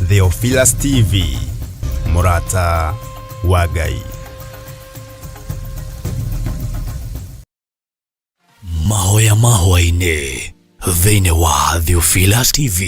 Theophilus TV, mũrata wa Ngai. Mahoya ma hwaĩ-inĩ thĩinĩ wa Theophilus TV.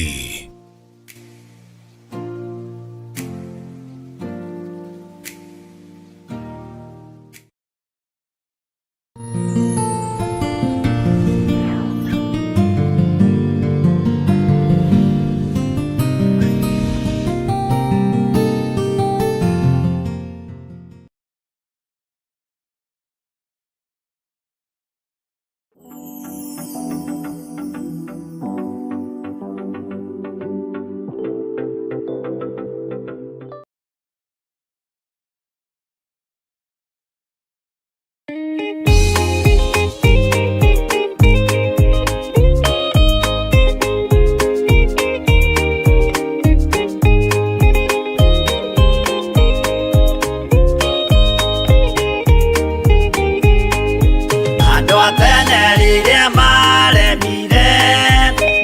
Andũ a tene rĩrĩa maremire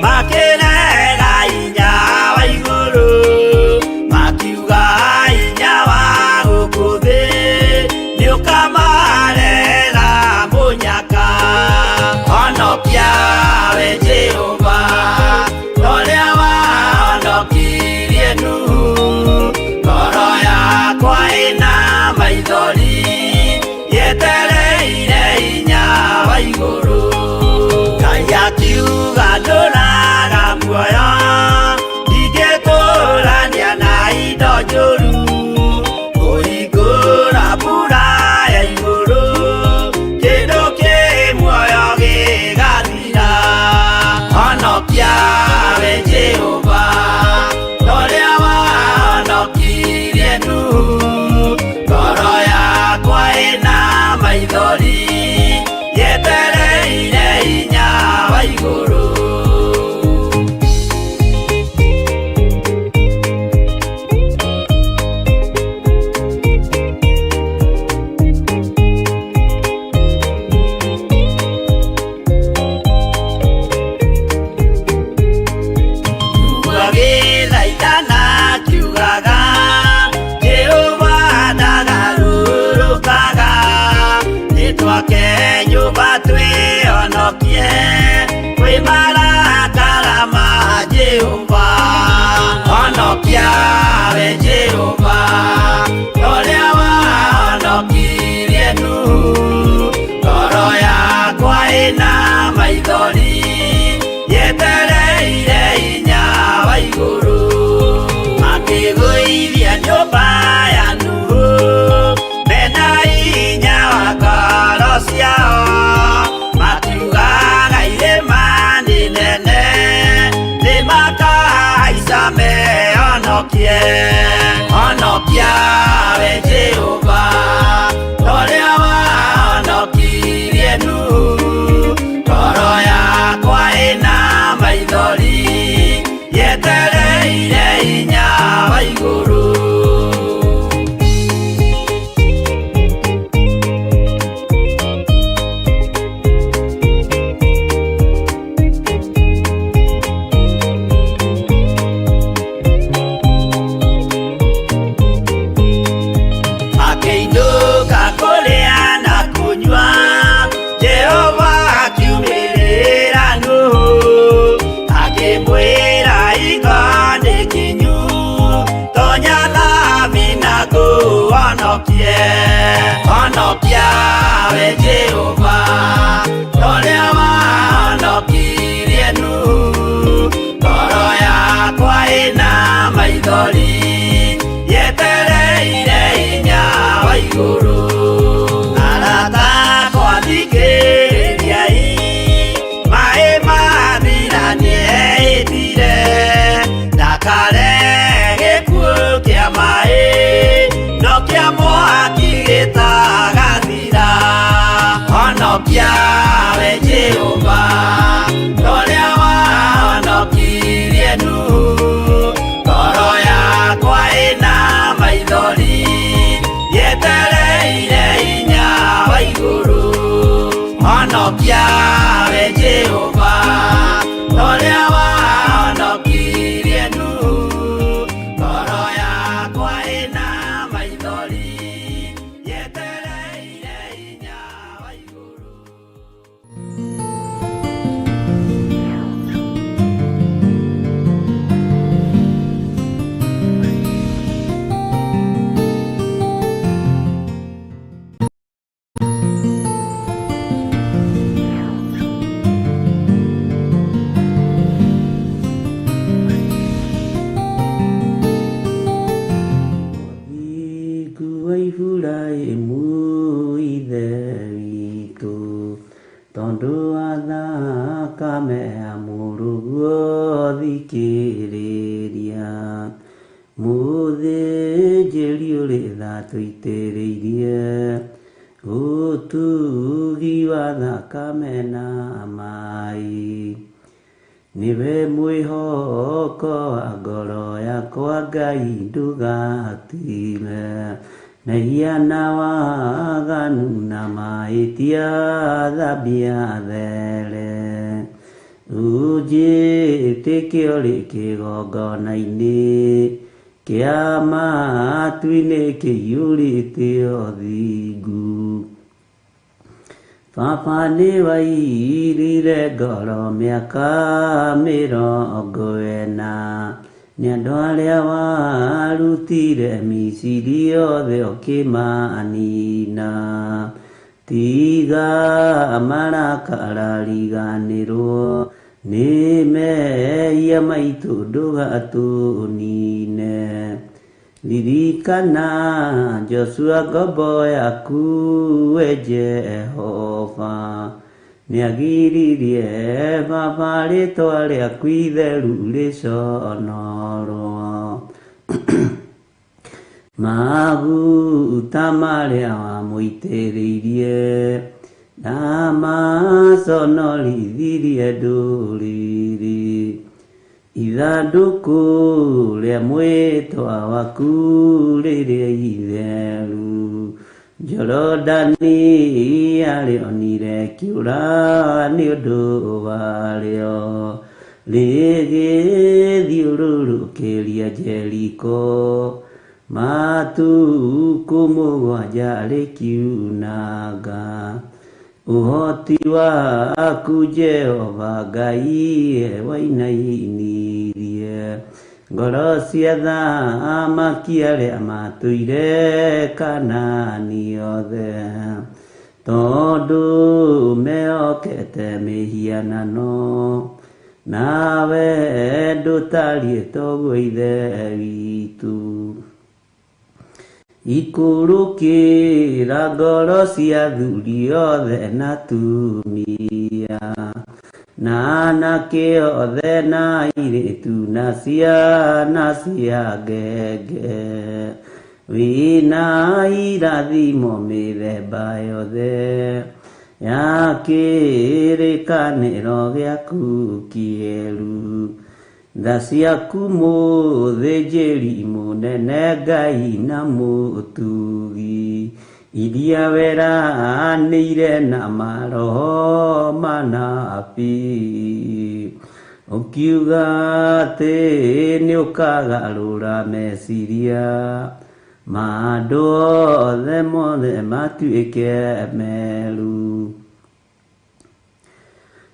makĩrega hinya wa igũrũ, makiuga hinya wa gũkũ thĩ nĩũkamarehera mũnyaka. Honokia we Jehova, torĩa wahonokirie Nuhu, ngoro yakwa ĩna maithori yetereire hinya wa igũrũ. Ngai akiuga ndũraga muoyo, ndingĩtũrania na indo njũru, kũhingũra mbura ya igũrũ, kĩndũ kĩ muoyo gĩgathira. Honokia we Jehova, torĩa wahonokirie Nuhu, ngoro yakwa ĩna maithori yetereire hinya wa igũrũ. Agĩthaithana akiugaga, Jehova ndagarũrũkaga, nĩtwake nyũmba twĩhonokie kwĩ marakara ma Jehova. Honokia we Jehova, torĩa wahonokirie Nuhu, ngoro yakwa ĩna maithori yetereire hinya wa igũrũ. Makĩgũithia nyũmba ya Nuhu mena hinya wa ngoro ciao, makiugaga irĩma nĩ nene nĩmakahaica mehonokie. Honokia we Jehova, torĩa wahonokirie Nuhu, ngoro yakwa ĩna maithori yetereire hinya wa igũrũ. Makĩinũka kũrĩa na kũnyua, Jehova akiumĩrĩra Nuhu, akĩmwĩra hingo nĩ kinyu, tonya thabina ngũhonokie. Honokia we Jehova, torĩa wahonokirie Nuhu, ngoro yakwa ĩna maithori yetereire hinya wa igũrũ. Arata akwa thikĩrĩriai, maĩ mathira nĩehĩtire, ndakare gĩkuũ kĩa maĩ, no kĩa mwaki gĩtagathira. Honokia we Jehova, torĩa wahonokirie Nuhu, ngoro yakwa ĩna maithori yetereire hinya wa igũrũ. Honokia we Jehova, torĩa wahonokirie Nuhu, ngoro Tũrothikĩrĩria mũthĩnjĩri ũrĩ tha tũitĩrĩirie ũtugi wa thakame na maĩ. Nĩwe mwĩhoko wa ngoro yakwa Ngai ndũgatire mehia na waganu na mahĩtia thambia there. Ũnjĩtĩke ũrĩ kĩgongona-inĩ kĩa matu-inĩ kĩiyũrĩte ũthingu. Baba nĩwairire ngoro mĩaka 40 nĩ andũ arĩa warutire Misiri othe ũkĩmanina. Tiga marakara riganĩrwo nĩ mehia maitũ ndũgatũnine. Ririkana Joshua ngombo yaku we Jehova nĩagiririe baba rĩtwa rĩaku itheru rĩconorwo. Maguta marĩa wamũitĩrĩirie ndamaconorithirie ndũrĩrĩ. Ithandũkũ rĩa mwĩtwa waku rĩrĩa itheru Jorodani arĩonire kĩũra nĩ ũndũ warĩo rĩgĩthiũrũrũkĩria Jeriko matukũ 7 rĩkiunanga. Ũhoti waku Jehova Ngai wainainirie ngoro cia thamaki arĩa matũire Kanaani othe tondũ mehokete mĩhianano nawe ndũtariĩ toguo Ithe witũ. Ikũrũkĩra ngoro cia athuri othe na atumia na anake othe na airĩtu na ciana cia ngenge. Wĩna irathimo mĩthemba yothe ya kĩrĩkanĩro gĩaku kĩerũ. Tha ciaku mũthĩnjĩri mũnene Ngai na mũtugi iria weranĩire na maroho manabii ũkiuga atĩ nĩũkagarũra meciria ma andũ othe mothe matuĩke meru.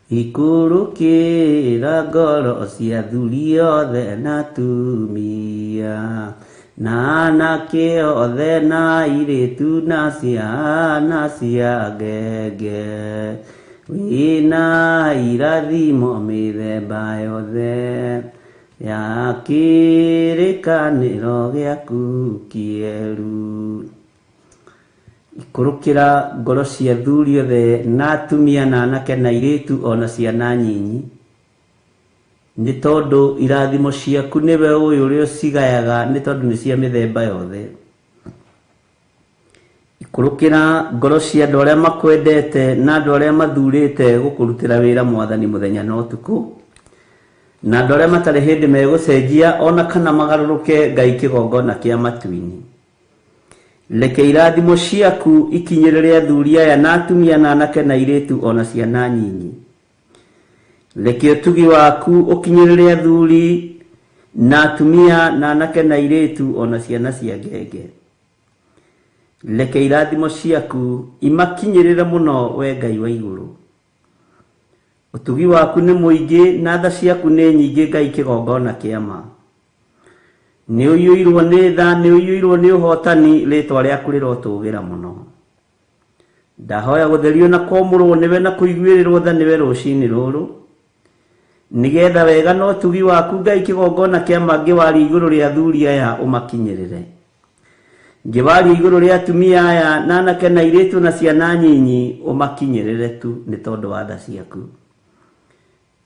Ikũrũkĩra ngoro cia athuri othe na atumia na anake othe na airĩtu na ciana cia ngenge. Wĩna irathimo mĩthemba yothe ya kĩrĩkanĩro gĩaku kĩerũ. Ikũrũkĩra ngoro cia athuri othe na atumia na anake na airĩtu ona ciana nyinyi nĩ tondũ irathimo ciaku nĩwe ũyũ ũrĩa ũcigayaga nĩ tondũ nĩ cia mĩthemba yothe. Ikũrũkĩra ngoro cia andũ arĩa makwendete na andũ arĩa mathurĩte gũkũrutĩra wĩra Mwathani mũthenya na ũtukũ na andũ arĩa matarĩ hĩndĩ megũcenjia ona kana magarũrũke Ngai kĩgongona kĩa matu-inĩ. Reke irathimo ciaku ikinyĩrĩre athuri aya na atumia na anake na airĩtu ona ciana nyinyi. Reke ũtugi waku ũkinyĩrĩre athuri na atumia na anake na airĩtu ona ciana cia ngenge. Reke irathimo ciaku imakinyĩrĩre mũno we Ngai wa igũrũ. Ũtugi waku nĩ mũingĩ na tha ciaku nĩ nyingĩ Ngai kĩgongona kĩa ma. Nĩ ũiyũirwo nĩ tha, nĩ ũiyũirwo nĩ ũhotani, rĩtwa rĩaku rĩrotũgĩra mũno. Ndahoya gũtherio na kwamũrwo nĩwe na kũiguĩrĩrwo tha nĩwe rũcinĩ rũrũ nĩgetha wega na ũtugi waku Ngai kĩgongona kĩa ma ngĩwaria igũrũ rĩa athuri aya ũmakinyĩrĩre. Ngĩwaria igũrũ rĩa atumia aya na anake na airĩtu na ciana nyinyi ũmakinyĩrĩre tu nĩ tondũ wa tha ciaku.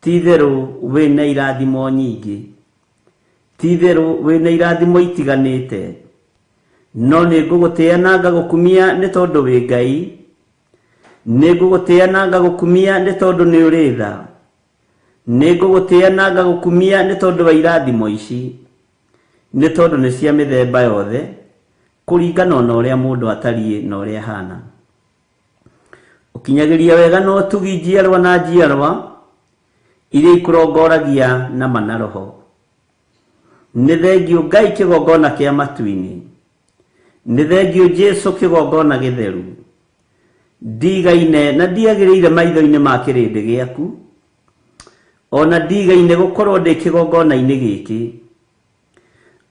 Ti-itherũ wĩna irathimo nyingĩ, ti-itherũ wĩna irathimo itiganĩte, no nĩ ngũgũtĩĩa na ngagũkumia nĩ tondũ wĩ Ngai, nĩ ngũgũtĩĩa na ngagũkumia nĩ tondũ nĩ ũrĩ tha, nĩ ngũgũtĩĩa na ngagũkumia nĩ tondũ wa irathimo ici, nĩ tondũ nĩ cia mĩthemba yothe, kũringana na ũrĩa mũndũ atariĩ na ũrĩa ahana. Ũkinyagĩria wega na ũtugi njiarwa na njiarwa iria ikũrongoragia na ma na roho. Nĩ thengiũ Ngai kĩgongona kĩa matu-inĩ, nĩ thengiũ Jesu kĩgongona gĩtheru. Ndigaine na ndiagĩrĩire maitho-inĩ ma kĩrĩndĩ gĩaku, ona ndigaine gũkorwo ndĩ kĩgongona-inĩ gĩkĩ,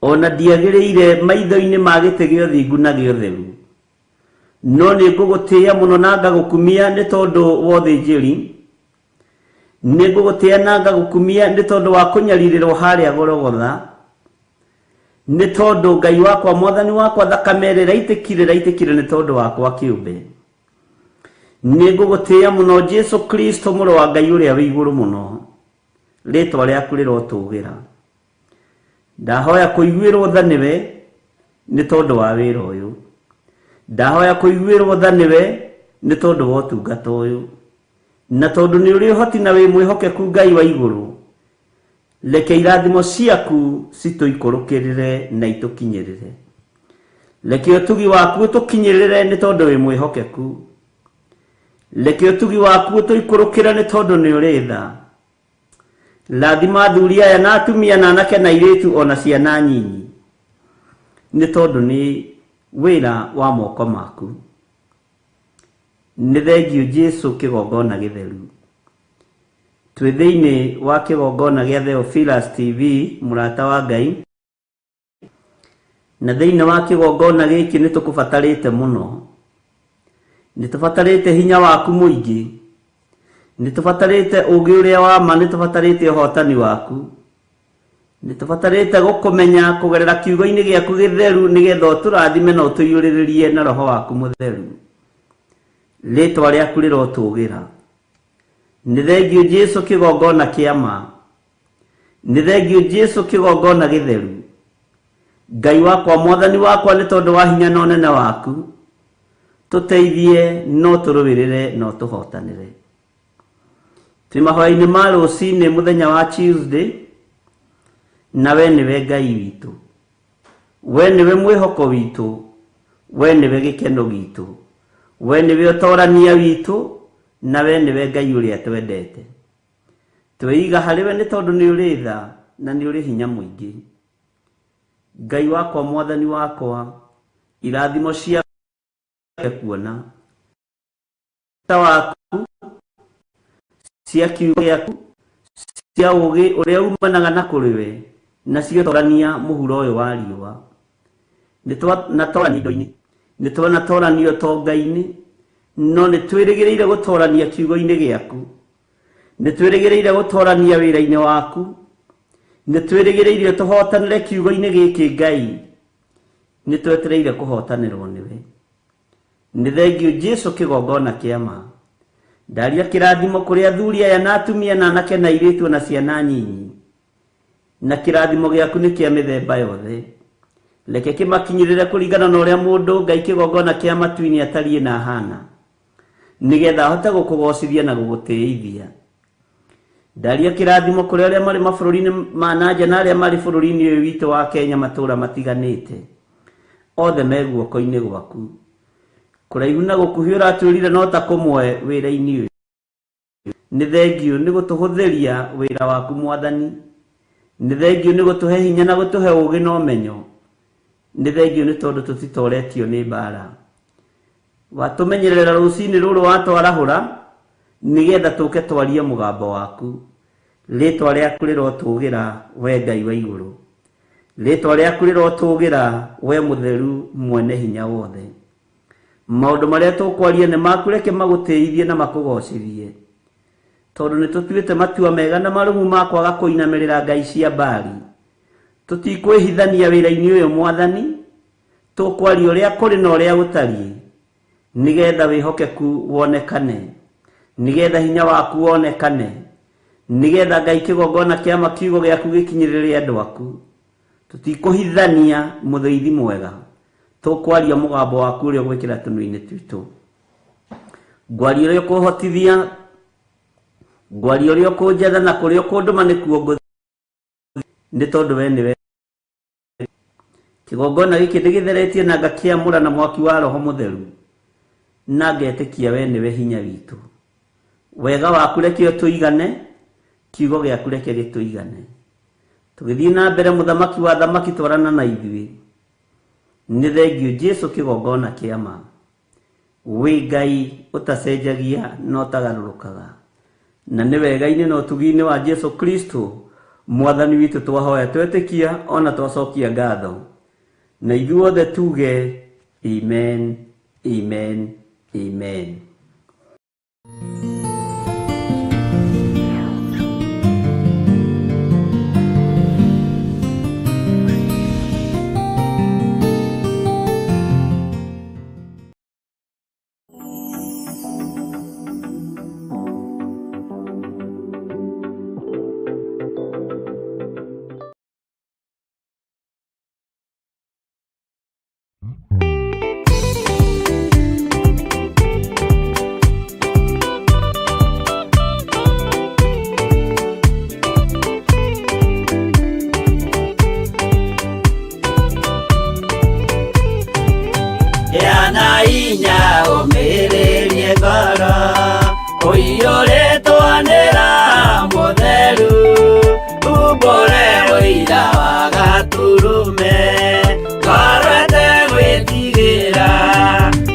ona ndiagĩrĩire maitho-inĩ ma gĩtĩ gĩa ũthingu na gĩa ũtheru. No nĩ ngũgũtĩĩa mũno na ngagũkumia nĩ tondũ wa ũthĩnjĩri, nĩ ngũgũtĩĩa na ngagũkumia nĩ tondũ wa kũnyarirĩrwo harĩa Gologotha, nĩ tondũ Ngai wakwa Mwathani wakwa thakame ĩrĩa ĩraitĩkire ĩraitĩkire nĩ tondũ wakwa kĩũmbe. Nĩ ngũgũtĩĩa mũno Jesu Kristo mũrũ wa Ngai ũrĩa wĩ igũrũ mũno, rĩtwa rĩaku rĩrotũgĩra. Ndahoya kũiguĩrwo tha nĩwe nĩ tondũ wa wĩra ũyũ, ndahoya kũiguĩrwo tha nĩwe nĩ tondũ wa ũtungata ũyũ, na tondũ nĩ ũrĩ ũhoti na wĩ mwĩhokeku Ngai wa igũrũ, reke irathimo ciaku citũikũrũkĩrĩre na itũkinyĩrĩre. Reke ũtugi waku ũtũkinyĩrĩre nĩ tondũ wĩ mwĩhokeku. Reke ũtugi waku ũtũikũrũkĩre nĩ tondũ nĩ ũrĩ tha. Rathima athuri aya na atumia na anake na airĩtu ona ciana nyinyi, nĩ tondũ nĩ wĩra wa moko maku. Nĩ thengiũ Jesu kĩgongona gĩtheru. Twĩ thĩinĩ wa kĩgongona gĩa Theophilus TV, mũrata wa Ngai, na thĩinĩ wa kĩgongona gĩkĩ nĩ tũkũbatarĩte mũno. Nĩ tũbatarĩte hinya waku mũingĩ, nĩ tũbatarĩte ũũgĩ ũrĩa wa ma, nĩ tũbatarĩte ũhotani waku, nĩ tũbatarĩte gũkũmenya kũgerera kiugo-inĩ gĩaku gĩtheru, nĩgetha ũtũrathime na ũtũiyũrĩrĩrie na roho waku mũtheru. Rĩtwa rĩaku rĩrotũgĩra. Nĩ thengiũ Jesu kĩgongona kĩa ma, nĩ thengiũ Jesu kĩgongona gĩtheru. Ngai wakwa Mwathani wakwa, nĩ tondũ wa hinya na ũnene waku, tũteithie no tũrũĩrĩre na ũtũhotanĩre. Twĩ mahoya-inĩ ma rũcinĩ mũthenya wa Tuesday, na we nĩwe Ngai witũ, we nĩwe mwĩhoko witũ, we nĩwe gĩkeno gitũ, we nĩwe ũtorania witũ, na we nĩwe Ngai ũrĩa twendete. Twĩiga harĩ we nĩ tondũ nĩ ũrĩ tha na nĩ ũrĩ hinya mũingĩ. Ngai wakwa Mwathani wakwa, irathimo cia kuona ta waku, cia kiugo gĩaku, cia ũũgĩ ũrĩa umanaga na kũrĩ we, nacio torania mũhuro ũyũ wa riũa. Nĩ twanatorania indo-inĩ, nĩ twanatorania ũtonga-inĩ, no nĩ twĩrĩgĩrĩire gũtorania kiugo-inĩ gĩaku, nĩ twĩrĩgĩrĩire gũtorania wĩra-inĩ waku, nĩ twĩrĩgĩrĩire tũhotanĩre kiugo-inĩ gĩkĩ Ngai, nĩ twetereire kũhotanĩrwo nĩwe. Nĩ thengiũ Jesu kĩgongona kĩa ma. Ndaria kĩrathimo kũrĩ athuri aya na atumia na anake na airĩtu na ciana nyinyi, na kĩrathimo gĩaku nĩ kĩa mĩthemba yothe. Reke kĩmakinyĩrĩre kũringana na ũrĩa mũndũ Ngai kĩgongona kĩa matu-inĩ atariĩ na ahana, nĩgetha ahote gũkũgocithia na gũgũtĩithia. Ndaria kĩrathimo kũrĩ arĩa marĩ mabũrũri-inĩ ma na nja na arĩa marĩ bũrũri-inĩ ũyũ witũ wa Kenya matũũra matiganĩte, othe me guoko-inĩ gwaku. Kũraihu na gũkuhĩ ũratwĩrire no ta kũmwe wĩra-inĩ ũyũ. Nĩ thengiũ nĩ gũtũhũthĩria wĩra waku Mwathani, nĩ thengiũ nĩ gũtũhe hinya na gũtũhe ũũgĩ na ũmenyo, nĩ thengiũ nĩ tondũ tũtitoretio nĩ mbara. Watũmenyerera rũcinĩ rũrũ watwarahũra, nĩgetha tũke twarie mũgambo waku. Rĩtwa rĩaku rĩrotũgĩra we Ngai wa igũrũ, rĩtwa rĩaku rĩrotũgĩra we mũtheru mwene hinya wothe. Maũndũ marĩa tũkwaria nĩ maku, reke magũtĩithie na makũgocithie, tondũ nĩ tũtuĩte matua mega na marũmu ma kwaga kũinamĩrĩra ngai cia Baali. Tũtikwĩhithania wĩra-inĩ ũyũ Mwathani, tũkwaria ũrĩa kũrĩ na ũrĩa gũtariĩ, nĩgetha wĩhokeku wonekane, nĩgetha hinya waku wonekane, Nĩgetha Ngai kĩgongona kĩa ma kiugo gĩaku gĩkinyĩrĩre andũ aku. Tũtikũhithania mũthĩithi mwega, tũkwaria mũgambo waku ũrĩa ũgwĩkĩra tũnua-inĩ twitũ. Ngwaria ũrĩa ũkũhotithia, ngwaria ũrĩa ũkũnjatha na kũrĩa ũkũndũma nĩkuo ngũthiĩ, nĩ tondũ we nĩwe. Kĩgongona gĩkĩ ndĩgĩtheretie na ngakĩamũra na mwaki wa Roho Mũtheru, na ngetĩkia we nĩwe hinya witũ. Wega waku reke ũtũigane, kiugo gĩaku reke gĩtũigane. Tũgĩthiĩ na mbere mũthamaki wa thamaki twarana na ithuĩ. Nĩ thengiũ Jesu kĩgongona kĩa ma. Wĩ Ngai ũtacenjagia na ũtagarũrũkaga. Na nĩ wega-inĩ na ũtugi-inĩ wa Jesu Kristo mwathani witũ twahoya twetĩkia ona twacokia ngatho. Na ithuothe tuge amen, amen, amen. Gĩa na hinya ũmĩrĩrie ngoro ũiyũrĩtwo nĩ Roho Mũtheru umbũre ũira wa Gatũrũme ngoro ĩtegwĩtigĩra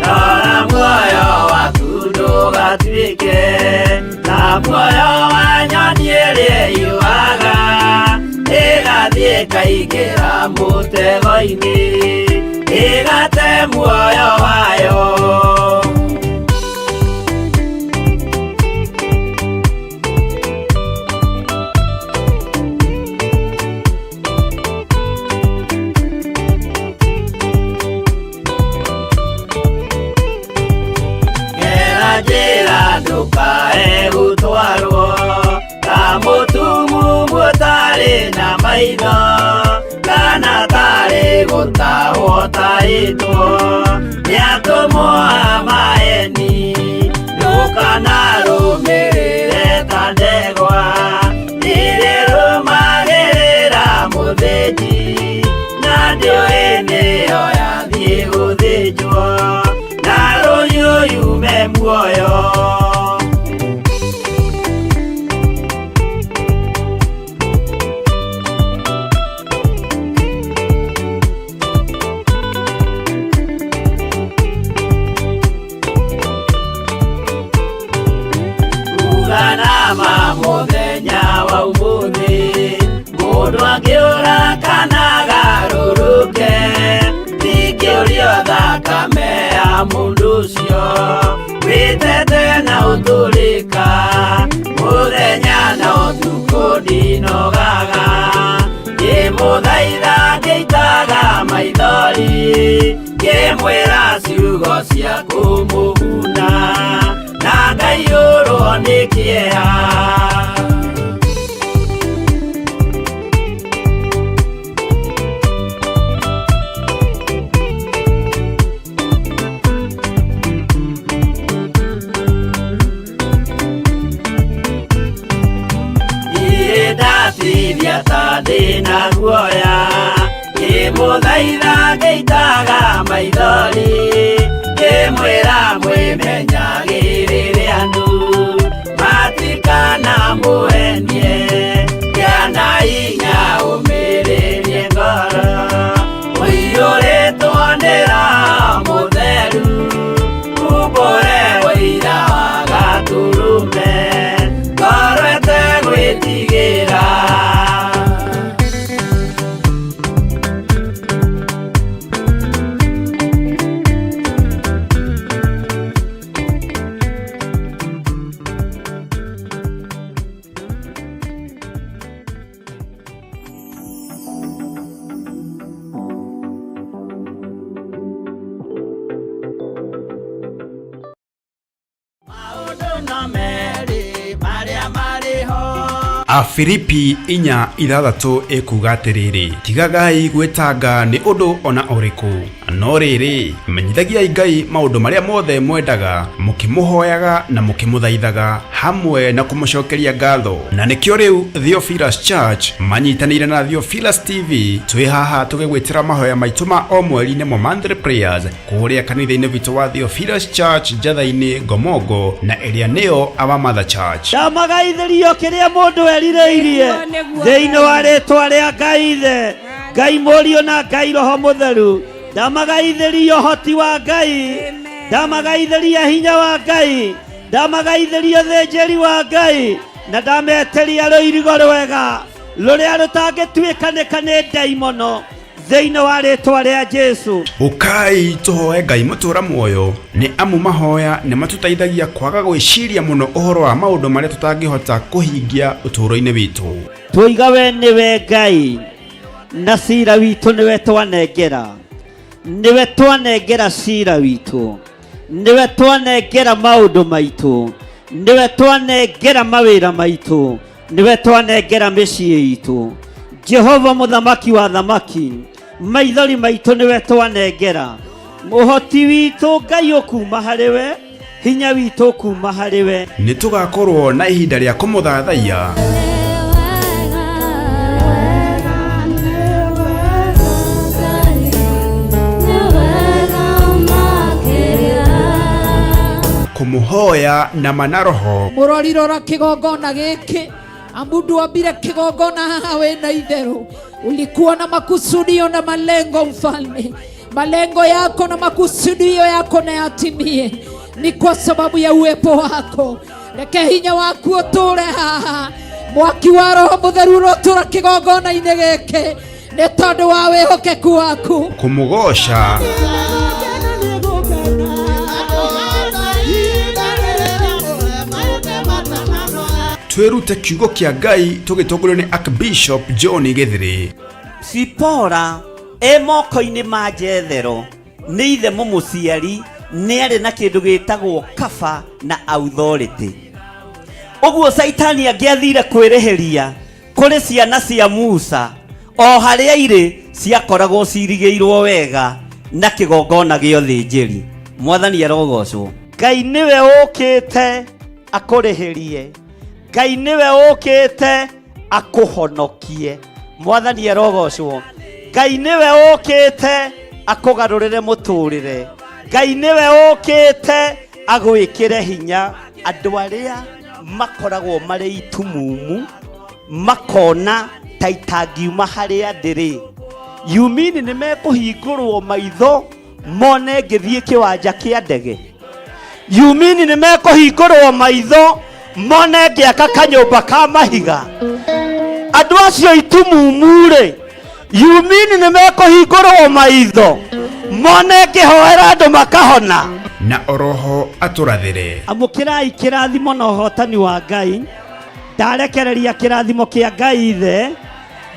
rora muoyo waku ndũgatuĩke ta muoyo wa nyoni ĩrĩa ĩyũaga ĩgathiĩ ĩkaingĩra mũtego-inĩ ĩgate muoyo wayo. Gera njĩra ndũkae gũtwarwo ta mũtumumu ũtarĩ na maitho kana tarĩ gũtahwo tahĩtwo nĩ atũmwo a maeni ndũkanarũmĩrĩre ta ndegwa ĩrĩrũmagĩrĩra mũthĩnji na ndĩũĩ nĩyo yathiĩ gũthĩnjwo na rũhiũ yume muoyo. Uga nama mũthenya wa ũmũthĩ mũndũ angĩũra kana agarũrũke ndingĩũrio thakame ya mũndũ ũcio wĩtete na ũtũrĩka mũthenya na ũtukũ ndinogaga ngĩmũthaitha ngĩitaga maithori ngĩmwĩra ciugo cia kũmũguna na ngaiyũrwo nĩ kĩeha. Niĩ ndatithia ta ndĩna guoya ngĩmũthaitha ngĩitaga maithori ngĩmwĩra mwĩmenyagĩrĩre andũ matikanamũhenie gĩa na hinya ũmĩrĩrie ngoro ũiyũrĩtwo nĩ Roho Mũtheru umbũre ũira wa Gatũrũme ngoro ĩtegwĩtigĩra. Afilipi 4:6 ĩkuga atĩrĩrĩ, tigagai gwĩtanga nĩ ũndũ ona ũrĩkũ, no rĩrĩ, menyithagiai Ngai maũndũ marĩa mothe mwendaga, mũkĩmũhoyaga na mũkĩmũthaithaga hamwe na kũmũcokeria ngatho. Na nĩkĩo rĩu Theophilus Church manyitanĩire na Theophilus TV twĩ haha tũgĩgwĩtĩra mahoya maitũ ma o mweri nĩmo monthly prayers kũrĩa kanitha-inĩ witũ wa Theophilus Church Njatha-inĩ Ngomongo na ĩrĩa nĩyo Our Mother Church. Ndamagaithĩrio kĩrĩa mũndũ erirĩirie Nĩguo, nĩguo. thĩinĩ wa rĩtwa rĩa Ngai Ithe, Ngai Mũriũ na Ngai Roho Mũtheru. Ndamagaithĩrio ũhoti wa Ngai, Amen. ndamagaithĩria hinya wa Ngai, ndamagaithĩria ũthĩnjĩri wa Ngai, na ndametĩria rũirigo rwega rũrĩa rũtangĩtuĩkanĩka nĩ ndaimono thĩinĩ wa rĩtwa rĩa Jesu. Ũkai tũhoe Ngai mũtũra muoyo, nĩ amu mahoya nĩ matũteithagia kwaga gwĩciria mũno ũhoro wa maũndũ marĩa tũtangĩhota kũhingia ũtũũro-inĩ witũ. Twoiga we nĩwe Ngai na cira witũ nĩwe twanengera, nĩwe twanengera cira witũ, nĩwe twanengera maũndũ maitũ, nĩwe twanengera mawĩra maitũ, nĩwe twanengera mĩciĩ itũ. Jehova mũthamaki wa thamaki, maithori maitũ nĩwe twanengera, ũhoti witũ Ngai ũkuma harĩ we, hinya witũ ũkuma harĩ we. Nĩ tũgakorwo na ihinda rĩa kũmũthathaiya kũmũhoya na mana roho Mũrori rora kĩgongona gĩkĩ, amu ndwambire kĩgongona haha wĩna itherũ, ulikuwa na makusudio na malengo mfalme. Malengo yako na makusudio yako na yatimie, ni kwa sababu ya uwepo wako. Reke hinya waku ũtũre haha, mwaki wa Roho Mũtheru ũrotũra kĩgongona-inĩ gĩkĩ nĩ tondũ wa wĩhokeku waku. Kũmũgoca twĩrute kiugo kĩa Ngai tũgĩtongorio nĩ Archbishop John Gĩthĩrĩ. Sipora e moko-inĩ ma Jethero nĩ ithe mũmũciari, nĩ arĩ na kĩndũ gĩtagwo kaba na authority. Ũguo Caitani angĩathire kwĩrĩhĩria kũrĩ ciana cia Musa, o harĩa irĩ ciakoragwo cirigĩirwo wega na kĩgongona gĩa ũthĩnjĩri. Mwathani arogocwo. Ngai nĩwe ũkĩte akũrĩhĩrie, Ngai nĩwe ũkĩte akũhonokie. Mwathani arogocwo. Ngai nĩwe ũkĩte akũgarũrĩre mũtũrĩre, Ngai nĩwe ũkĩte agwĩkĩre hinya. Andũ arĩa makoragwo marĩ itumumu makona ta itangiuma harĩa ndĩrĩ, yumini nĩ mekũhingũrwo maitho mone ngĩthiĩ kĩwanja kĩa ndege, yumini nĩ mekũhingũrwo maitho mone ngĩaka kanyũmba ka mahiga. Andũ acio itumumu rĩ, yumini nĩ mekũhingũrwo maitho mone ngĩhoera andũ makahona. Na oroho atũrathĩre. Amũkĩrai kĩrathimo na ũhotani wa Ngai. Ndarekereria kĩrathimo kĩa Ngai Ithe,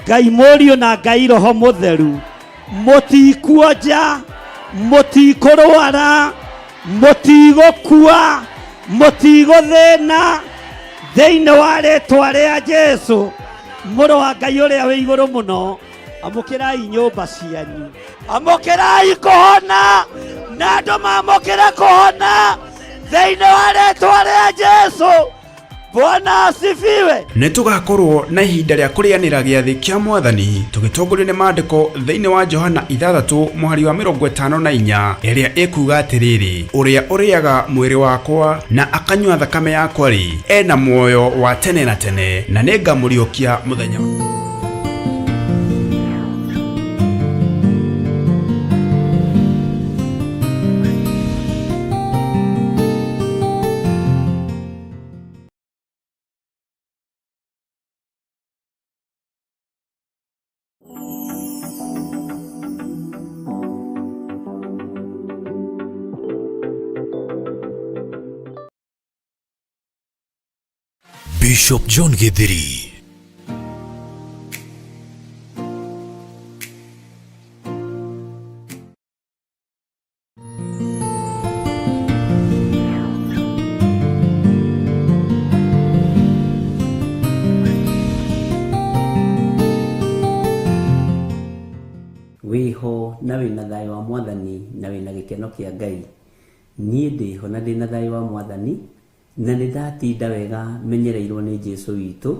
Ngai Mũriũ na Ngai Roho Mũtheru. Mũtikuonja, mũtikũrwara, mũtigũkua, mũtigũthĩna thĩinĩ wa rĩtwa rĩa Jesu mũrũ wa Ngai ũrĩa wĩ igũrũ mũno. Amũkĩrai nyũmba cianyu, amũkĩrai kũhona, na andũ mamũkĩre kũhona thĩinĩ wa rĩtwa rĩa Jesu. Bwana asifiwe. Nĩ tũgakorwo na ihinda rĩa kũrĩanĩra gĩathĩ kĩa Mwathani tũgĩtongorio nĩ maandĩko thĩinĩ wa Johana 6 mũhari wa 54 ĩrĩa ĩkuga atĩrĩrĩ, ũrĩa ũrĩaga mwĩrĩ wakwa na akanyua thakame yakwa rĩ, ena muoyo wa tene na tene, na nĩngamũriũkia mũthenya. Bishop John Githiri. Wĩho na wĩna thayũ wa Mwathani na wĩna gĩkeno kĩa Ngai. Niĩ ndĩho na ndĩna thayũ wa Mwathani, na nĩ ndatinda wega menyereirwo nĩ Jesu witũ,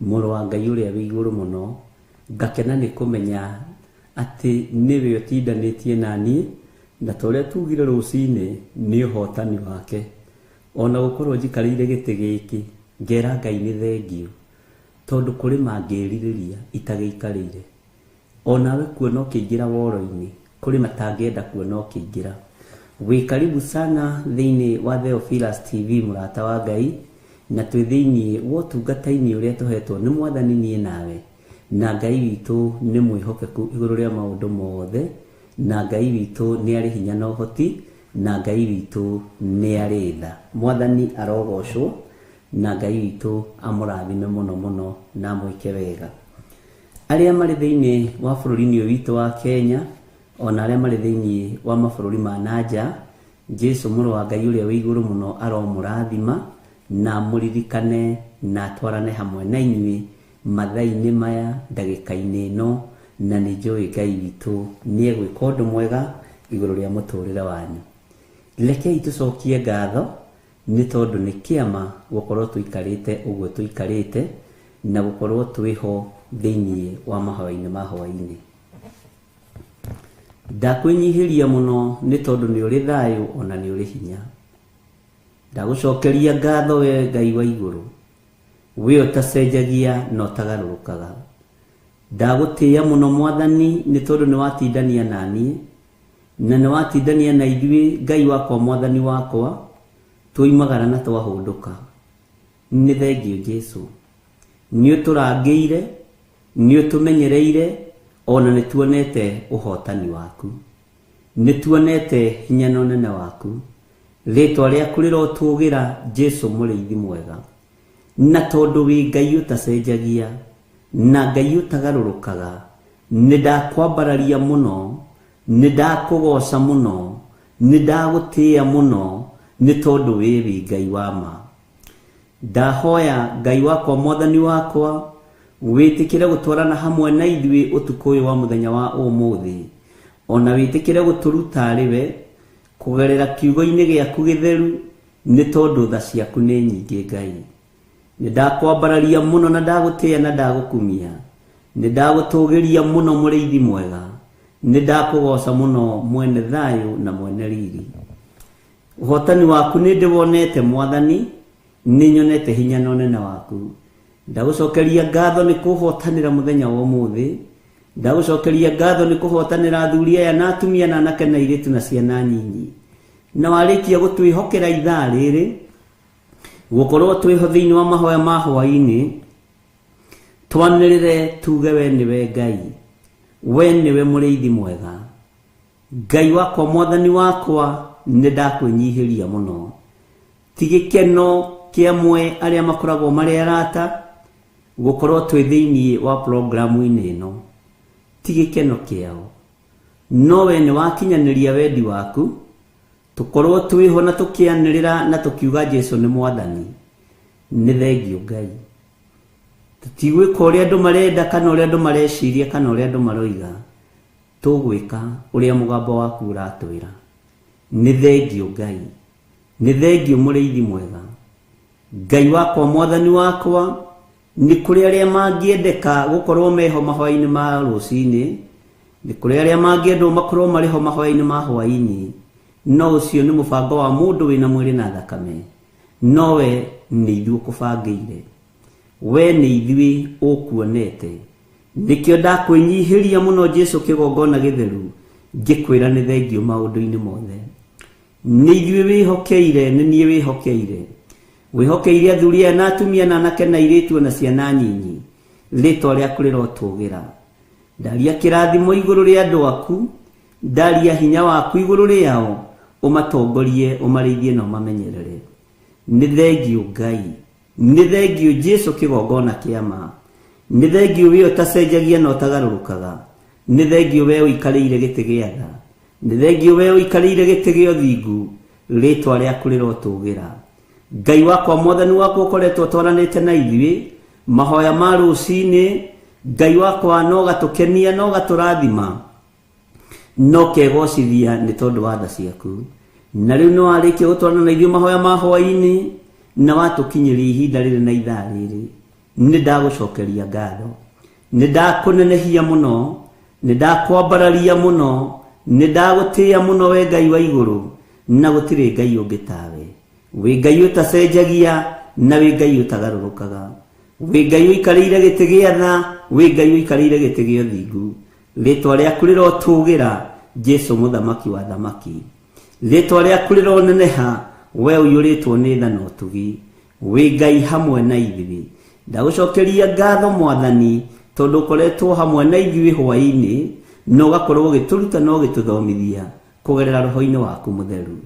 mũrũ wa Ngai ũrĩa wĩ igũrũ mũno. Ngakena nĩ kũmenya atĩ nĩwe ũtindanĩtie na niĩ, na ta ũrĩa tugire rũcinĩ, nĩ ũhotani wake. Ona gũkorwo njikarĩire gĩtĩ gĩkĩ, ngera Ngai nĩ thengiũ, tondũ kũrĩ mangĩrirĩria itagĩikarĩire. Onawe kuona ũkĩingĩra woro-inĩ, kũrĩ matangĩenda kuona ũkĩingĩra. Wĩ karibu sana thĩinĩ wa Theophilus TV mũrata wa Ngai, na twĩ thĩinĩ wa ũtungata-inĩ ũrĩa tũhetwo nĩ Mwathani niĩ nawe. Na Ngai witũ nĩ mwĩhokeku igũrũ rĩa maũndũ mothe, na Ngai witũ nĩ arĩ hinya na ũhoti, na Ngai witũ nĩ arĩ tha. Mwathani arogocwo, na Ngai witũ amũrathime mũno mũno na amwĩke wega. Arĩa marĩ thĩinĩ wa bũrũri-inĩ ũyũ witũ wa Kenya, ona arĩa marĩ thĩinĩ wa mabũrũri ma na nja, Jesu mũrũ wa Ngai ũrĩa wĩ igũrũ mũno aromũrathima, na amũririkane, na atwarane hamwe na inyuĩ mathaa-inĩ maya, ndagĩka-inĩ ĩno, na nĩ njũĩ Ngai witũ nĩ egwĩka ũndũ mwega igũrũ rĩa mũtũrĩre wanyu. Rekei tũcokie ngatho nĩ tondũ nĩ kĩama gũkorwo tũikarĩte ũguo tũikarĩte, na gũkorwo twĩho thĩinĩ wa mahoya-inĩ ma hwaĩ-inĩ. Ndakwĩnyihĩria mũno nĩ tondũ nĩ ũrĩ thayũ ona nĩ ũrĩ hinya. Ndagũcokeria ngatho we Ngai wa igũrũ, we ũtacenjagia na ũtagarũrũkaga. Ndagũtĩĩa mũno Mwathani nĩ tondũ nĩ watindania na niĩ, na nĩ watindania na ithuĩ Ngai wakwa Mwathani wakwa, twoimagara na twahũndũka. Nĩ thengiũ Jesu. Nĩ ũtũrangĩire, nĩ ũtũmenyereire, ona nĩ tuonete ũhotani waku. Nĩ tuonete hinya na ũnene waku. Rĩtwa rĩaku rĩrotũgĩra Jesu mũrĩithi mwega. Na tondũ wĩ Ngai ũtacenjagia, na Ngai ũtagarũrũkaga, nĩ ndakwambararia mũno, nĩ ndakũgoca mũno, nĩ ndagũtĩĩa mũno, nĩ tondũ wĩ wĩ Ngai wa ma. Ndahoya Ngai wakwa Mwathani wakwa, wĩtĩkĩre gũtwarana hamwe na ithuĩ ũtukũ ũyũ wa mũthenya wa ũmũthĩ, ona wĩtĩkĩre gũtũruta arĩ we, kũgerera kiugo-inĩ gĩaku gĩtheru, nĩ tondũ tha ciaku nĩ nyingĩ Ngai. Nĩ ndakwambararia mũno na ndagũtĩĩa na ndagũkumia, nĩ ndagũtũgĩria mũno mũrĩithi mwega, nĩ ndakũgoca mũno mwene thayũ na mwene riri. Ũhotani waku nĩ ndĩwonete Mwathani, nĩ nyonete hinya na ũnene waku. Ndagũcokeria ngatho nĩ kũhotanĩra mũthenya wa ũmũthĩ. Ndagũcokeria ngatho nĩ kũhotanĩra athuri aya na atumia na anake na airĩtu na ciana nyinyi. Na warĩkia gũtwĩhokera ithaa rĩrĩ, gũkorwo twĩho thĩinĩ wa mahoya ma hwaĩ-inĩ, twanĩrĩre tuge we nĩwe Ngai, we nĩwe mũrĩithi mwega. Ngai wakwa Mwathani wakwa, nĩ ndakwĩnyihĩria mũno. Ti gĩkeno kĩa amwe arĩa makoragwo marĩ arata gũkorwo twĩ thĩinĩ wa programu-inĩ ĩno, ti gĩkeno kĩao. No we nĩ wakinyanĩria wendi waku, tũkorwo twĩho na tũkĩanĩrĩra na tũkiuga Jesu nĩ Mwathani. Nĩ thengiũ Ngai. Tũtigwĩka ũrĩa andũ marenda kana ũrĩa andũ mareciria kana ũrĩa andũ maroiga. Tũgwĩka ũrĩa mũgambo waku ũratwĩra. Nĩ thengiũ Ngai. Nĩ thengiũ mũrĩithi mwega. Ngai wakwa Mwathani wakwa, nĩ kũrĩ arĩa mangĩendeka gũkorwo meho mahoya-inĩ ma rũcinĩ, nĩ kũrĩ arĩa mangĩendwo makorwo marĩ ho mahoya-inĩ ma hwaĩ-inĩ, no ũcio nĩ mũbango wa mũndũ wĩna mwĩrĩ na thakame. No we nĩ ithuĩ ũkũbangĩire. We nĩ ithuĩ ũkuonete. Nĩkĩo ndakwĩnyihĩria mũno Jesu kĩgongona gĩtheru, ngĩkwĩra nĩ thengiũ maũndũ-inĩ mothe. Nĩ ithuĩ wĩhokeire, nĩ niĩ wĩhokeire. Wĩhokeire athuri aya na atumia na anake na airĩtu ona ciana nyinyi. Rĩtwa rĩaku rĩrotũgĩra. Ndaria kĩrathimo igũrũ rĩa andũ aku, ndaria hinya waku igũrũ rĩao, ũmatongorie, ũmarĩithie na ũmamenyerere. Nĩ thengiũ Ngai. Nĩ thengiũ Jesu kĩgongona kĩa ma. Nĩ thengiũ we ũtacenjagia na ũtagarũrũkaga. Nĩ thengiũ we ũikarĩire gĩtĩ gĩa tha. Nĩ thengiũ we ũikarĩire gĩtĩ gĩa ũthingu. Rĩtwa rĩaku rĩrotũgĩra. Ngai wakwa Mwathani wakwa ũkoretwo ũtwaranĩte na ithuĩ mahoya ma rũcinĩ, Ngai wakwa no gatũkenia no gatũrathima. No kegocithia nĩ tondũ wa tha ciaku. Na rĩu nĩ warĩkia gũtwarana na ithuĩ mahoya ma hwaĩ-inĩ, na watũkinyĩria ihinda rĩrĩ na ithaa rĩrĩ. Nĩ ndagũcokeria ngatho, nĩ ndakũnenehia mũno, nĩ ndakwambararia mũno, nĩ ndagũtĩĩa mũno we Ngai wa igũrũ, na gũtirĩ Ngai ũngĩ tawe. Wĩ Ngai ũtacenjagia na wĩ Ngai ũtagarũrũkaga. Wĩ Ngai ũikarĩire gĩtĩ gĩa tha, wĩ Ngai ũikarĩire gĩtĩ gĩa ũthingu. Rĩtwa rĩaku rĩrotũgĩra, Jesu mũthamaki wa thamaki. Rĩtwa rĩaku rĩroneneha, we ũiyũrĩtwo nĩ tha na ũtugi. Wĩ Ngai hamwe na ithuĩ. Ndagũcokeria ngatho Mwathani, tondũ ũkoretwo hamwe na ithuĩ hwaĩ-inĩ, na ũgakorwo ũgĩtũruta na ũgĩtũthomithia kũgerera roho-inĩ waku mũtheru.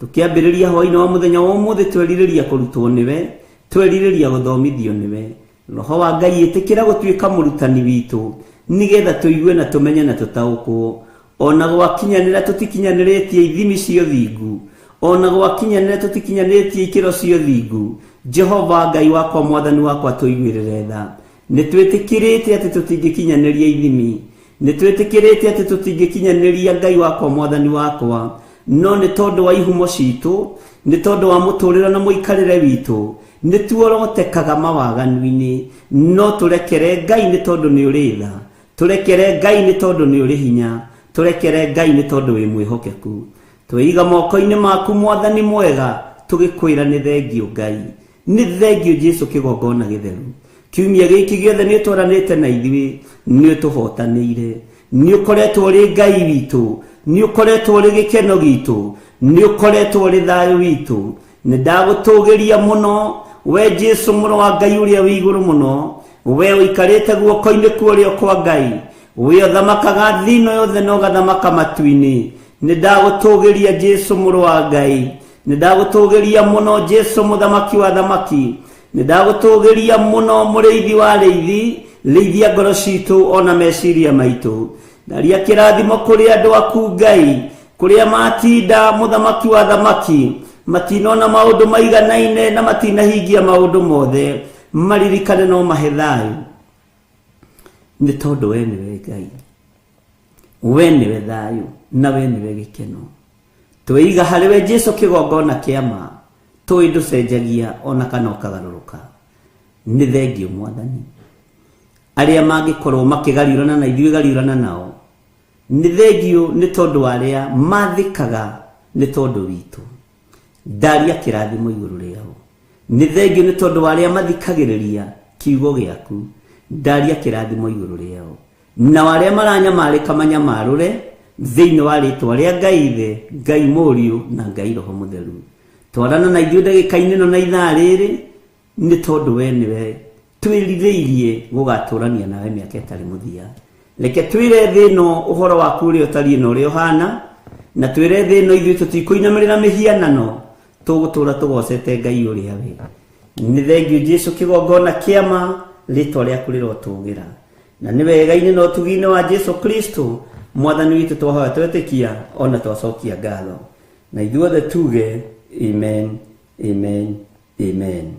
Tũkĩambĩrĩria hwaĩ-inĩ wa mũthenya wa ũmũthĩ, twerirĩria kũrutwo nĩwe, twerirĩria gũthomithio nĩwe. Roho wa Ngai ĩtĩkĩra gũtuĩka mũrutani witũ, nĩgetha tũigue na tũmenye na tũtaũkwo. Ona gwakinyanĩra tũtikinyanĩrĩtie ithimi cia ũthingu, ona gwakinyanĩra tũtikinyanĩrĩtie ikĩro cia ũthingu. Jehova Ngai wakwa, Mwathani wakwa, tũiguĩrĩre tha. Nĩ twĩtĩkĩrĩte atĩ tũtingĩkinyanĩria ithimi, nĩ twĩtĩkĩrĩte atĩ tũtingĩkinyanĩria Ngai wakwa, Mwathani wakwa, no nĩ tondũ wa ihumo citũ, nĩ tondũ wa mũtũrĩre na mũikarĩre witũ, nĩ tuorotekaga mawaganu-inĩ. No tũrekere Ngai nĩ tondũ nĩ ũrĩ tha, tũrekere Ngai nĩ tondũ nĩ ũrĩ hinya, tũrekere Ngai nĩ tondũ wĩ mwĩhokeku. Twĩiga moko-inĩ maku Mwathani mwega, tũgĩkwĩra nĩ thengio Ngai, nĩ thengio Jesu kĩgongona gĩtheru. Kiumia gĩkĩ gĩothe nĩ ũtwaranĩte na ithuĩ, nĩ ũtũhotanĩire, nĩ ũkoretwo ũrĩ Ngai witũ, nĩ ũkoretwo ũrĩ gĩkeno gitũ, nĩ ũkoretwo ũrĩ thayũ witũ. Nĩ ndagũtũgĩria mũno we Jesu mũrũ wa Ngai ũrĩa wĩ igũrũ mũno, we ũikarĩte guoko-inĩ kwa ũrĩo kwa Ngai, we ũthamakaga thĩ ĩno yothe na ũgathamaka matu-inĩ. Nĩ ndagũtũgĩria Jesu mũrũ wa Ngai, nĩ ndagũtũgĩria mũno Jesu mũthamaki wa thamaki, nĩ ndagũtũgĩria mũno mũrĩithi wa arĩithi, rĩithia ngoro citũ ona meciria maitũ. Ndaria kĩrathimo kũrĩ andũ aku Ngai, kũrĩa matinda mũthamaki wa thamaki, matinona maũndũ maiganaine na matinahingia maũndũ mothe, maririkane no mahe thayũ, nĩ tondũ we nĩwe Ngai, we nĩwe thayũ na we nĩwe gĩkeno. Twĩiga harĩ we Jesu kĩgongona kĩa ma, tũĩ ndũcenjagia ona kana ũkagarũrũka. Nĩ thengio Mwathani. Arĩa mangĩkorwo makĩgariũrana na ithuĩ gariũrana nao, nĩ thengio nĩ tondũ wa arĩa mathĩkaga nĩ tondũ witũ. Ndaria kĩrathimo igũrũ rĩao. Nĩ thengio nĩ tondũ wa arĩa mathikagĩrĩria kiugo gĩaku. Ndaria kĩrathimo igũrũ rĩao. Na arĩa maranyamarĩka manyamarũre thĩinĩ wa rĩtwa rĩa Ngai Ithe, Ngai Mũriũ na Ngai Roho Mũtheru. Twarana na ithuĩ ndagĩka-inĩ ĩno na ithaa rĩrĩ, nĩ tondũ we nĩwe twĩrirĩirie gũgatũrania nawe mĩaka ĩtarĩ mũthia. Reke twĩre thĩ ĩno ũhoro waku ũrĩa ũtariĩ na ũrĩa ũhana, na twĩre thĩ ĩno ithuĩ tũtikũinamĩrĩra mĩhianano, tũgũtũra tũgocete Ngai ũrĩa we. Nĩ thengio Jesu kĩgongona kĩa ma, rĩtwa rĩaku rĩrotũgĩra. Na nĩ wega-inĩ na ũtugi-inĩ wa Jesu Kristo Mwathani witũ twahoya twetĩkia ona twacokia ngatho. Na ithuothe tuge amen, amen, amen.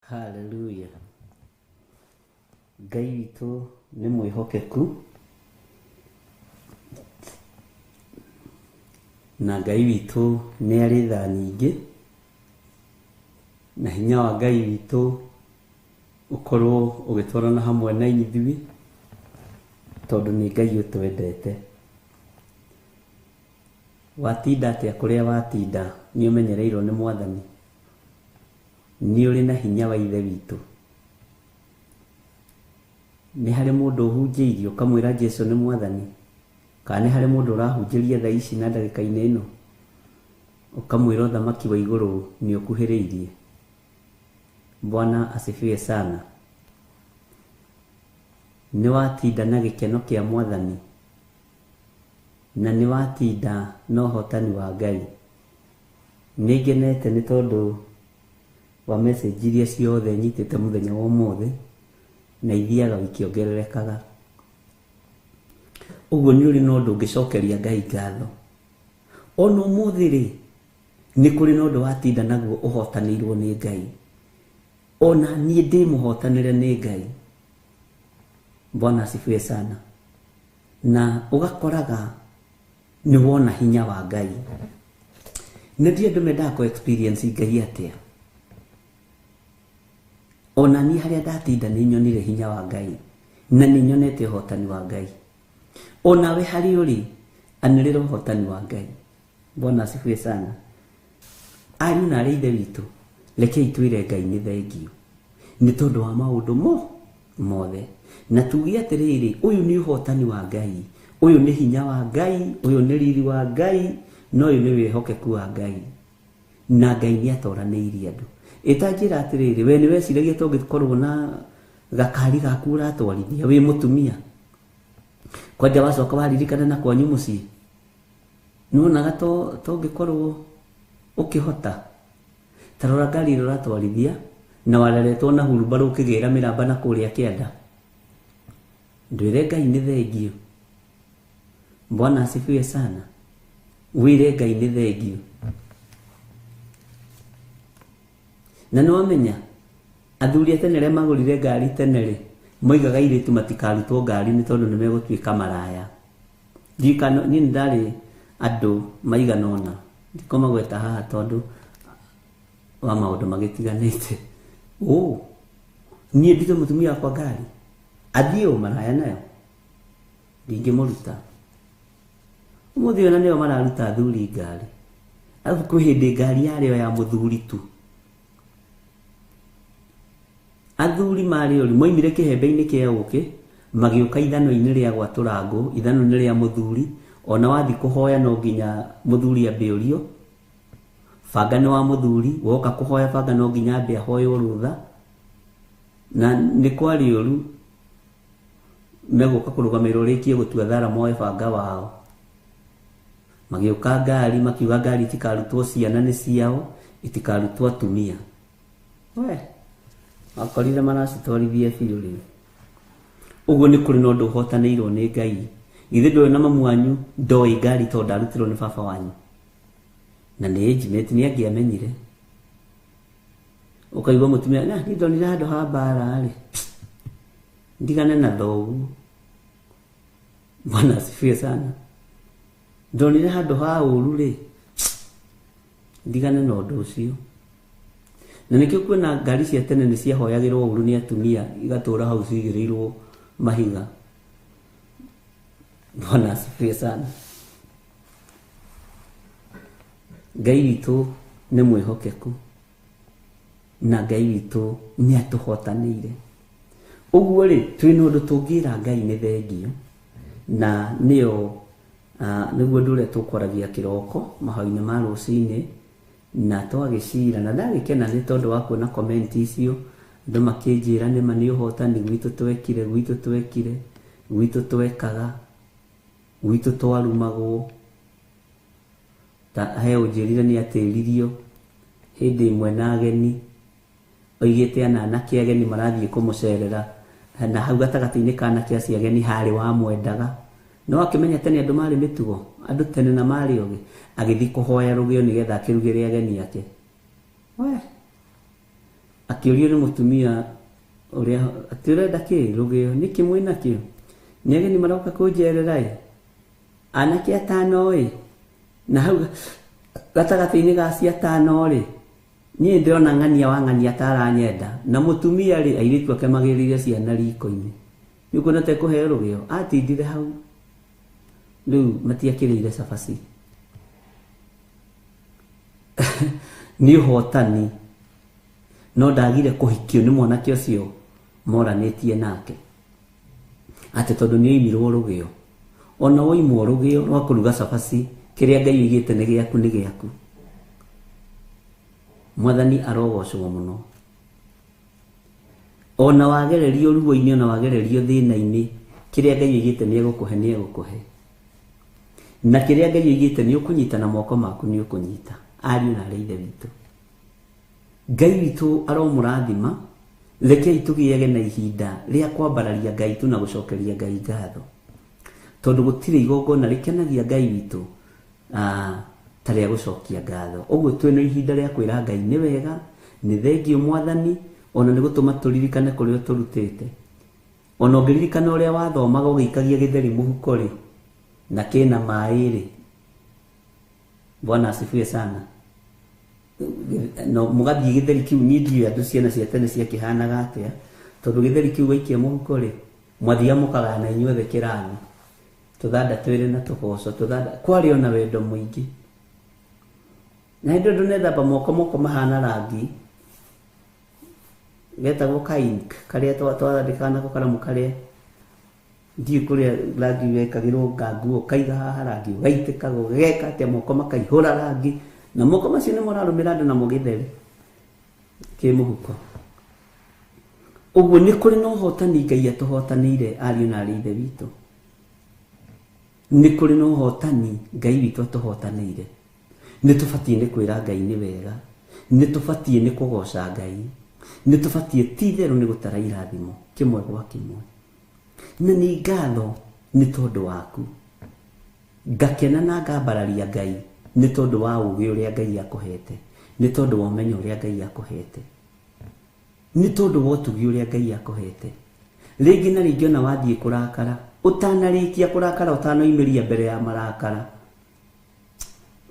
Hallelujah. Ngai witũ nĩ mwĩhokeku, na Ngai witũ nĩ arĩ tha nyingĩ, na hinya wa Ngai witũ ũkorwo ũgĩtwarana hamwe na ithuĩ, tondũ nĩ Ngai ũtwendete. Watinda atĩa kũrĩa watinda, nĩ ũmenyereirwo nĩ Mwathani, nĩ ũrĩ na hinya wa Ithe witũ. Nĩ harĩ mũndũ ũhunjĩirie ũkamwĩra Jesu nĩ Mwathani, kana nĩ harĩ mũndũ ũrahunjĩria thaa ici na ndagĩka-inĩ ĩno ũkamwĩra ũthamaki wa igũrũ nĩ ũkuhĩrĩirie. Bwana asifiwe sana. Nĩ watinda na gĩkeno kĩa Mwathani, na nĩ watinda na ũhotani wa Ngai. Nĩ ngenete nĩ tondũ wa message iria ciothe nyitĩte mũthenya wa ũmũthĩ, na ithiaga ikĩongererekaga. Ũguo nĩ ũrĩ na ũndũ ũngĩcokeria Ngai ngatho. Ona ũmũthĩ rĩ, nĩ kũrĩ na ũndũ watinda naguo ũhotanĩirwo nĩ Ngai. Ona niĩ ndĩ mũhotanĩre nĩ Ngai. Bwana asifiwe sana. Na ũgakoraga nĩ wona hinya wa Ngai. Nĩ ndiĩ andũ mendaga kũ experience Ngai atĩa. Ona niĩ harĩa ndatinda nĩ nyonire hinya wa Ngai na nĩ nyonete ũhotani wa Ngai. Onawe harĩa ũrĩ anĩrĩra ũhotani wa Ngai. Bwana asifiwe sana. Ariũ na arĩ ithe witũ, rekei twĩre Ngai nĩ thengio nĩ tondũ wa maũndũ mothe, na tuge atĩrĩrĩ, ũyũ nĩ ũhotani wa Ngai, ũyũ nĩ hinya wa Ngai, ũyũ nĩ riri wa Ngai, na ũyũ nĩ wĩhokeku wa Ngai. Na Ngai nĩ atoranĩirie andũ. Ĩtanjĩra atĩrĩrĩ, we nĩ weciragia to ũngĩkorwo na gakari gaku ũratwarithia wĩ mũtumia, kwanja wacoka waririkana na kwanyu mũciĩ, nĩwonaga to ũngĩkorwo ũkĩhota. Ta rora ngari ĩrĩa ũratwarithia na wareretwo na hurumbarũ ũkĩgĩra mĩramba na kũrĩa kĩanda. Ndwĩre Ngai nĩ thengio. Bwana asifiwe sana. Wĩre Ngai nĩ thengio. Na nĩ wamenya athuri a tene arĩa magũrire ngari tene rĩ, moigaga airĩtu matikarutwo ngari nĩ tondũ nĩ megũtuĩka maraya. Ndirikana niĩ nĩ ndarĩ andũ maigana ũna, ndikũmagweta haha tondũ wa maũndũ magĩtiganĩte. Niĩ ndute mũtumia wakwa ngari athiĩ ũ maraya nayo, ndingĩmũruta. Ũmũthĩ ona nĩo mararuta athuri ngari. Arabu kwĩ hĩndĩ ngari yarĩ o ya mũthuri tu. Athuri marĩ ũru, moimire kĩhembe-inĩ kĩa ũkĩ, magĩũka ithanwa-inĩ rĩa gwatũra ngũ, ithanwa nĩ rĩa mũthuri, ona wathiĩ kũhoya no nginya mũthuri ambe ũrio. Banga nĩ wa mũthuri, woka kũhoya banga no nginya ambe ahoywo rũtha. Na nĩ kwarĩ ũru, megũka kũrũgamĩrĩra ũrĩkie gũtua thara moe banga wao. Magĩũka ngari, makiuga ngari itikarutwo ciana nĩ ciao, itikarutwo atumia. We, wakorire maracitwarithia biũ rĩu. Ũguo nĩ kũrĩ na ũndũ ũhotanĩirwo nĩ Ngai. Githĩ ndũĩ na mamu wanyu ndoĩ ngari tondũ ndarutirwo nĩ baba wanyu. Na nĩ age mate nĩ angĩamenyire. Ũkaigua mũtumia, na niĩ ndonire handũ ha mbara rĩ, ndigane na thoguo. Bwana asifiwe sana. Ndonire handũ ha ũru rĩ, ndigane na ũndũ ũcio. Na nĩkĩo kuona ngari cia tene nĩ ciahoyagĩrwo ũru nĩ atumia, igatũra hau cigĩrĩirwo mahiga. Bwana asifiwe sana. Ngai witũ nĩ mwĩhokeku na Ngai witũ nĩ atũhotanĩire. Ũguo rĩ, twĩna ũndũ tũngĩra Ngai nĩ thengio, na nĩyo nĩguo ũndũ ũrĩa tũkwaragia kĩroko mahoya-inĩ ma rũcinĩ, na twagĩcira na ndagĩkena nĩ tondũ wa kuona comment icio, andũ makĩnjĩra nĩma nĩ ũhotani gwitũ twekire, gwitũ twekire, gwitũ twekaga, gwitũ twarumagwo. Ta he ũnjĩrire nĩ atĩririo hĩndĩ ĩmwe na ageni, oigĩte ana anake ageni marathiĩ kũmũcerera, na hau gatagatĩ-inĩ ka anake acio ageni harĩ wamwendaga. No akĩmenya tene andũ marĩ mĩtugo, andũ tene na marĩ ogĩ, agĩthiĩ kũhoya rũgĩo nĩgetha akĩrugĩre ageni ake. We, akĩũrio nĩ mũtumia ũrĩa atĩ ũrenda kĩ rũgĩo, nĩkĩ mwĩna kĩo? Nĩ ageni maroka kũnjerera ĩ, anake atano ĩ, na hau gatagatĩ-inĩ ga acio atano rĩ, niĩ ndĩrona ng'ania wa ng'ania ataranyenda, na mũtumia rĩ, airĩtu ake magĩrĩire ciana riko-inĩ. Nĩ ũkuona ta ekũheo rũgĩo? Atindire hau. Rĩu matiakĩrĩire cabaci. Nĩ ũhotani, no ndagire kũhikio nĩ mwanake ũcio moranĩtie nake, atĩ tondũ nĩ oimirwo rũgĩo. Ona woimwo rũgĩo rwa kũruga cabaci, kĩrĩa Ngai oigĩte nĩ gĩaku nĩ gĩaku. Mwathani arogocwo mũno. Ona wagererio ruo-inĩ, ona wagererio thĩna-inĩ, kĩrĩa Ngai oigĩte nĩ egũkũhe, nĩ egũkũhe. Na kĩrĩa Ngai oigĩte nĩ ũkũnyita na moko maku nĩ ũkũnyita. Ariũ na arĩ ithe witũ, Ngai witũ aromũrathima. Rekei tũgĩage na ihinda rĩa kwambararia Ngai tu na gũcokeria Ngai ngatho, tondũ gũtirĩ igongona rĩkenagia Ngai witũ ta rĩa gũcokia ngatho. Ũguo twĩna ihinda rĩa kwĩra Ngai nĩ wega, nĩ thengiũ Mwathani, ona nĩ gũtũma tũririkane kũrĩa ũtũrutĩte. Ona ũngĩririkana ũrĩa wathomaga ũgĩikagia gĩtheri mũhuko rĩ, na kĩna maĩ rĩ, Bwana asifiwe sana. No mũgathiĩ gĩtheri kĩu, niĩ ndiũĩ andũ ciana cia tene ciakĩhanaga atĩa, tondũ gĩtheri kĩu waikia mũhuko rĩ, mwathiaga mũkagayana inyuothe kĩrathi, tũthanda twĩrĩ na tũboco, tũthanda, kwarĩ ona wendo mũingĩ. Na hĩndĩ ĩyo ndũnethamba moko, moko mahana rangi getagwo ka ink karĩa twandĩkaga nako karamu karĩa ndiũĩ kũrĩa rangi wekagĩrwo nganguo, ũkaiga haha rangi ũgaitĩkaga ũgeka atĩa, moko makaihũra rangi, na moko macio nĩmo ũrarũmĩra andũ namo gĩtheri kĩ mũhuko. Ũguo nĩ kũrĩ na ũhotani Ngai atũhotanĩire ariũ na aarĩ a Ithe witũ. Nĩ kũrĩ na ũhotani Ngai witũ atũhotanĩire. Nĩ tũbatiĩ nĩ kwĩra Ngai nĩ wega, nĩ tũbatiĩ nĩ kũgoca Ngai, nĩ tũbatiĩ ti itherũ nĩ gũtara irathimo kĩmwe gwa kĩmwe. Na nĩ ngatho nĩ tondũ waku, ngakena na ngambararia Ngai nĩ tondũ wa ũũgĩ ũrĩa Ngai akũhete, nĩ tondũ wa ũmenyo ũrĩa Ngai akũhete, nĩ tondũ wa ũtugi ũrĩa Ngai akũhete. Rĩngĩ na rĩngĩ ona wathiĩ kũrakara, ũtanarĩkia kũrakara, ũtanoimĩria mbere ya marakara,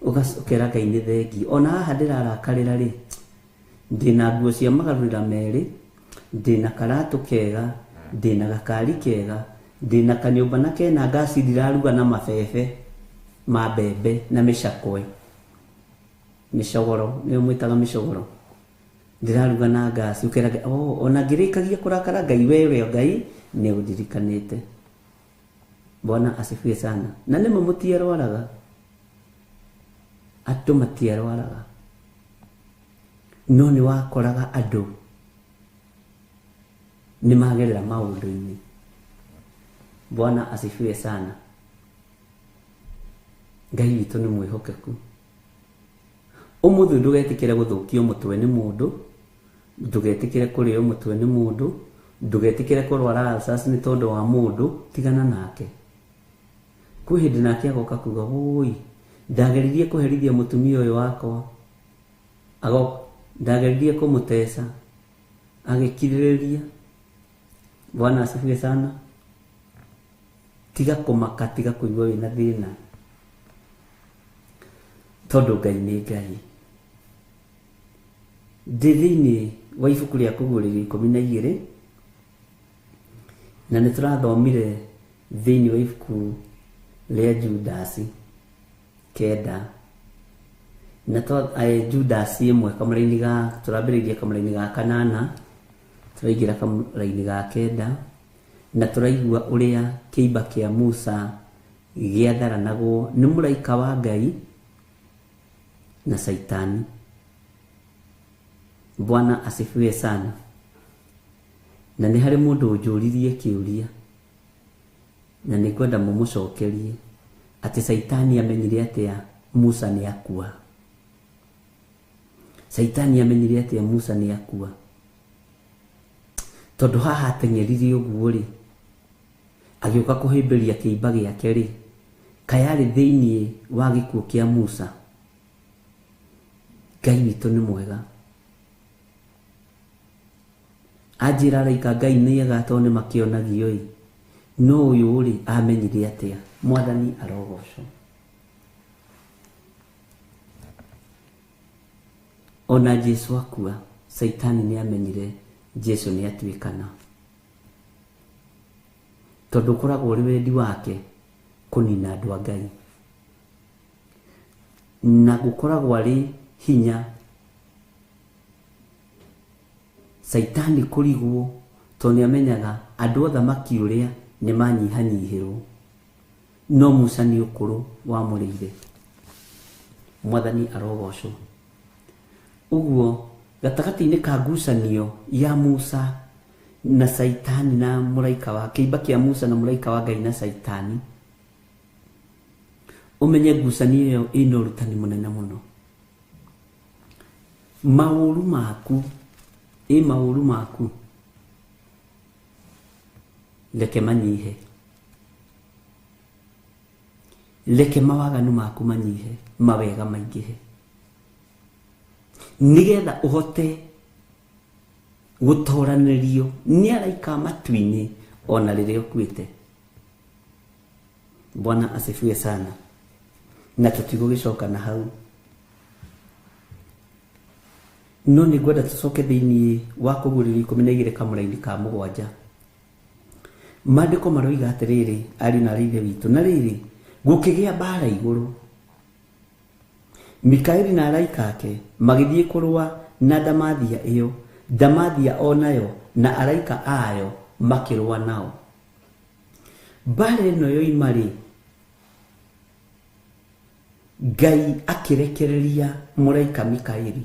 ũkera Ngai nĩ thengiũ. Ona haha ndĩrarakarĩra rĩ, ndĩna nguo cia magarũrĩra merĩ, ndĩna karatũ kega, ndĩna gakari kega, ndĩna kanyũmba na kena ngaci ndiraruga na mabebe ma mbembe na mĩcakwe, mĩcogoro, nĩyo mwĩtaga mĩcogoro, ndĩraruga na ngaci. Ũkera Ngai, oh, ona ngĩrĩkagia kũrakara Ngai, we ũrĩa Ngai nĩ ũndirikanĩte. Bwana asifiwe sana. Na nĩmo mũtiarwaraga, andũ matiarwaraga, no nĩ wakoraga andũ nĩ magerera maũndũ-inĩ. Bwana asifiwe sana. Ngai witũ nĩ mwĩhokeku. Ũmũthĩ ndũgetĩkĩre gũthũkio mũtwe nĩ mũndũ, ndũgetĩkĩre kũrĩo mũtwe nĩ mũndũ, ndũgetĩkĩre kũrwara ulcers nĩ tondũ wa mũndũ, tigana nake. Kwĩ hĩndĩ nake agoka kuga, wũi, ndageririe kũherithia mũtumia ũyũ wakwa, ndageririe kũmũteca, agĩkirĩrĩria. Bwana asifiwe sana. Tiga kũmaka, tiga kũigua wĩna thĩna, tondũ Ngai nĩ Ngai. Ndĩ thĩinĩ wa ibuku rĩa Kũguũrĩrio 12, na nĩ tũrathomire thĩinĩ wa ibuku rĩa Judasi 9, na Judasi 1 kamũraini ga, tũrambĩrĩirie kamũraini ga 8, tũraingĩra kamũraini ga 9, na tũraigua ũrĩa kĩimba kĩa Musa gĩatharanagwo nĩ mũraika wa Ngai na Saitani. Bwana asifiwe sana. Na nĩ harĩ mũndũ ũnjũririe kĩũria, na nĩ ngwenda mũmũcokerie atĩ Saitani amenyire atĩa Musa nĩ akua. Saitani amenyire atĩa Musa nĩ akua, tondũ haha ateng'erire ũguo rĩ, agĩũka kũhĩmbĩria kĩimba gĩake rĩ, kayarĩ thĩinĩ wa gĩkuũ kĩa Musa. Ngai witũ nĩ mwega. Anjĩra araika Ngai nĩ ega tondũ nĩ makĩonagio ĩ, no ũyũ rĩ amenyire atĩa? Mwathani arogocwo. Ona Jesu akua, Saitani nĩ amenyire Jesu nĩ atuĩkana, tondũ ũkoragwo ũrĩ wendi wake kũnina andũ a Ngai, na gũkoragwo arĩ hinya Saitani kũrigwo, tondũ nĩ amenyaga andũ othe athamaki ũrĩa nĩ manyihanyihĩrwo, no Musa nĩ ũkũrũ wamũrĩire. Mwathani arogocwo. Ũguo gatagatĩ-inĩ ka ngucanio ya Musa na Saitani na mũraika wa kĩimba kĩa Musa na mũraika wa Ngai na Saitani, ũmenye ngucanio ĩyo ĩna ũrutani mũnene mũno. Maũru maku, ĩ maũru maku, reke manyihe. Reke mawaganu maku manyihe, mawega maingĩhe, nĩgetha ũhote gũtoranĩrio nĩ araika matu-inĩ ona rĩrĩa ũkuĩte. Bwana asifiwe sana. Na tũtigũgĩcoka na hau, no nĩ ngwenda tũcoke thĩinĩ wa kũguũrĩrio 12 kamũraini ka 7. Maandĩko maroiga atĩrĩrĩ, ariũ na aarĩ a Ithe witũ, na rĩrĩ gũkĩgĩa mbara igũrũ, Mikaeli na araika ake magĩthiĩ kũrũa na ndamathia ĩyo, ndamathia o nayo na araika ayo makĩrũa nao. Mbara ĩno yoima rĩ, Ngai akĩrekereria mũraika Mikaeli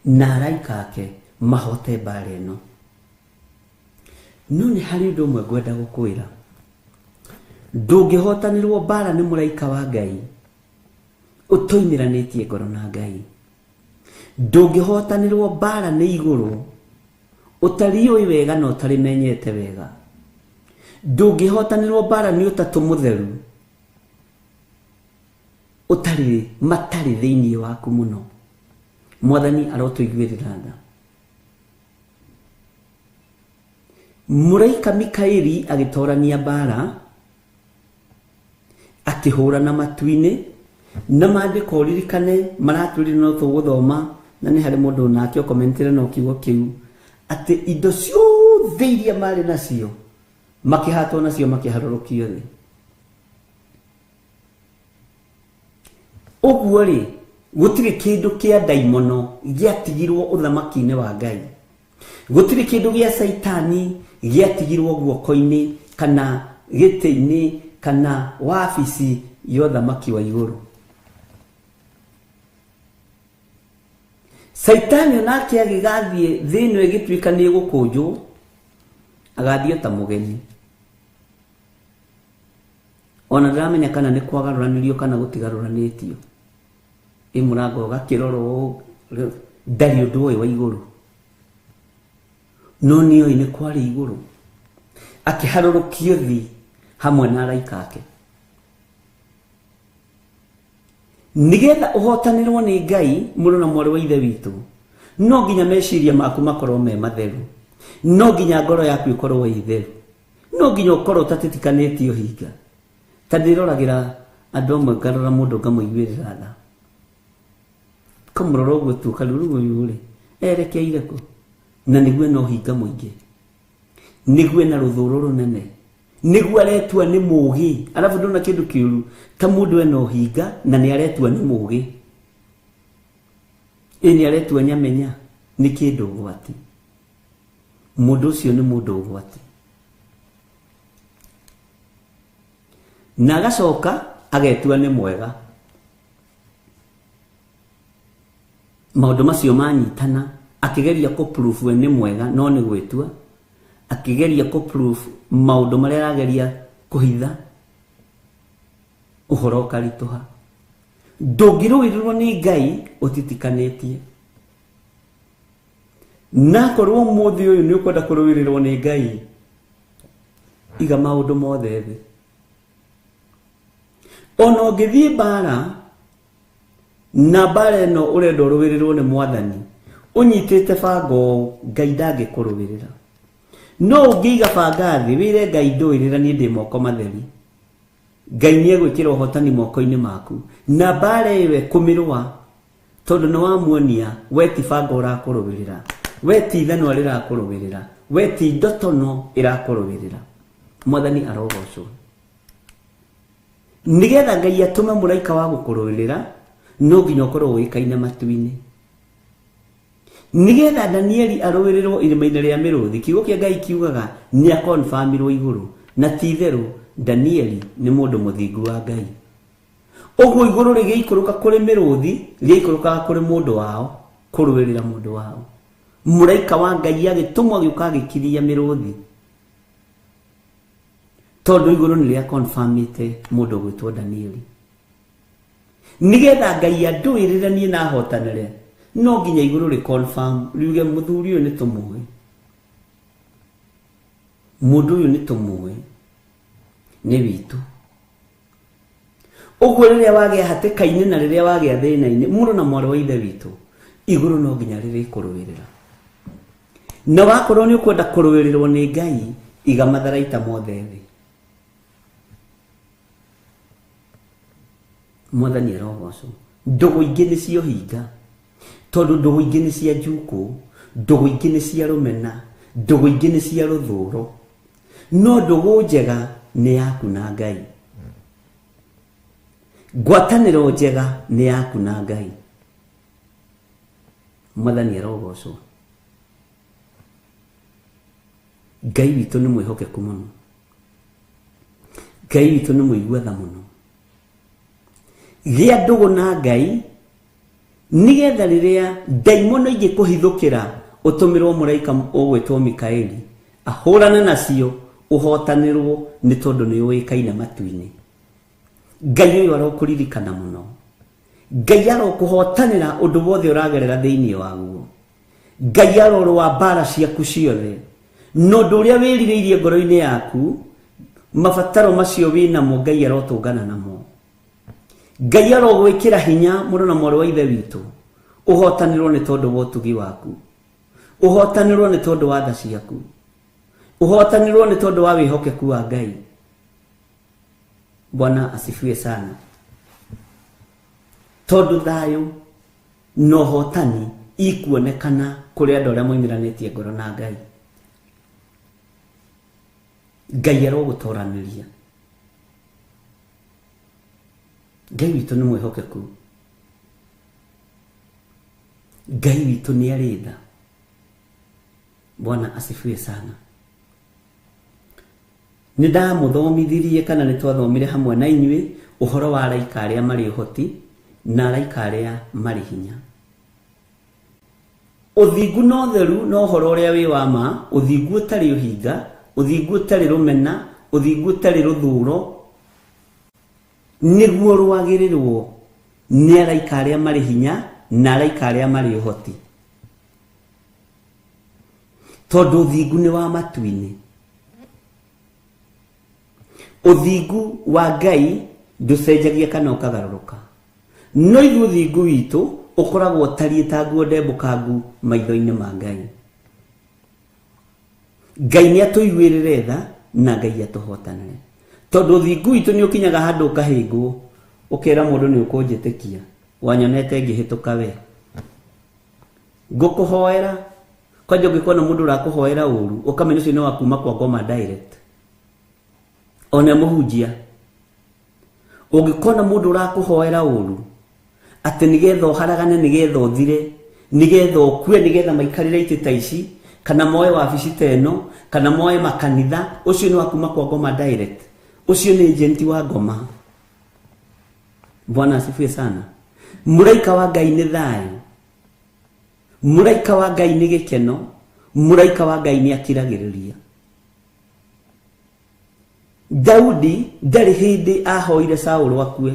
na araika ake mahote mbara ĩno. No nĩ harĩ ũndũ ũmwe ngwenda gũkwĩra, ndũngĩhotanĩrwo mbara nĩ mũraika wa Ngai ũtoimĩranĩtie ngoro na Ngai. Ndũngĩhotanĩrwo mbara nĩ igũrũ ũtariũĩ wega na ũtarĩmenyete wega. Ndũngĩhotanĩrwo mbara nĩ ũtatũ mũtheru ũtarĩ matarĩ thĩinĩ waku mũno. Mwathani arotũiguĩrĩra tha. Mũraika Mikaeli agĩtorania mbara, akĩhũrana matu-inĩ, na maandĩko ũririkane maratwĩrire no tũgũthoma, na nĩ harĩ mũndũ nake ũkomentire no kiugo kĩu atĩ indo ciothe iria marĩ nacio makĩhatwo nacio makĩharũrũkio thĩ. Ũguo rĩ, gũtirĩ kĩndũ kĩa ndaimono gĩatigirwo ũthamaki-inĩ wa Ngai, gũtirĩ kĩndũ gĩa Caitani gĩatigirwo guoko-inĩ kana gĩtĩ-inĩ kana wabici ya ũthamaki wa igũrũ. Caitani onake agĩgathiĩ thĩ ĩno ĩgĩtuĩka nĩ ĩgũkũnjwo, agathiĩ ta mũgeni. Ona ndaramenya kana nĩ kwagarũranĩrio kana gũtigarũranĩtio. Ĩ mũrango ũgakĩrorwo ndarĩ ũndũ ũyũ wa igũrũ, no nĩoĩ nĩ kwarĩ igũrũ. Akĩharũrũkio thĩ hamwe na araika ake, nĩgetha ũhotanĩrwo nĩ Ngai. Mũrũ na mwarĩ wa Ithe witũ, no nginya meciria maku makorwo me matheru, no nginya ngoro yaku ĩkorwo ĩ theru, no nginya ũkorwo ũtatitikanĩtie ũhinga. Ta ndĩroragĩra andũ amwe, ngarora mũndũ ngamũiguĩrĩra tha, kamũrora ũguo tu ũkarigwo rĩu ũyũ rĩ erekeire kũ, na nĩguo ena ũhinga mũingĩ, nĩguo ena rũthũũro rũnene, nĩguo aretua nĩ mũũgĩ. Arabu ndona kĩndũ kĩũru ta mũndũ ena ũhinga na nĩ aretua nĩ mũũgĩ, ĩ nĩ aretua nyamenya, nĩ kĩndũ ũgwati. Mũndũ ũcio nĩ mũndũ ũgwati. Na agacoka agetua nĩ mwega. Maũndũ macio manyitana, akĩgeria kũ-prove we nĩ mwega no nĩ gwĩtua, akĩgeria kũ-prove maũndũ marĩa arageria kũhitha, ũhoro ũkaritũha. Ndũngĩrũĩrĩrwo nĩ Ngai ũtitikanĩtie. Na korwo ũmũthĩ ũyũ nĩ ũkwenda kũrũĩrĩrwo nĩ Ngai, iga maũndũ mothe thĩ. Ona ũngĩthiĩ mbara, na mbara ĩno ũrenda ũrũĩrĩrwo nĩ Mwathani, ũnyitĩte banga ũũ, Ngai ndangĩkũrũĩrĩra. No ũngĩiga banga thĩ, wĩre Ngai ndũĩrĩra niĩ ndĩ moko matheri, Ngai nĩ egwĩkĩra ũhotani moko-inĩ maku. Na mbara ĩyo ĩkũmĩrũa, tondũ nĩ wamuonia we ti banga ũrakũrũĩrĩra, we ti ithanwa rĩrakũrũĩrĩra, we ti ndotono ĩrakũrũĩrĩra. Mwathani arogocwo. Nĩgetha Ngai atũme mũraika wa gũkũrũĩrĩra, no nginya ũkorwo ũĩkaine matu-inĩ. Nĩgetha Danieli arũĩrĩrwo irĩma-inĩ rĩa mĩrũthi, kiugo kĩa Ngai kiugaga nĩ akonfamirwo igũrũ, na ti itherũ Danieli nĩ mũndũ mũthingu wa Ngai. Ũguo igũrũ rĩgĩikũrũka kũrĩ mĩrũthi, rĩaikũrũkaga kũrĩ mũndũ wao, kũrũĩrĩra mũndũ wao. Mũraika wa Ngai agĩtũmwo agĩũka agĩkiria mĩrũthi, tondũ igũrũ nĩ rĩa confirmĩte mũndũ ũgwĩtwo Danieli. Nĩgetha Ngai andũĩrĩre niĩ na ahotanĩre, no nginya igũrũ rĩ confirm, riuge mũthuri ũyũ nĩ tũmũĩ, mũndũ ũyũ nĩ tũmũĩ, nĩ witũ. Ũguo rĩrĩa wagĩa hatĩka-inĩ na rĩrĩa wagĩa thĩna-inĩ, mũrũ na mwarĩ wa ithe witũ, igũrũ no nginya rĩrĩkũrũĩrĩra. Na wakorwo nĩ ũkwenda kũrũĩrĩrwo nĩ Ngai, iga matharaita mothe thĩ. Mwathani arogocwo. Ndũgũ ingĩ nĩ cia ũhinga, tondũ ndũgũ ingĩ nĩ cia njukũ, ndũgũ ingĩ nĩ cia rũmena, ndũgũ ingĩ nĩ cia rũthũro. No ndũgũ njega nĩ yaku na Ngai. Ngwatanĩro njega nĩ yaku na Ngai. Mwathani arogocwo. Ngai witũ nĩ mwĩhokeku mũno. Ngai witũ nĩ mũigua tha mũno. Gĩa ndũgũ na Ngai nĩgetha rĩrĩa ndaimono ingĩkũhithũkĩra ũtũmĩrwo mũraika ũgwĩtwo Mikaeli ahũrane nacio, ũhotanĩrwo nĩ tondũ nĩ ũĩkaine matu-inĩ. Ngai ũyũ arokũririkana mũno. Ngai arokũhotanĩra ũndũ wothe ũragerera thĩinĩ waguo. Ngai arorũa mbara ciaku ciothe. Na ũndũ ũrĩa wĩrirĩirie ngoro-inĩ yaku, mabataro macio wĩnamo Ngai arotũngana namo. Ngai arogwĩkĩra hinya mũrũ na mwarĩ wa ithe witũ, ũhotanĩrwo nĩ tondũ wa ũtugi waku, ũhotanĩrwo nĩ tondũ wa tha ciaku, ũhotanĩrwo nĩ tondũ wa wĩhokeku wa Ngai. Bwana asifiwe sana. Tondũ thayũ na ũhotani ikuonekana kũrĩ andũ arĩa moimĩranĩtie ngoro na Ngai. Ngai arogũtoranĩria. Ngai witũ nĩ mwĩhokeku. Ngai witũ nĩ arĩ tha. Bwana asifiwe sana. Nĩ ndamũthomithirie kana nĩ twathomire hamwe na inyuĩ ũhoro wa araika arĩa marĩ ũhoti na araika arĩa marĩ hinya. Ũthingu na ũtheru na ũhoro ũrĩa wĩ wa ma, ũthingu ũtarĩ ũhinga, ũthingu ũtarĩ rũmena, ũthingu ũtarĩ rũthũro, nĩguo rwagĩrĩrwo nĩ araika arĩa marĩ hinya na araika arĩa marĩ ũhoti. Tondũ ũthingu nĩ wa matu-inĩ. Ũthingu wa Ngai ndũcenjagia kana ũkagarũrũka. No ithuĩ ũthingu witũ ũkoragwo ũtariĩ ta nguo ndembũkangu maitho-inĩ ma Ngai. Ngai nĩ atũiguĩrĩre tha na Ngai atũhotanĩre. Tondũ ũthingu witũ nĩ ũkinyaga handũ ũkahĩngwo, ũkera mũndũ nĩ ũkũnjĩtĩkia, wanyonete ngĩhĩtũka we. Ngũkũhoera, kwanja ũngĩkona mũndũ ũrakũhoera ũru, ũkamenya ũcio nĩ wa kuma kwa ngoma direct. Ona mũhunjia. Ũngĩkona mũndũ ũrakũhoera ũru, atĩ nĩgetha ũharagane, nĩgetha ũthire, nĩgetha ũkue, nĩgetha maikarĩre itĩ ta ici, kana moe wabici ta ĩno, kana moe makanitha, ũcio nĩ wa kuma kwa ngoma direct. Ũcio nĩ agent wa ngoma. Bwana asifiwe sana. Mũraika wa Ngai nĩ thayũ. Mũraika wa Ngai nĩ gĩkeno. Mũraika wa Ngai nĩ akiragĩrĩria. Daudi ndarĩ hĩndĩ ahoire Saũlũ akue.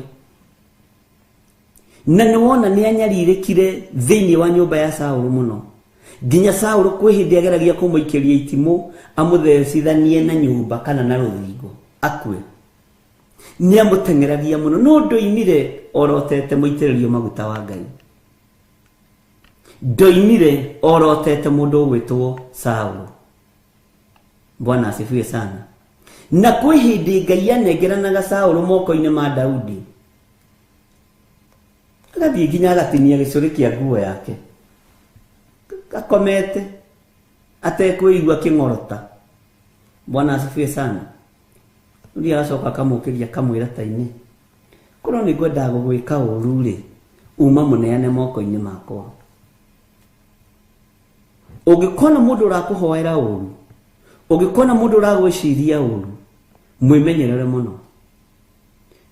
Na nĩ wona nĩ anyarirĩkire thĩinĩ wa nyũmba ya Saũlũ mũno. Nginya Saũlũ kwĩ hĩndĩ ageragia kũmũikĩria itimũ amũthecithanie na nyũmba kana na rũthingo akue. Nĩ amũteng'eragia mũno, no ndoimire orotete mũitĩrĩrio maguta wa Ngai. Ndoimire orotete mũndũ ũgwĩtwo Saũlũ. Bwana asifiwe sana. Na kwĩ hĩndĩ Ngai anengeranaga Saũlũ moko-inĩ ma Daudi. Agathiĩ nginya agatinia gĩcũrĩ kĩa nguo yake. Akomete atekwĩigua kĩng'orota. Bwana asifiwe sana. Ũrĩa agacoka akamũkĩria akamwĩra ta-inĩ, korwo nĩ ngwendaga gũgwĩka ũru rĩ, uma mũneane moko-inĩ makwa. Ũngĩkona mũndũ ũrakũhoera ũru, ũngĩkona mũndũ ũragwĩciria ũru, mwĩmenyerere mũno.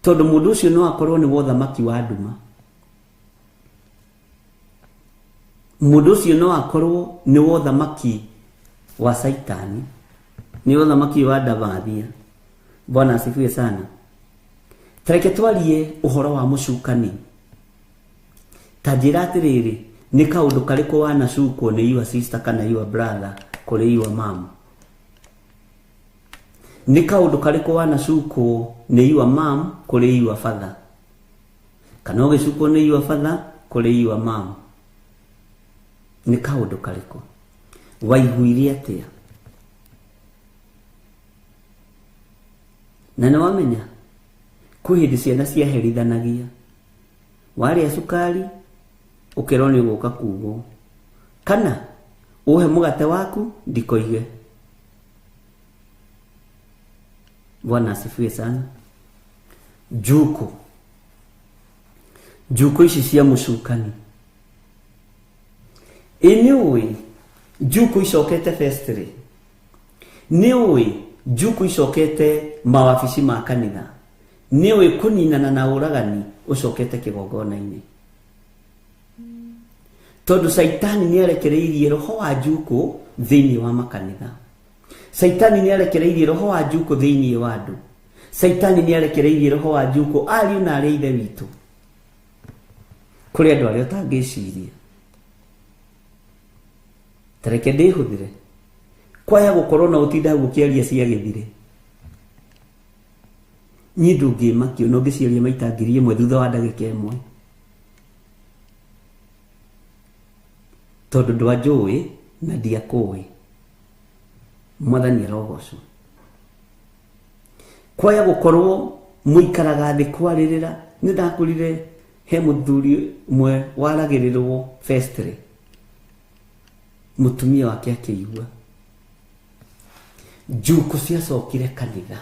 Tondũ mũndũ ũcio no akorwo nĩ wa ũthamaki wa nduma. Mũndũ ũcio no akorwo nĩ wa ũthamaki wa Saitani, nĩ wa ũthamaki wa Ndamathia. Bwana asifiwe sana. Tareke twarie ũhoro wa mũcukani. Ta njĩra atĩrĩrĩ, nĩ kaũndũ karĩkũ wanacukwo nĩ your sister kana your brother kũrĩ your mom? Nĩ kaũndũ karĩkũ wanacukwo nĩ your mom kũrĩ your father? Kana ũgĩcukwo nĩ your father kũrĩ your mom. Nĩ kaũndũ karĩkũ? Waiguire atĩa? Na nĩ wamenya kwĩ hĩndĩ ciana ciaherithanagia. Warĩa cukari ũkerwo nĩ ũgũka kugwo, kana ũhe mũgate waku ndikoige. Bwana asifiwe sana. Njuko, njuko ici cia mũcukani. Ĩ nĩ ũĩ njuko icokete festry? Nĩ ũĩ njuko icokete mawabici ma kanitha? Nĩ ũĩ kũninana na ũragani ũcokete kĩgongona-inĩ? Tondũ Caitani nĩ arekereirie roho wa njuko thĩinĩ wa makanitha. Caitani nĩ arekereirie roho wa njuko thĩinĩ wa andũ. Caitani nĩ arekereirie roho wa njuko ariũ na arĩa ithe witũ kũrĩ andũ arĩa ũtangĩciria. Tareke ndĩhũthĩre kwaya gũkorwo na ũtinda hau ũkĩaria cia gĩthire. Niĩ ndũngĩmakio no ngĩciaria maita 1000 thutha wa ndagĩka ĩmwe, tondũ ndwanjũĩ na ndiakũĩ. Mwathani arogocwo. Kwaya gũkorwo mũikaraga thĩ kwarĩrĩra. Nĩ ndakũrire he mũthuri ũmwe waragĩrĩrwo festry, mũtumia wake akĩigua. Njuko ciacokire kanitha,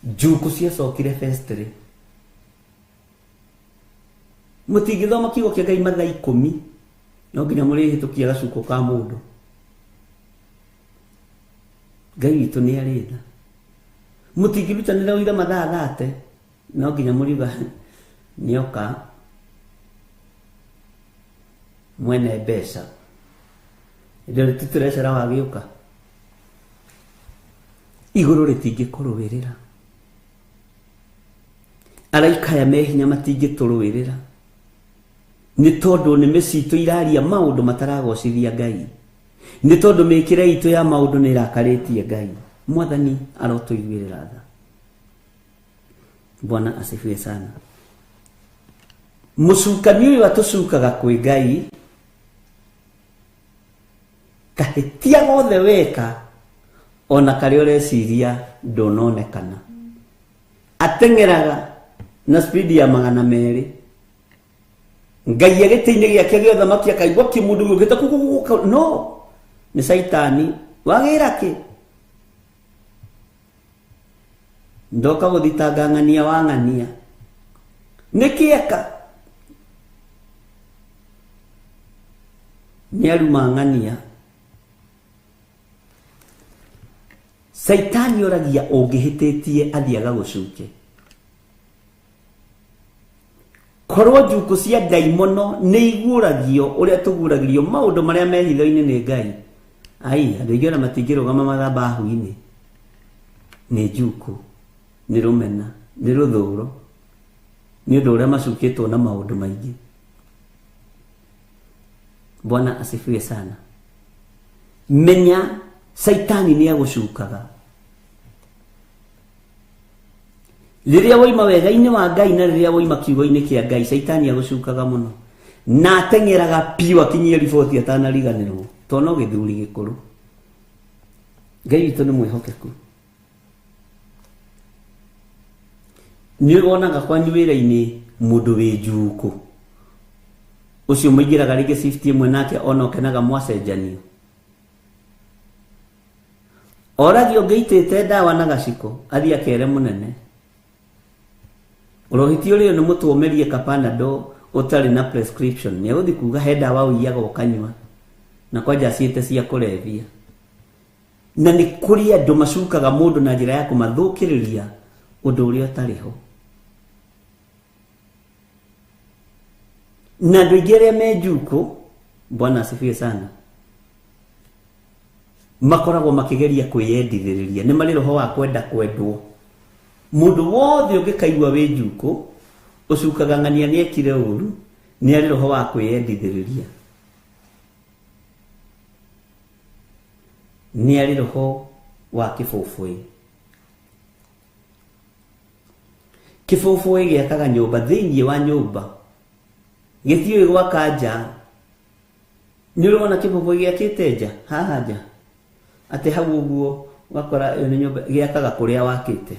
njuko ciacokire festry. Mũtingĩthoma kiugo kĩa Ngai mathaa 10, no nginya mũrĩhĩtũkia gacuko ka mũndũ. Ngai witũ nĩ arĩ tha. Mũtingĩrutanĩra ũira mathaa 30, no nginya mũriuga nĩoka mwene mbeca. Ĩndĩ tũtirecera wagĩũka. Igũrũ rĩtingĩkũrũĩrĩra. Araika aya me hinya matingĩtũrũĩrĩra. Nĩ tondũ nĩmĩ citũ iraria maũndũ mataragocithia Ngai. Nĩ tondũ mĩkĩre itũ ya maũndũ nĩ ĩrakarĩtie Ngai. Mwathani arotũiguĩrĩra tha. Bwana asifiwe sana. Mũcukani ũyũ atũcukaga kwĩ Ngai, kahĩtia gothe weka ona karĩa ũreciria ndũnonekana. Ateng'eraga na speed ya 200. Ngai agĩtĩ-inĩ gĩake gĩa ũthamaki akaigua kĩmũndũ gĩũkĩte kũkũkũ. No nĩ Caitani wagĩra kĩ? Ndoka gũthitanga ng'ania wa ng'ania. Nĩkĩ eka? Nĩ aruma ng'ania. Caitani oragia ũngĩhĩtĩtie athiaga gũcuke. Korwo njuko cia ndaimono nĩ iguũragio ũrĩa tũguũragĩrio maũndũ marĩa me hitho-inĩ nĩ Ngai. Ai, andũ aingĩ ona matingĩrũgama mathabahu-inĩ. Nĩ njuko, nĩ rũmena, nĩ rũthũro, nĩ ũndũ ũrĩa macukĩtwo na maũndũ maingĩ. Bwana asifiwe sana. Menya Caitani nĩ agũcukaga. Rĩrĩa woima wega-inĩ wa Ngai na rĩrĩa woima kiugo-inĩ kĩa Ngai, Caitani agũcukaga mũno. Na ateng'eraga piũ akinyie riboti atanariganĩrwo, tondũ no gĩthuri gĩkũrũ. Ngai witũ nĩ mwĩhokeku. Nĩ wonaga kwanyu wĩra-inĩ mũndũ wĩ njuko. Ũcio mũingĩraga rĩngĩ shift ĩmwe nake ona ũkenaga mwacenjanio. Oragio ũngĩitĩte ndawa na gaciko, athiĩ akere mũnene. Ũrohĩtio ũrĩo nĩ mũtwe ũmerie kapanado ũtarĩ na prescription. Nĩ egũthiĩ kuga he ndawa ũiyaga ũkanyua, na kwanja ciĩte cia kũrebia. Na nĩ kũrĩ andũ macukaga mũndũ na njĩra ya kũmathũkĩrĩria ũndũ ũrĩa ũtarĩ ho. Na andũ aingĩ arĩa me njuko, Bwana asifiwe sana, makoragwo makĩgeria kwĩyendithĩrĩria. Nĩ marĩ roho wa kwenda kwendwo. Mũndũ wothe ũngĩkaigua wĩ njuko ũcukaga ng'ania nĩ ekire ũru, nĩ arĩ roho wa kwĩyendithĩrĩria. Nĩ arĩ roho wa kĩbũbũĩ. Kĩbũbũĩ gĩakaga nyũmba thĩinĩ wa nyũmba, gĩtiũĩ gwaka nja. Nĩ ũrona kĩbũbũĩ gĩakĩte nja haha nja, atĩ hau ũguo ũgakora ĩyo nĩ nyũmba gĩakaga kũrĩa wakĩte,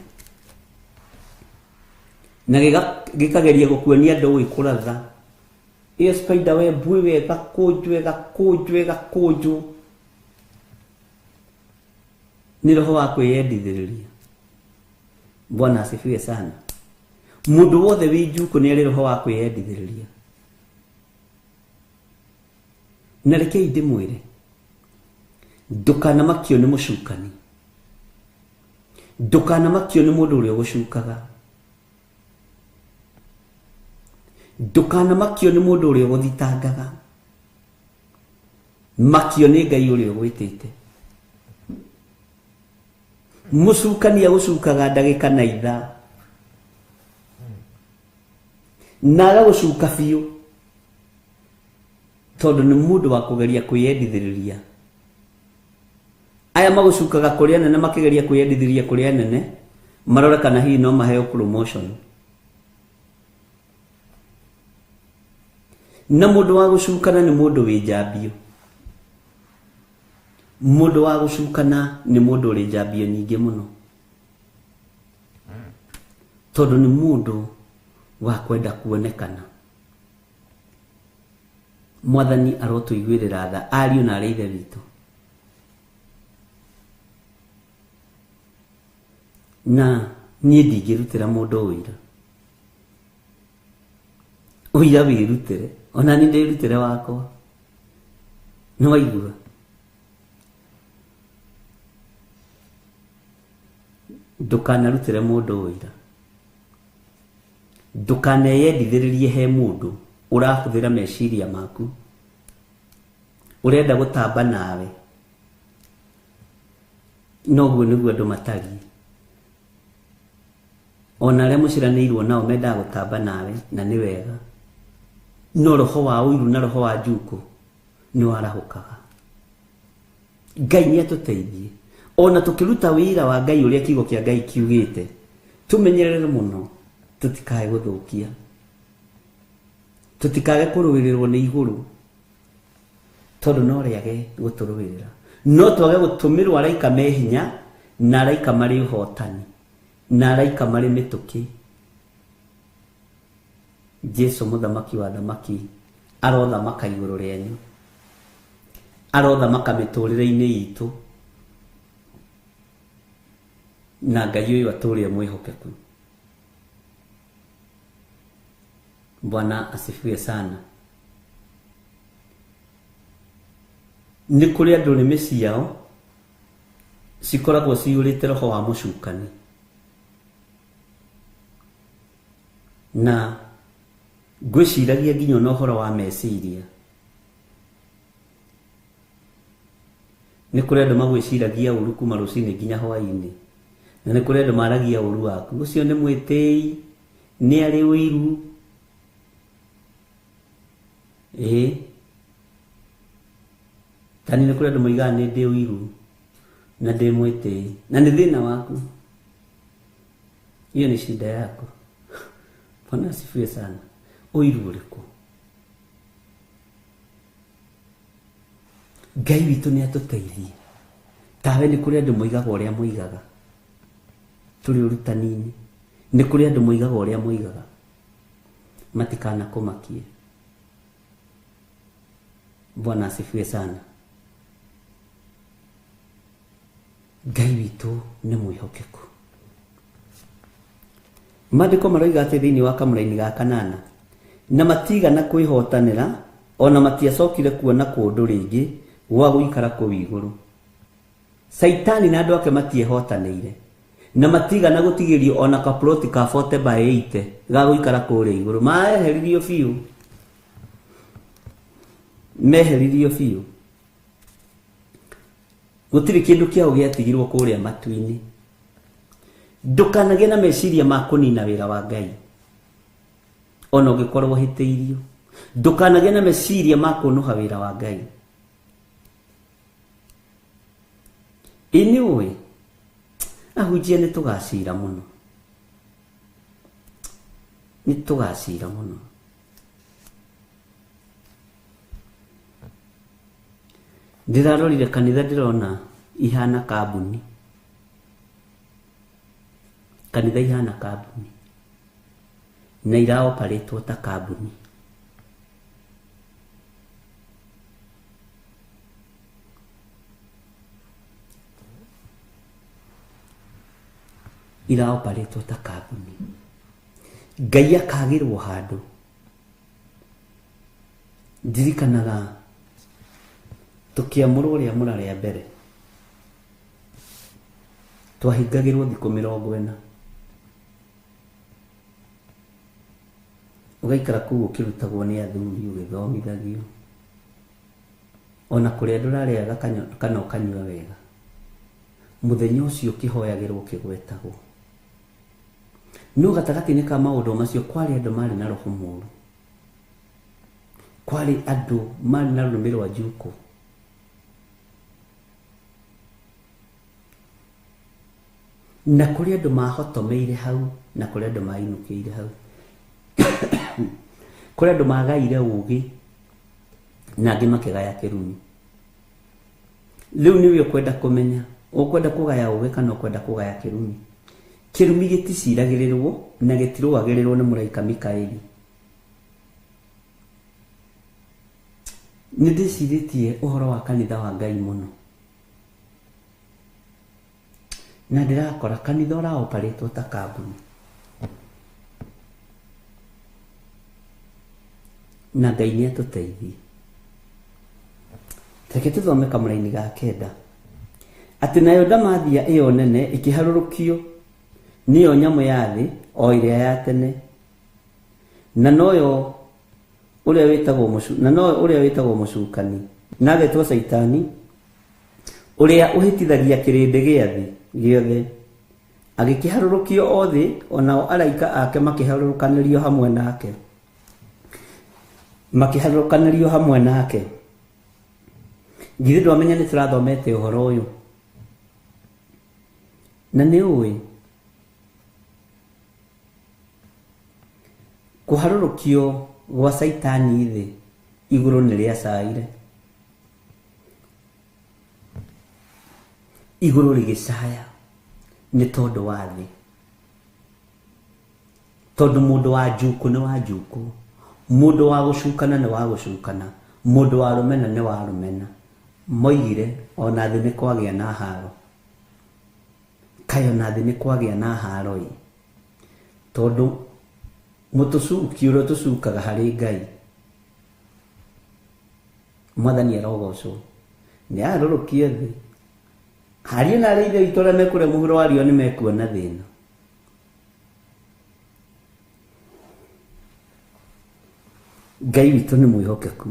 na gĩkageria gũkuonia ndũĩ kũratha. Ĩyo spider web ĩyo ĩgakũnjwo ĩgakũnjwo ĩgakũnjwo. Nĩ roho wa kwĩyendithĩrĩria. Bwana asifiwe sana. Mũndũ wothe wĩ njuku nĩ arĩ roho wa kwĩyendithĩrĩria. Na rekei ndĩmwĩre, ndũkanamakio nĩ mũcukani, ndũkanamakio nĩ mũndũ ũrĩa ũgũcukaga, ndũkanamakio nĩ mũndũ ũrĩa ũgũthitangaga. Makio nĩ Ngai ũrĩa ũgwĩtĩte. Mũcukani agũcukaga ndagĩka na ithaa, na agagũcuka biũ, tondũ nĩ mũndũ wa kũgeria kwĩyendithĩrĩria. Aya magũcukaga kũrĩa nene, makĩgeria kwĩyendithĩrĩria kũrĩa nene, marore kana hihi no maheo promotion. Na mũndũ wa gũcukana nĩ mũndũ wĩ njambio. Mũndũ wa gũcukana nĩ mũndũ ũrĩ njambio nyingĩ mũno, tondũ nĩ mũndũ wa kwenda kuonekana. Mwathani arotũiguĩrĩra tha, ariũ na arĩ ithe witũ. Na niĩ ndingĩrutĩra mũndũ ũira, ũira wĩrutĩre, ona niĩ ndĩrutĩre wakwa. Nĩ waigua? Ndũkanarutĩre mũndũ ũira, ndũkaneyendithĩrĩrie he mũndũ ũrahũthĩra meciria maku, ũrenda gũtamba nawe. Noguo nĩguo andũ matariĩ. Ona arĩa mũciranĩirwo nao mendaga gũtamba nawe, na nĩ wega, no roho wa ũiru na roho wa njuku nĩ warahũkaga. Ngai nĩ atũteithie ona tũkĩruta wĩra wa Ngai ũrĩa kiugo kĩa Ngai kiugĩte, tũmenyerere mũno tũtikae gũthũkia, tũtikage kũrũĩrĩrwo nĩ igũrũ, tondũ no rĩage gũtũrũĩrĩra. No twage gũtũmĩrwo araika me hinya, na araika marĩ ũhotani, na araika marĩ mĩtũkĩ. Jesu mũthamaki wa thamaki arothamaka igũrũ rĩanyu, arothamaka mĩtũrĩre-inĩ itũ, na Ngai ũyũ atũũre mwĩhokeku. Bwana asifiwe sana. Nĩ kũrĩ andũ nĩmĩ ciao cikoragwo ciyũrĩte roho wa mũcukani, na ngwĩciragia nginya ona ũhoro wa meciria. Nĩ kũrĩ andũ magwĩciragia ũru kuma rũcinĩ nginya hwaĩ-inĩ, na nĩ kũrĩ andũ maragia ũru waku. Ũcio nĩ mwĩtĩi, nĩ arĩ ũiru. Ĩĩ, tani nĩ kũrĩ andũ moigaga nĩ ndĩ ũiru na ndĩ mwĩtĩi, na nĩ thĩna waku. Hiyo ni shida yako. Bwana asifiwe sana. Ũiru ũrĩkũ? Ngai witũ nĩ atũteithie. Tawe nĩ kũrĩ andũ moigaga ũrĩa moigaga, tũrĩ ũrutani-inĩ, nĩ kũrĩ andũ moigaga ũrĩa moigaga, matikanakũmakie. Bwana asifiwe sana. Ngai witũ nĩ mwĩhokeku. Maandĩko maroiga atĩ thĩinĩ wa kamũraini ga kanana, na matigana kwĩhotanĩra, ona matiacokire kuona kũndũ rĩngĩ gwa gũikara kũu igũrũ. Saitani na andũ ake matiehotanĩire, na matigana gũtigĩrio ona kaploti ka 40 by 80 ga gũikara kũrĩa igũrũ. Maheririo biũ, meheririo biũ. Gũtirĩ kĩndũ kĩao gĩatigirwo kũrĩa matu-inĩ. Ndũkanagĩe na meciria ma kũnina wĩra wa Ngai, ona ũngĩkorwo ũhĩtĩirio. Ndũkanagĩe na meciria ma kũnũha wĩra wa Ngai. Ĩ nĩ ũĩ ahunjia nĩ tũgacira mũno. Nĩ tũgacira mũno. Ndĩrarorire kanitha ndĩrona ihana kambuni. Kanitha ihana kambuni. Na iraoparĩtwo ta kambuni. Iraoparĩtwo ta kambuni. Ngai akagĩrwo handũ. Ndirikanaga tũkĩamũrwo rĩamũra rĩa mbere. Twahingagĩrwo thikũ 40. Ũgaikara kũu ũkĩrutagwo nĩ athuri ũgĩthomithagio. Ona kũrĩa ndũrarĩaga kana ũkanyua wega. Mũthenya ũcio ũkĩhoyagĩrwo ũkĩgwetagwo. No gatagatĩ-inĩ ka maũndũ macio kwarĩ andũ marĩ na roho mũũru. Kwarĩ andũ marĩ na rũrĩmĩ rwa njukũ. Na kũrĩ andũ mahotomeire hau na kũrĩ andũ mainũkĩire hau. Kũrĩ andũ magaire ũgĩ na angĩ makĩgaya kĩrumi. Rĩu nĩwe ũkwenda kũmenya, ũkwenda kũgaya ũgĩ kana ũkwenda kũgaya kĩrumi. Kĩrumi gĩticiragĩrĩrwo na gĩtirũagĩrĩrwo nĩ mũraika Mikaeli. Nĩ ndĩcirĩtie ũhoro wa kanitha wa Ngai mũno. Na ndĩrakora kanitha ũraoparĩtwo ta kambuni. Na Ngai nĩ atũteithie. Reke tũthome kamũraini ga 9. Atĩ nayo ndamathia ĩyo nene ĩkĩharũrũkio nĩyo nyamũ ya thĩ o ĩrĩa ya tene. Na noyo ũrĩa wĩtagwo mũcu, na noyo ũrĩa wĩtagwo mũcukani, na agetwo Caitani, ũrĩa ũhĩtithagia kĩrĩndĩ gĩa thĩ gĩothe. Agĩkĩharũrũkio o thĩ, onao araika ake makĩharũrũkanĩrio hamwe nake. Makĩharũrũkanĩrio hamwe nake. Githĩ ndwamenya nĩ tũrathomete ũhoro ũyũ? Na nĩ ũĩ kũharũrũkio gwa Caitani thĩ igũrũ nĩ rĩacaire. Igũrũ rĩgĩcaya nĩ tondũ wa thĩ. Tondũ mũndũ wa njukũ nĩ wa njukũ, mũndũ wa gũcukana nĩ wa gũcukana, mũndũ wa rũmena nĩ wa rũmena. Moigire ona thĩ nĩ kwagĩa na haro. Kaĩ ona thĩ nĩ kwagĩa na haro ĩ. Tondũ mũtũcuki ũrĩa tũcukaga harĩ Ngai. Mwathani arogocwo. Nĩ arũrũkio thĩ. Ariũ na arĩa ithe witũ arĩa mekũrĩa mũhuro wa riũa nĩ mekuona thĩna. Ngai witũ nĩ mwĩhokeku.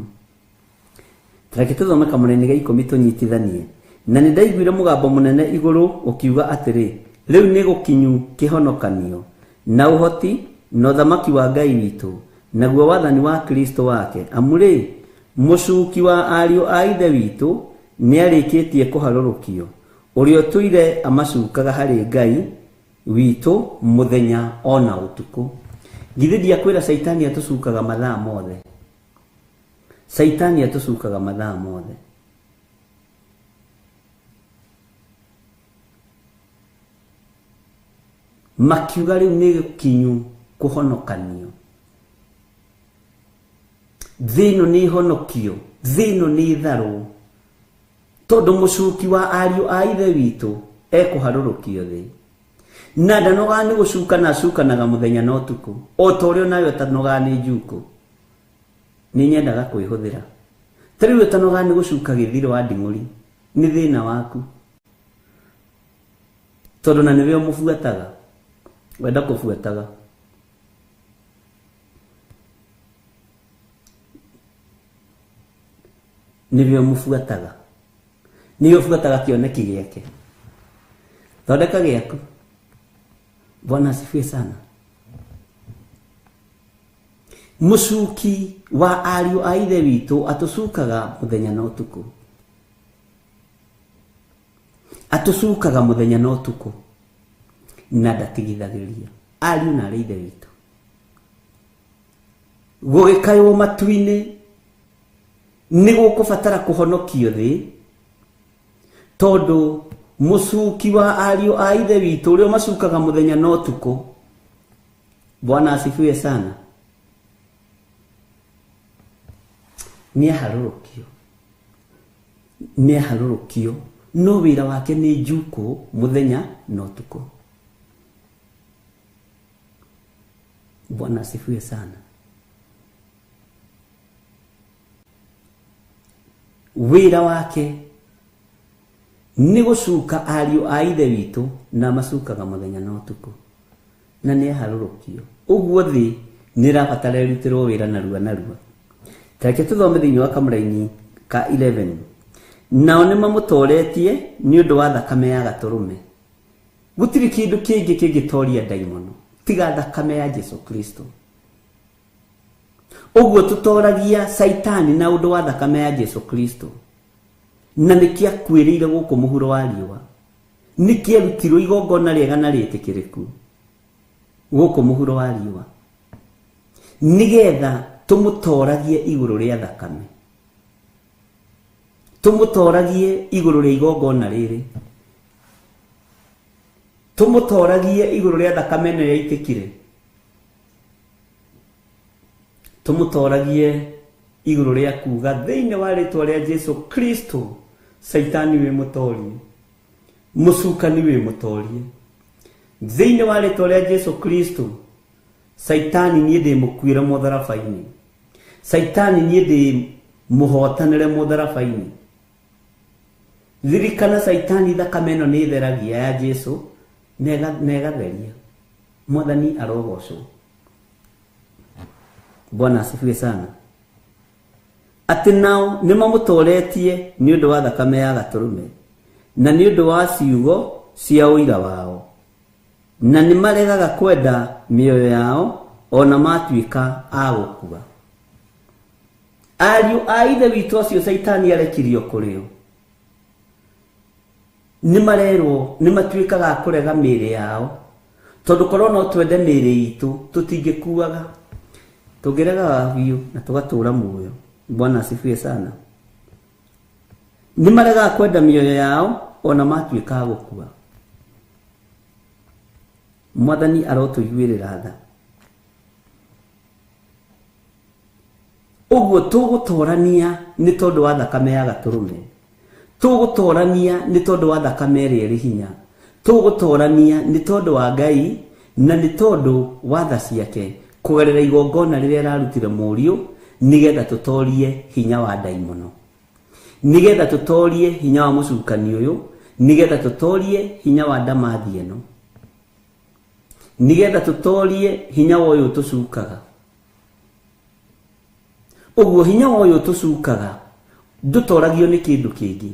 Reke tũthome kamũraini ga 10 tũnyitithanie. Na nĩ ndaiguire mũgambo mũnene igũrũ ũkiuga atĩrĩ, rĩu nĩ gũkinyu kĩhonokanio na ũhoti na ũthamaki wa Ngai witũ naguo wathani wa Kristo wake. Amu rĩ, mũcuki wa ariũ a ithe witũ nĩarĩkĩtie kũharũrũkio, ũrĩa ũtũire amacukaga harĩ Ngai witũ mũthenya ona ũtukũ. Githĩ ndiakwĩra Caitani atũcukaga mathaa mothe. Caitani atũcukaga mathaa mothe. Makiuga rĩu nĩ gĩkinyu kũhonokanio. Thĩ ĩno nĩ ĩhonokio, thĩ ĩno nĩ ĩtharwo. Tondũ mũcuki wa ariũ a ithe witũ ekũharũrũkio thĩ. Na ndanogaga nĩ gũcukana acukanaga mũthenya na ũtukũ. O ta ũrĩa onawe ũtanogaga nĩ njukũ. Nĩ nyendaga kwĩhũthĩra. Ta rĩu ũtanogaga nĩ gũcuka gĩthiro wa nding'ũri. Nĩ thĩna waku. Tondũ na nĩwe ũmũbuataga. Wenda kũbuataga. Nĩwe ũmũbuataga. Nĩwe ũbuataga kĩoneki gĩake. Thondeka gĩaku. Bwana asifiwe sana. Mũcuki wa ariũ a ithe witũ atũcukaga mũthenya na ũtukũ. Atũcukaga mũthenya na ũtukũ. Na ndatigithagĩria. Ariũ na arĩa ithe witũ. Gũgĩkaywo matu-inĩ nĩ gũkũbatara kũhonokio thĩ, tondũ mũcuki wa ariũ a ithe witũ ũrĩa macukaga mũthenya na ũtukũ. Bwana asifiwe sana. Nĩ aharũrũkio, no wĩra wake nĩ njukũ mũthenya na ũtukũ. Bwana asifiwe sana. Wĩra wake nĩ gũcuka ariũ a ithe witũ na macukaga mũthenya na ũtukũ, na nĩ aharũrũkio. Ũguo thĩ nĩ ĩrabatara ĩrutĩrwo wĩra narua narua. Tareke tũthome thĩinĩ wa kamũraini ka 11. Nao nĩ mamũtoretie nĩ ũndũ wa thakame ya gatũrũme. Gũtirĩ kĩndũ kĩngĩ kĩngĩtoria ndaimono tiga thakame ya Jesu Kristo. Ũguo tũtoragia Saitani na ũndũ wa thakame ya Jesu Kristo, na nĩkĩakuĩrĩire gũkũ mũhuro wa riũa, nĩkĩarutirwo igongona rĩega na rĩtĩkĩrĩku gũkũ mũhuro wa riũa, nĩgetha tũmũtoragie igũrũ rĩa thakame, tũmũtoragie igũrũ rĩa igongona rĩrĩ, tũmũtoragie igũrũ rĩa thakame ĩno yaitĩkire, tũmũtoragie igũrũ rĩa kuga thĩinĩ wa rĩtwa rĩa Jesu Kristo, Saitani wĩ mũtorie, mũcukani wĩ mũtorie. Thĩinĩ wa rĩtwa rĩa Jesu Kristo, Saitani niĩ ndĩ mũkuĩre mũtharaba-inĩ, Saitani niĩ ndĩ mũhotanĩre mũtharaba-inĩ. Ririkana Saitani thakame ĩno nĩ ĩtheragia ya Jesu na ĩgatheria. Mwathani arogocwo. Bwana asifiwe sana. Atĩ nao nĩ mamũtoretie nĩ ũndũ wa thakame ya gatũrũme, na nĩ ũndũ wa ciugo cia ũira wao, na nĩ maregaga kwenda mĩoyo yao ona matuĩka a gũkua. Ariũ a ithe witũ acio Saitani arekirio kũrĩ o, nĩ marerwo nĩ matuĩkaga a kũrega mĩĩrĩ yao, tondũ korwo no twende mĩĩrĩ itũ tũtingĩkuaga, tũngĩregaga biũ na tũgatũra muoyo. Bwana asifiwe sana. Nĩ maregaga kwenda mĩoyo yao ona matuĩka a gũkua. Mwathani arotũiguĩrĩra tha. Ũguo tũgũtorania nĩ tondũ wa thakame ya gatũrũme, tũgũtorania nĩ tondũ wa thakame ĩrĩa ĩrĩ hinya, tũgũtorania nĩ tondũ wa Ngai na nĩ tondũ wa tha ciake kũgerera igongona rĩrĩa ararutire mũriũ, nĩgetha tũtorie hinya wa ndaimono, nĩgetha tũtorie hinya wa mũcukani ũyũ, nĩgetha tũtorie hinya wa ndamathi ĩno, nĩgetha tũtorie hinya wa ũyũ tũcukaga. Ũguo hinya wa ũyũ tũcukaga ndũtoragio nĩ kĩndũ kĩngĩ.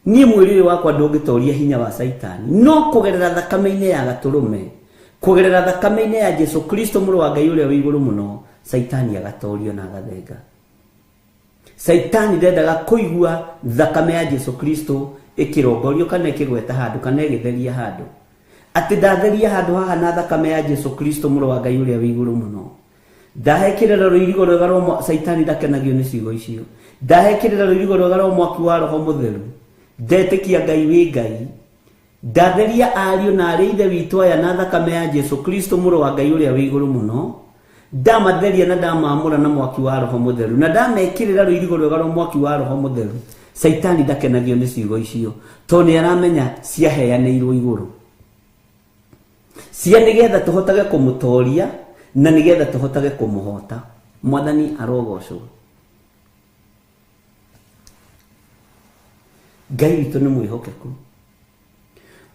Niĩ mwĩrĩ ũyũ wakwa ndũngĩtoria hinya wa Saitani, no kũgerera thakame-inĩ ya gatũrũme, kũgerera thakame-inĩ ya Jesu Kristo mũrũ wa Ngai ũrĩa wĩ igũrũ mũno, Saitani agatorio na agathenga. Saitani ndendaga kũigua thakame ya Jesu Kristo ĩkĩrongorio kana ĩkĩgweta handũ kana ĩgĩtheria handũ, atĩ ndatheria handũ haha na thakame ya Jesu Kristo mũrũ wa Ngai ũrĩa wĩ igũrũ mũno. Ndahekĩrĩra rũirigo rwega rwa Saitani ndakenagio nĩ ciugo icio. Ndahekĩrĩra rũirigo rwega rwa mwaki wa Roho Mũtheru. Ndetĩkia Ngai wĩ Ngai. Ndatheria ariũ na arĩ ithe witũ aya na thakame ya Jesu Kristo mũrũ wa Ngai ũrĩa wĩ igũrũ mũno. Ndamatheria na ndamamũra na mwaki wa Roho Mũtheru, na ndamekĩrĩra rũirigo rwega rwa mwaki wa Roho Mũtheru. Saitani ndakenagio nĩ ciugo icio, tondũ nĩ aramenya ciaheanĩirwo igũrũ, cia nĩgetha tũhotage kũmũtoria na nĩgetha tũhotage kũmũhota. Mwathani arogocwo. Ngai witũ nĩ mwĩhokeku.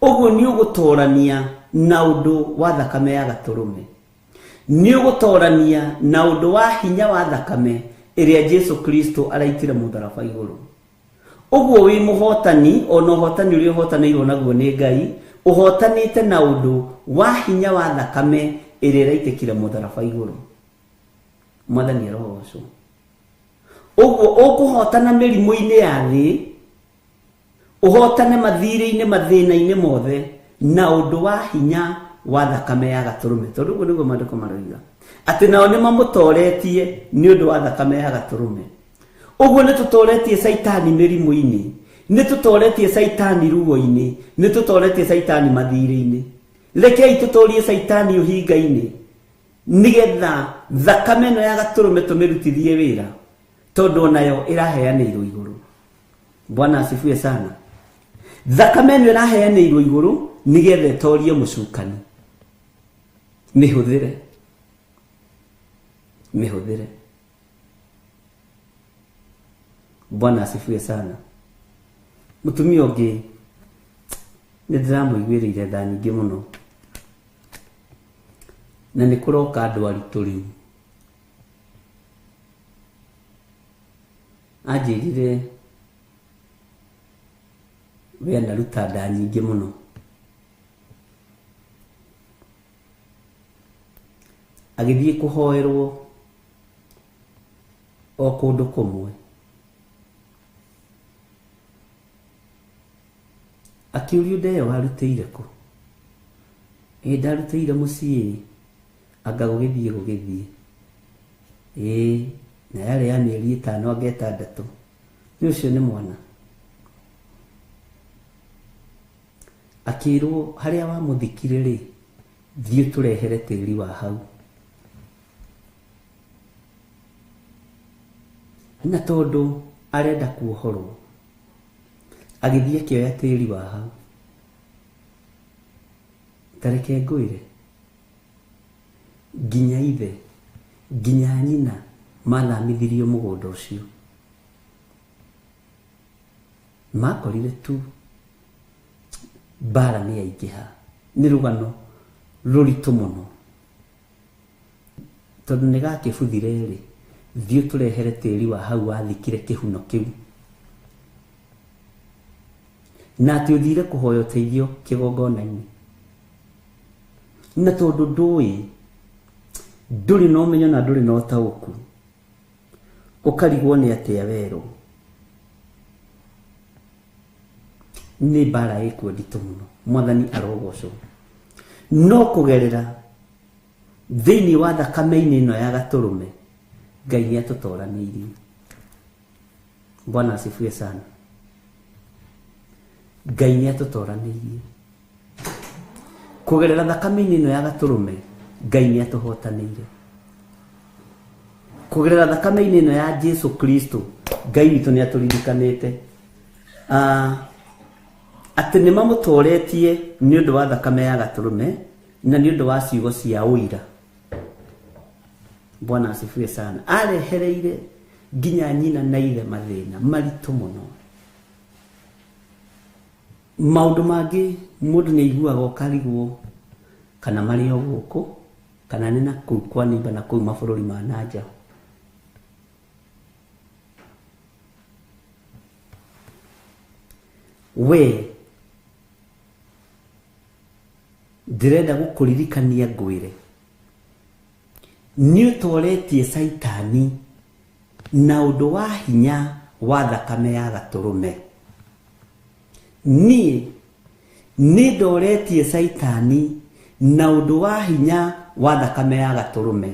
Ũguo nĩ ũgũtorania na ũndũ wa thakame ya gatũrũme, nĩ ũgũtorania na ũndũ wa hinya wa thakame ĩrĩa Jesu Kristo araitire mũtharaba igũrũ. Ũguo wĩ mũhotani, ona ũhotani ũrĩa ũhotanĩirwo naguo nĩ Ngai, ũhotanĩte na ũndũ wa hinya wa thakame ĩrĩa ĩraitĩkire mũtharaba igũrũ. Mwathani arogocwo. Ũguo ũkũhotana mĩrimũ-inĩ ya thĩ, ũhotane mathirĩ-inĩ, mathĩna-inĩ mothe na ũndũ wa hinya wa thakame ya gatũrũme, tondũ ũguo nĩguo maandĩko maroiga. Atĩ nao nĩ mamũtoretie nĩ ũndũ wa thakame ya gatũrũme. Ũguo nĩ tũtoretie caitani mĩrimũ-inĩ, nĩ tũtoretie caitani ruo-inĩ, nĩ tũtoretie caitani mathirĩ-inĩ. Rekei tũtorie caitani ũhinga-inĩ nĩgetha thakame ĩno ya gatũrũme tũmĩrutithie wĩra, tondũ onayo ĩraheanĩirwo igũrũ. Bwana asifiwe sana. Thakame ĩno ĩraheanĩirwo igũrũ nĩgetha ĩtorie mũcukani. Mĩhũthĩre, mĩhũthĩre. Bwana asifiwe sana. Mũtumia ũngĩ nĩ ndĩramũiguĩrĩire tha nyingĩ mũno, na nĩ kũroka andũ aritũ rĩu. Anjĩrire we anaruta nda nyingĩ mũno, agĩthiĩ kũhoerwo o kũndũ kũmwe, akĩũrio nda ĩyo warutĩire kũ? Ĩ ndarutĩire mũciĩ, anga gũgĩthiĩ gũgĩthiĩ. Ĩ na yarĩ ya mĩeri 5 anga 6, nĩ ũcio nĩ mwana. Akĩrwo harĩa wamũthikire rĩ, thiĩ tũrehere tĩri wa hau. Na tondũ arenda kuohorwo, agĩthiĩ akĩoya tĩri wa hau. Ta reke ngwĩre, nginya ithe nginya nyina mathamithirio mũgũnda ũcio. Makorire tu mbara nĩ yaingĩha. Nĩ rũgano rũritũ mũno, tondũ nĩ gakĩbuthire rĩ, thiĩ ũtũrehere tĩri wa hau wathikire kĩhuno kĩu, na atĩ ũthire kũhoya ũteithio kĩgongona-inĩ. Na tondũ ndũĩ, ndũrĩ na ũmenyo na ndũrĩ na ũtaũku, ũkarigwo nĩ atĩa werũ. Nĩ mbara ĩkuo nditũ mũno. Mwathani arogocwo. No kũgerera thĩinĩ wa thakame-inĩ ĩno ya gatũrũme, Ngai nĩ atũtoranĩirie. Bwana asifiwe sana. Ngai nĩ atũtoranĩirie kũgerera thakame-inĩ ĩno ya gatũrũme. Ngai nĩ atũhotanĩire kũgerera thakame-inĩ ĩno ya Jesu Kristo. Ngai witũ nĩ atũririkanĩte atĩ nĩ mamũtoretie nĩ ũndũ wa thakame ya gatũrũme na nĩ ũndũ wa ciugo cia ũira. Bwana asifiwe sana. Arehereire nginya nyina na ithe mathĩna maritũ mũno. Maũndũ mangĩ mũndũ nĩ aiguaga ũkarigwo kana marĩ o gũkũ kana nĩ na kũu kwa neighbor na kũu mabũrũri ma na nja. We ndĩrenda gũkũririkania ngwĩre, nĩ ũtoretie caitani na ũndũ wa hinya wa thakame ya gatũrũme. Niĩ nĩ ndoretie caitani na ũndũ wa hinya wa thakame ya gatũrũme.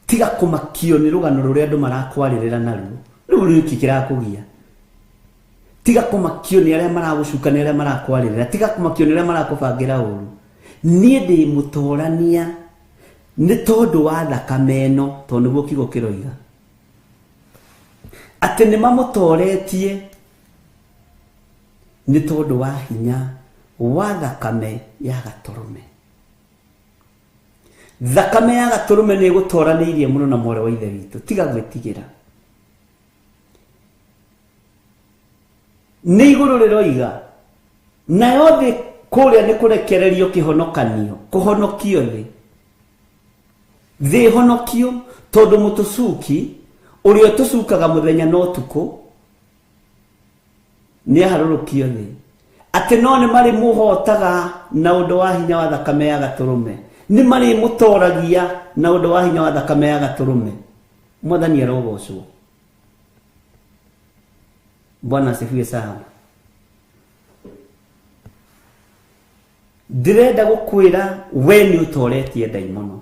Tiga kũmakio nĩ rũgano rũrĩa andũ marakwarĩrĩra naruo, rĩu nĩkĩ kĩrakũgia. Tiga kũmakio nĩ arĩa maragũcuka, nĩ arĩa marakwarĩrĩra, tiga kũmakio nĩ arĩa marakũbangĩra ũru. Niĩ ndĩ mũtorania nĩ tondũ wa thakame ĩno, tondũ nĩguo kiugo kĩroiga atĩ nĩ mamũtoretie nĩ tondũ wa hinya wa thakame ya gatũrũme. Thakame ya gatũrũme nĩ ĩgũtoranĩirie mũno na mwarĩ wa ithe witũ. Tiga gwĩtigĩra. Nĩ igũrũ rĩroiga, nayo thĩ kũrĩa nĩ kũrekererio kĩhonokanio, kũhonokio thĩ. Thĩ ĩhonokio tondũ mũtũcuki ũrĩa ũtũcukaga mũthenya na ũtukũ nĩ aharũrũkio thĩ. Atĩ no nĩ marĩmũhotaga na ũndũ wa hinya wa thakame ya gatũrũme, nĩ marĩmũtoragia na ũndũ wa hinya wa thakame ya gatũrũme. Mwathani arogocwo. Bwana asifiwe sana. Ndĩrenda gũkwĩra we nĩ ũtoretie ndaimono,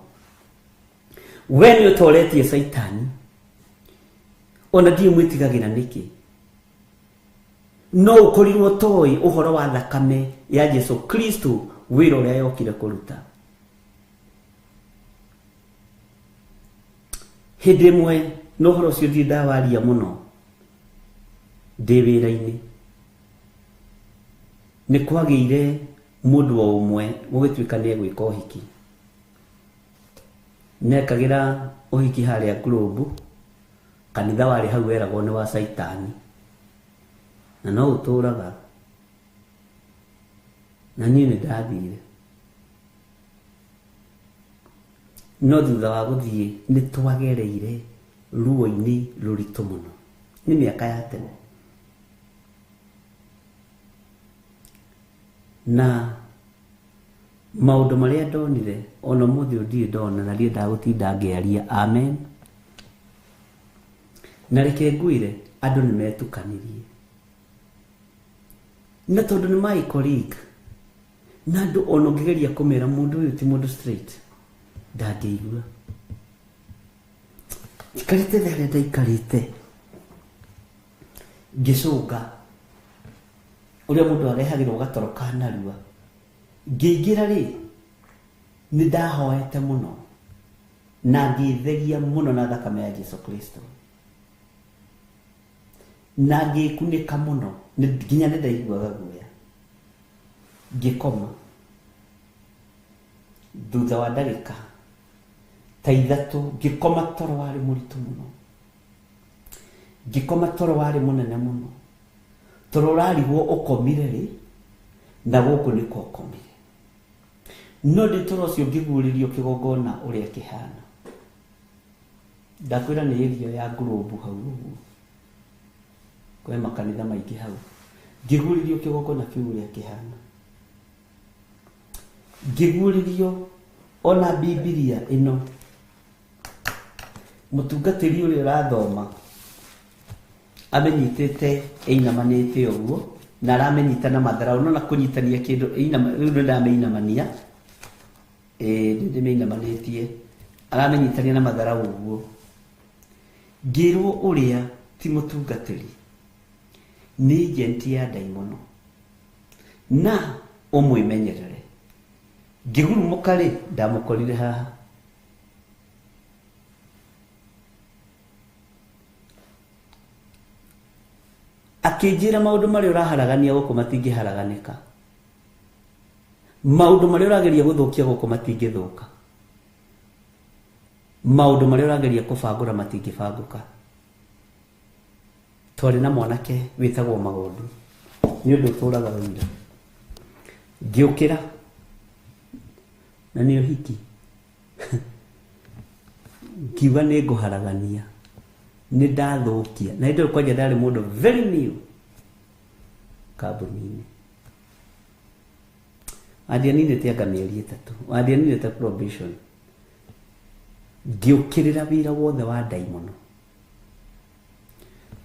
we nĩ ũtoretie caitani, ona ndiĩ mwĩtigagĩra nĩkĩ. No ũkorirwo toĩ ũhoro wa thakame ya Jesu Kristo, wĩra ũrĩa yokire kũruta. Hĩndĩ ĩmwe na ũhoro ũcio ndirĩ ndawaria mũno, ndĩ wĩra-inĩ nĩ kwagĩire mũndũ o ũmwe gũgĩtuĩka nĩ egwĩka ũhiki. Nekagĩra ũhiki harĩa Globe, kanitha warĩ hau weragwo nĩ wa Caitani, na no ũtũraga. Na niĩ nĩ ndathire, no thutha wa gũthiĩ nĩ twagereire ruo-inĩ rũritũ mũno. Nĩ mĩaka ya tene, na maũndũ marĩa ndonire ona ũmũthĩ ũyũ ndirĩ ndona, na ndiendaga gũtinda ngĩaria. Amen. Na reke ngwĩre, andũ nĩ metukanirie, na tondũ nĩ my colleague, na andũ ona ũngĩgeria kũmera mũndũ ũyũ ti mũndũ straight, ndangĩigua. Njikarĩte thĩ harĩa ndaikarĩte, ngĩcũnga ũrĩa mũndũ arehagĩrwo gatoro ka narua. Ngĩingĩra rĩ, nĩ ndahoete mũno na ngĩtheria mũno na thakame ya Jesu Kristo, na ngĩkunĩka mũno nginya nĩ ndaiguaga guoya. Ngĩkoma. Thutha wa ndagĩka ta ithatũ ngĩkoma toro warĩ mũritũ mũno, ngĩkoma toro warĩ mũnene mũno, toro ũrarigwo ũkomire rĩ, na gũkũ nĩko ũkomire. No ndĩ toro ũcio ngĩguũrĩrio kĩgongona ũrĩa kĩhana. Ndakwĩra nĩ area ya Globe hau ũguo, kwĩ makanitha maingĩ hau. Ngĩguũrĩrio kĩgongona kĩu ũrĩa kĩhana, ngĩguũrĩrio ona Bibilia ĩno, mũtungatĩri ũrĩa ũrathoma amenyitĩte ĩinamanĩte ũguo, na aramĩnyita na matharau. No na kũnyitania kĩndũ rĩu nĩ ndamĩinamania, ĩĩ ndĩmĩinamanĩtie, aramĩnyitania na matharau ũguo. Ngĩrwo ũrĩa ti mũtungatĩri, nĩ agent ya ndaimono, na ũmwĩmenyerere. Ngĩgurumũka rĩ, ndamũkorire haha. Akĩnjĩra maũndũ marĩa ũraharagania gũkũ matingĩharaganĩka, maũndũ marĩa ũrageria gũthũkia gũkũ matingĩthũka, maũndũ marĩa ũrageria kũbangũra matingĩbangũka. Twarĩ na mwanake wĩtagwo Magondu, nĩ ũndũ ũtũraga ũira. Ngĩũkĩra na nĩ ũhiki, ngiuga nĩ ngũharagania, nĩ ndathũkia. Na hĩndĩ ĩyo kwanja ndarĩ mũndũ very new kambuni-inĩ. Wandianinĩte anga mĩeri 3, wandianinĩte probation. Ngĩũkĩrĩra wĩra wothe wa ndaimono.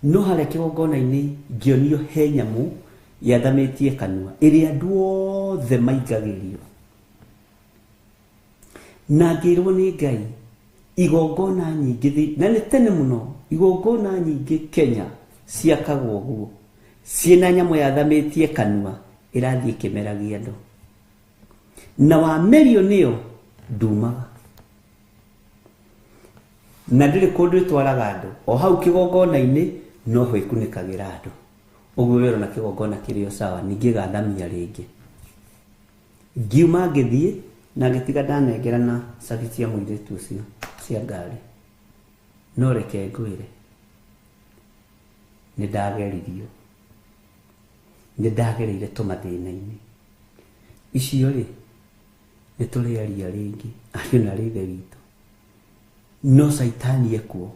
No harĩa kĩgongona-inĩ ngĩonio he nyamũ yathamĩtie kanua ĩrĩa andũ othe maingagĩrio. Na ngĩrwo nĩ Ngai igongona nyingĩ, na nĩ tene mũno, igongona nyingĩ Kenya ciakagwo ũguo, ciĩna nyamũ yathamĩtie kanua ĩrathiĩ ĩkĩmeragia andũ. Na wamerio nĩyo ndumaga, na ndĩrĩ kũndũ ĩtwaraga andũ, o hau kĩgongona-inĩ noho ĩkunĩkagĩra andũ. Ũguo wĩra na kĩgongona kĩrĩ o sawa, ningĩ ĩgathamia rĩngĩ. Ngiuma ngĩthiĩ na ngĩtiga ndanengerana cabi cia mũirĩtu ũcio cia ngari. No reke ngwĩre, nĩ ndageririo, nĩ ndagereire tũmathĩna-inĩ. Icio rĩ, nĩ tũrĩaria rĩngĩ, ariũ na arĩ ithe witũ. No Caitani ekuo,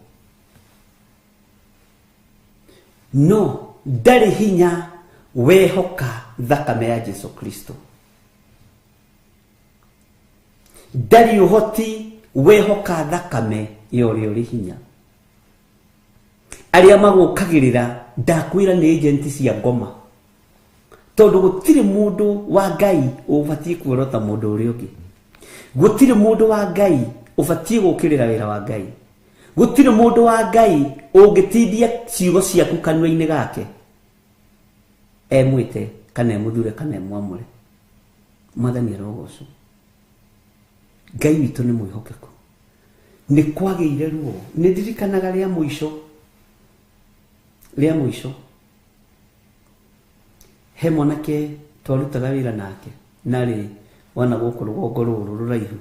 no ndarĩ hinya wehoka thakame ya Jesu Kristo, ndarĩ ũhoti wehoka thakame ya ũrĩa ũrĩ hinya. Arĩa magũkagĩrĩra ndakwĩra nĩ agent cia ngoma, Tondũ gũtirĩ mũndũ wa Ngai ũbatiĩ kuorota mũndũ ũrĩa ũngĩ. Gũtirĩ mũndũ wa Ngai ũbatiĩ gũkĩrĩra wĩra wa Ngai. Gũtirĩ mũndũ wa Ngai ũngĩtindia ciugo ciaku kanua-inĩ gake emwĩte kana emũthure kana emwamũre. Mwathani arogocwo. Ngai witũ nĩ mwĩhokeku. Nĩ kwagĩire ruo. Nĩ ndirikanaga rĩa mũico, rĩa mũico he mwanake twarutaga wĩra nake narĩ wana gũkũ rũgongo rũrũ rũraihu,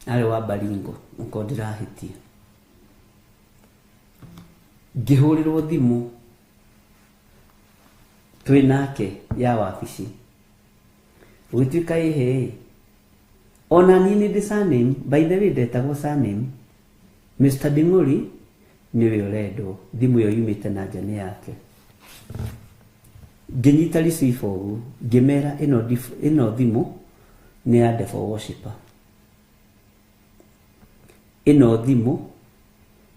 arĩ wa Baringo, okorwo ndĩrahĩtia. Ngĩhũrĩrwo thimũ twĩ nake ya wabici, gũgĩtuĩka ĩhĩ ona niĩ nĩ ndĩ surname. By the way, ndetagwo surname Mr. Ding'ori nĩwe ũrendwo. Thimũ ĩyo yumĩte na nja nĩ yake. Ngĩnyita receive ũguo, ngĩmera ĩno thimũ nĩ ya devil worshipper. Ĩno thimũ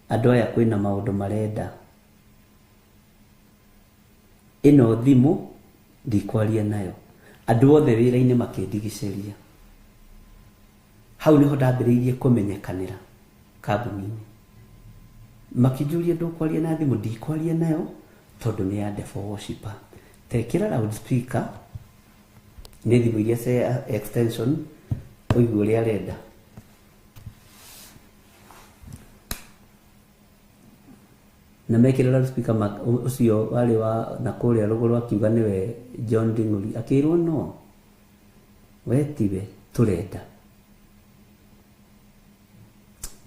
andũ aya kwĩna maũndũ marenda. Ĩno thimũ ndikwaria nayo. Andũ othe wĩra-inĩ makĩndigicĩria. Hau nĩho ndambĩrĩirie kũmenyekanĩra kambuni-inĩ. Makĩnjũria ndũkwaria na thimũ, ndikwaria nayo tondũ nĩ ya devil worshipper. Tekĩra loudspeaker, nĩ thimũ iria cia extension, ũigue ũrĩa arenda. Na mekĩra loudspeaker, ũcio warĩ wa na kũrĩa rũgũrũ akiuga nĩwe John Ding'ori, akĩrwo no we tiwe tũrenda.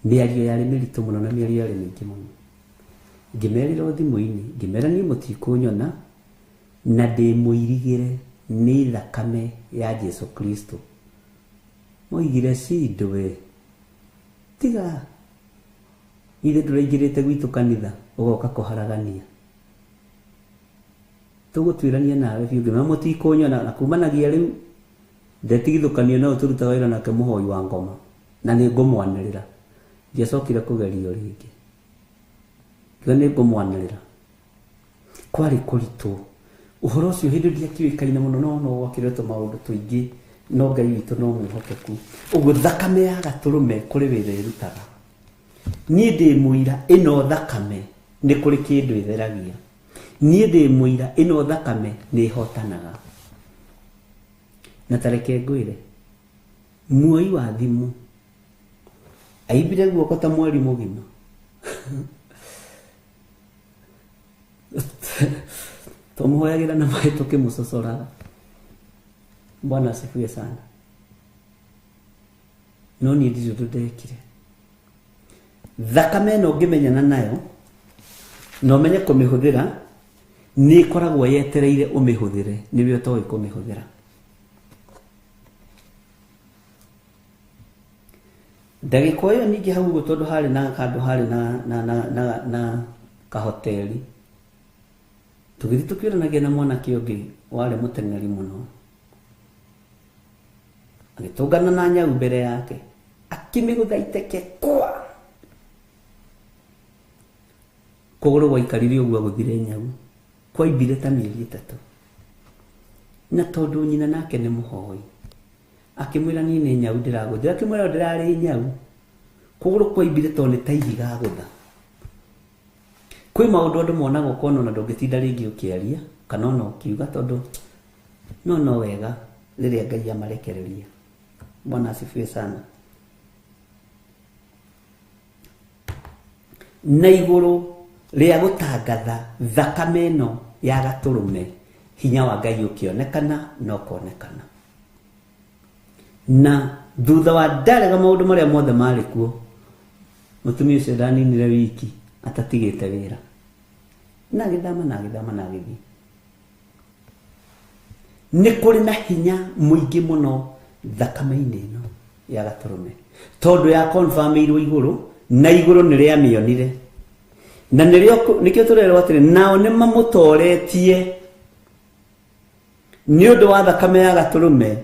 Mĩario yarĩ mĩritũ mũno na mĩario yarĩ mĩingĩ mũno. Ngĩmerĩra o thimũ-inĩ, ngĩmera niĩ mũtikũnyona na ndĩmũirigĩre nĩ thakame ya Jesu Kristo. Moigire cindwe, tiga ithe ndũraingĩrĩte gwitũ kanitha ũgoka kũharagania, tũgũtuĩrania nawe biũ. Ngĩmera mũtikũnyona, na kumanagia rĩu ndetigithũkanio no tũrutaga wĩra nake mũhoi wa ngoma na nĩ ngũmwanĩrĩra. Ndiacokire kũgerio rĩngĩ, ngiuga nĩ ngũmwanĩrĩra. Kwarĩ kũritũ ũhoro ũcio, hĩndĩ ndiakĩũĩkaine mũno, no no gwakĩretwo maũndũ tũingĩ, no Ngai witũ no mwĩhokeku. Ũguo thakame ya gatũrũme kũrĩ wĩra ĩrutaga. Niĩ ndĩ mũira ĩno thakame nĩ kũrĩ kĩndũ ĩtheragia. Niĩ ndĩ mũira ĩno thakame nĩ ĩhotanaga. Na tareke ngwĩre, muoi wa thimũ aimbire guoko ta mweri mũgima. Tũmũhoyagĩra na maĩ tũkĩmũcocoraga. Bwana asifiwe sana. No niĩ ndirĩ ũndũ ndekire. Thakame ĩno ũngĩmenyana nayo na ũmenye kũmĩhũthĩra, nĩ ĩkoragwo yetereire ũmĩhũthĩre, nĩwe ũtoĩ kũmĩhũthĩra. Ndagĩka ĩyo ningĩ hau ũguo, tondũ harĩ na handũ harĩ na kahoteri, tũgĩthiĩ tũkĩũranagia na mwanake ũngĩ warĩ mũteng'eri mũno, agĩtũngana na nyau mbere yake, akĩmĩgũtha iteke kwa kũgũrũ gwaikarire ũguo, agũthire nyau kwaimbire ta mĩeri 3. Na tondũ nyina nake nĩ mũhoi, akĩmwĩra niĩ nĩ nyau ndĩragũthire, akĩmwĩra ndĩrarĩ nyau, kũgũrũ kwaimbire tondũ nĩ ta ihiga agũtha. Kwĩ maũndũ andũ monaga ũkona ona ndũngĩtinda rĩngĩ ũkĩaria kana ona ũkiuga, tondũ no wega rĩrĩa Ngai amarekereria. Bwana asifiwe sana. Na igũrũ rĩa gũtangatha thakame ĩno ya gatũrũme, hinya wa Ngai ũkĩonekana na ũkonekana. Na thutha wa ndarega maũndũ marĩa mothe marĩ kuo, mũtumia ũcio ndaninire wiki atatigĩte wĩra, na agĩthama na agĩthama na agĩthiĩ. Nĩ kũrĩ na hinya mũingĩ mũno thakame-inĩ ĩno ya gatũrũme, tondũ ya confirmĩirwo igũrũ, na igũrũ nĩ rĩamĩonire, na nĩrĩo nĩkĩo tũrerwo atĩrĩ, nao nĩ mamũtoretie nĩ ũndũ wa thakame ya gatũrũme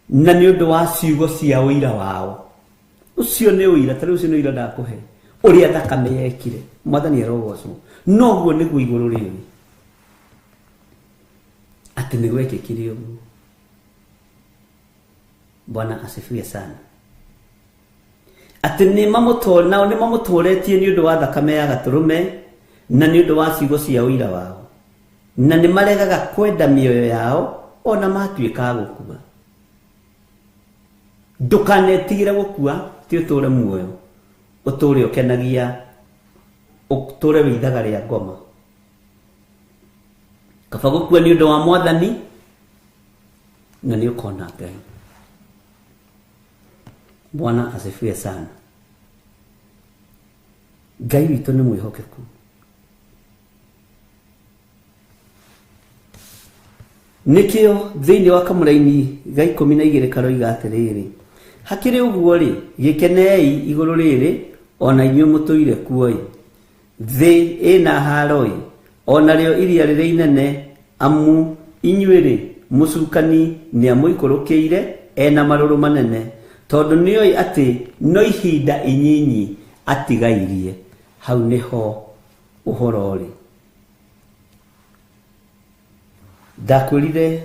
na nĩ ũndũ wa ciugo cia ũira wao. Ũcio nĩ ũira, ta rĩu ũcio nĩ ũira ndakũhe ũrĩa thakame yekire. Mwathani arogocwo. Noguo nĩguo igũrũ rĩũĩ. Atĩ nĩ gwekĩkire ũguo. Bwana asifiwe sana. Atĩ nĩ mamũtũre nao nĩ mamũtũretie nĩ ũndũ wa thakame ya gatũrũme na nĩ ũndũ wa ciugo cia ũira wao, na nĩ maregaga kwenda mĩoyo yao ona matuĩka a gũkua. Ndũkanetigĩre gũkua, ti ũtũre muoyo, ũtũre ũkenagia, ũtũre wĩ ithaga rĩa ngoma. Kaba gũkua nĩ ũndũ wa Mwathani na nĩ ũkona Ngai. Bwana asifiwe sana. Ngai witũ nĩ mwĩhokeku. Nĩkĩo thĩinĩ wa kamũraini ga 12 karoiga atĩrĩrĩ, hakĩrĩ ũguo rĩ, gĩkenei igũrũ rĩrĩ ona inyuĩ mũtũire kuo-ĩ, thĩ ĩna haro-ĩ, ona rĩo iria rĩrĩ inene, amu inyuĩ rĩ, mũcukani nĩamũikũrũkĩire ena marũrũ manene, tondũ nĩoĩ atĩ no ihinda inyinyi atigairie. Hau nĩho ũhoro ũrĩ. Ndakwĩrire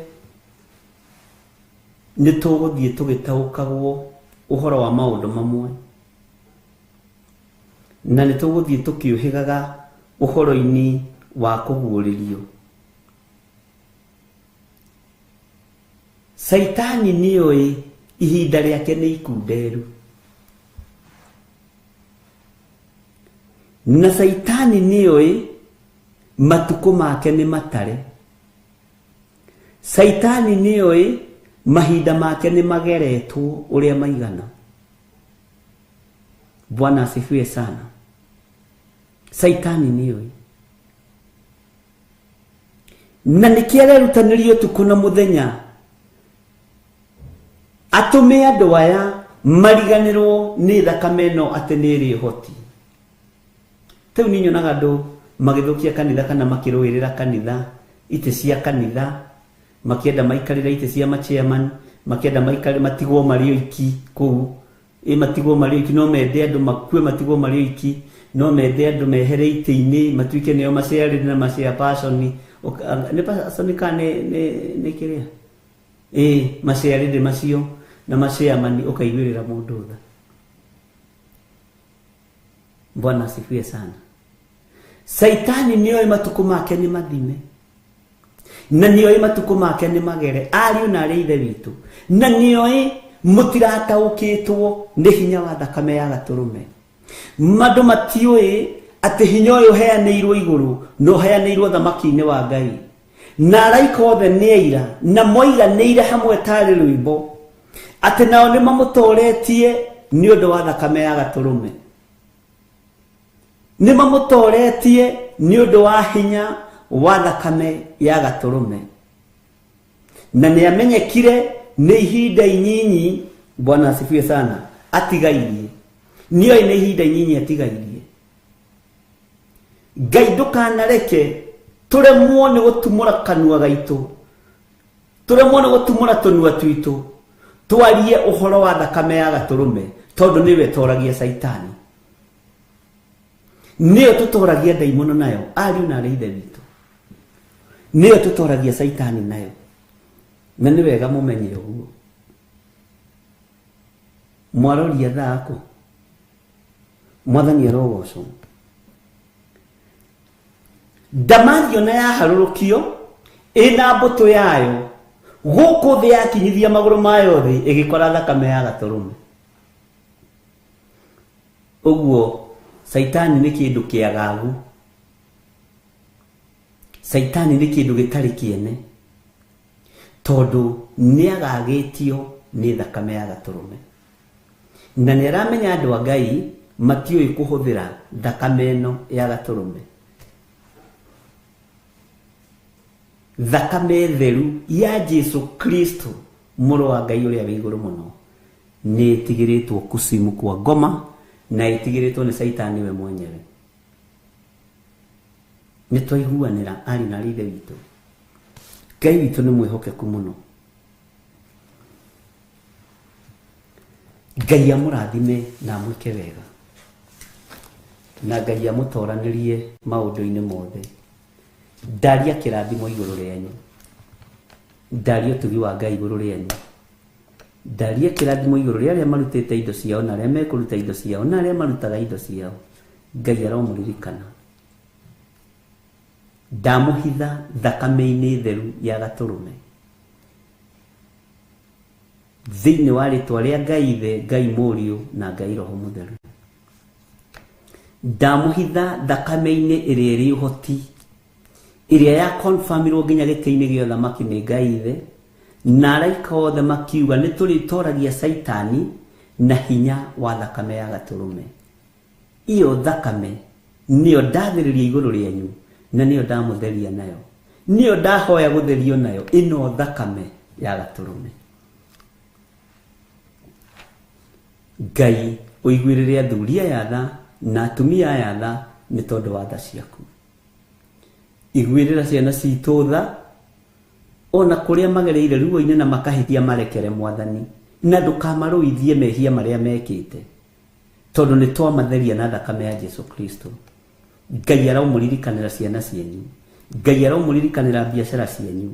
nĩ tũgũthiĩ tũgĩtaũkagwo ũhoro wa maũndũ mamwe, na nĩ tũgũthiĩ tũkĩũhĩgaga ũhoro-inĩ wa kũguũrĩrio. Caitani nĩoĩ ihinda rĩake nĩ ikunderu, na Caitani nĩoĩ matukũ make nĩ matare. Caitani nĩoĩ mahinda make nĩ mageretwo ũrĩa maigana. Bwana asifiwe sana. Caitani nĩoĩ, na nĩkĩo arerutanĩria ũtukũ na mũthenya atũme andũ aya mariganĩrwo nĩ thakame ĩno atĩ nĩ ĩrĩ ũhoti. Rĩu niĩ nyonaga andũ magĩthũkia kanitha kana makĩrũĩrĩra kanitha, itĩ cia kanitha, makĩenda maikarĩre itĩ cia ma-chairman, makĩenda maikare matigwo marĩ oiki kũu, matigwo marĩ oiki, no mende andũ makue matigwo marĩ oiki, no mende andũ mehere itĩ-inĩ matuĩke nĩo maciarĩre na machairperson. Nĩ person kana nĩ kĩrĩa? Maciarĩre macio na machairman, ũkaiguĩrĩra mũndũ tha. Bwana asifiwe sana. Caitani nĩoĩ matukũ make nĩ mathime, na nĩoĩ matukũ make nĩ magere, ariũ na arĩa ithe witũ, na nĩoĩ mũtirataũkĩtwo nĩ hinya wa thakame ya gatũrũme. Andũ matiũĩ atĩ hinya ũyũ ũheanĩirwo igũrũ na ũheanĩirwo thamaki-inĩ wa Ngai, na araika othe nĩ aira na moiganĩire hamwe tarĩ rwĩmbo atĩ nao nĩ mamũtoretie nĩ ũndũ wa thakame ya gatũrũme, nĩ mamũtoretie nĩ ũndũ wa hinya wa thakame ya gatũrũme, na nĩ amenyekire nĩ ihinda inyinyi. Bwana asifiwe sana. Atigairie, nĩoĩ nĩ ihinda inyinyi atigairie. Ngai ndũkanareke tũremwo nĩ gũtumũra kanua gaitũ, tũremwo nĩ gũtumũra tũnua twitũ twarie ũhoro wa thakame ya gatũrũme, tondũ nĩwe ĩtoragia Caitani, nĩyo tũtoragia ndaimono nayo, ariũ na arĩa ithe witũ, nĩyo tũtoragia Caitani nayo. Na nĩ wega mũmenye ũguo. Mwaroria thaa kũ? Mwathani arogocwo. Ndamathio na yaharũrũkio ĩna mbũtũ yayo gũkũ thĩ, yakinyithia magũrũ mayo thĩ, ĩgĩkora thakame ya gatũrũme. Ũguo Caitani nĩ kĩndũ kĩagagu, Caitani nĩ kĩndũ gĩtarĩ kĩene, tondũ nĩagagĩtio nĩ thakame ya gatũrũme, na nĩ aramenya andũ a Ngai matiũĩ kũhũthĩra thakame ĩno ya gatũrũme, thakame theru ya Jesu Kristo mũrũ wa Ngai ũrĩa wĩ igũrũ mũno, nĩ ĩtigĩrĩtwo kucimu kwa ngoma na ĩtigĩrĩtwo nĩ Caitani we mwenyewe. Nĩ twaiguanĩra ariũ na arĩa ithe witũ. Ngai witũ nĩ mwĩhokeku mũno. Ngai amũrathime na amwĩke wega, na Ngai amũtoranĩrie maũndũ-inĩ mothe. Ndaria kĩrathimo igũrũ rĩanyu. Ndaria ũtugi wa Ngai igũrũ rĩanyu. Ndaria kĩrathimo igũrũ rĩa arĩa marutĩte indo ciao na arĩa mekũruta indo ciao na arĩa marutaga indo ciao. Ngai aromũririkana. Ndamũhitha thakame-inĩ theru ya gatũrũme. Thĩinĩ wa rĩtwa rĩa Ngai Ithe, Ngai Mũriũ na Ngai Roho Mũtheru. Ndamũhitha thakame-inĩ ĩrĩa ĩrĩ ũhoti, ĩrĩa ya confirmirwo nginya gĩtĩ-inĩ gĩa ũthamaki nĩ Ngai Ithe, na araika othe makiuga nĩ tũrĩtoragia Caitani na hinya wa thakame ya gatũrũme. Iyo thakame nĩyo ndathĩrĩria igũrũ rĩanyu na nĩyo ndamũtheria nayo, nĩyo ndahoya gũtherio nayo, ĩno thakame ya gatũrũme. Ngai ũiguĩrĩre athuri aya tha na atumia aya tha nĩ tondũ wa tha ciaku. Iguĩrĩra ciana citũ tha ona kũrĩa magereire ruo-inĩ na makahĩtia marekere Mwathani, na ndũkamarũithie mehia marĩa mekĩte, tondũ nĩ twamatheria na thakame ya Jesu Kristo. Ngai aromũririkanĩra ciana cianyu, Ngai aromũririkanĩra biacara cianyu,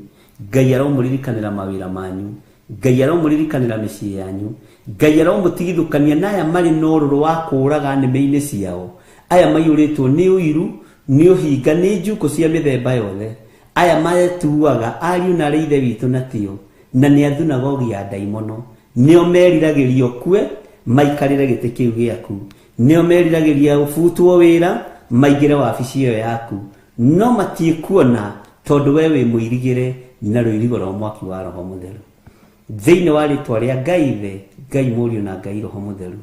Ngai aromũririkanĩra mawĩra manyu, Ngai aromũririkanĩra mĩciĩ yanyu, Ngai aromũtigithũkania na aya marĩ na ũrũrũ wa kũũraga nĩmĩ-inĩ ciao, aya maiyũrĩtwo nĩ ũiru, nĩ ũhinga, nĩ njukũ cia mĩthemba yothe, aya metuaga ariũ na arĩ ithe witũ na tio, na nĩ a thunagogi ya ndaimono, nĩo meriragĩria ũkue maikarĩre gĩtĩ kĩu gĩaku, nĩo meriragĩria ũbutwo wĩra maingĩre wabici ĩyo yaku, no matiĩkuona tondũ we wĩ mũirigĩre na rũirigo rwa mwaki wa Roho Mũtheru. Thĩinĩ wa rĩtwa rĩa Ngai Ithe, Ngai Mũriũ na Ngai Roho Mũtheru,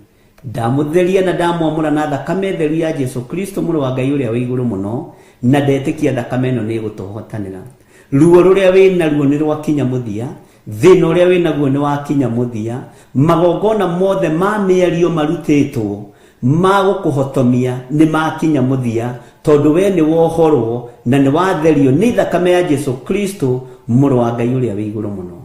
ndamũtheria na ndamwamũra na thakame theru ya Jesu Kristo mũrũ wa Ngai ũrĩa wĩ igũrũ mũno, na ndetĩkia thakame ĩno nĩ ĩgũtũhotanĩra. Ruo rũrĩa wĩ naruo nĩ rwakinya mũthia, thĩna ũrĩa wĩ naguo nĩ wakinya mũthia, magongona mothe ma mĩario marutĩtwo ma gũkũhotomia nĩ makinya mũthia, tondũ we nĩ wohorwo na nĩ watherio nĩ thakame ya Jesu Kristo mũrũ wa Ngai ũrĩa wĩ igũrũ mũno.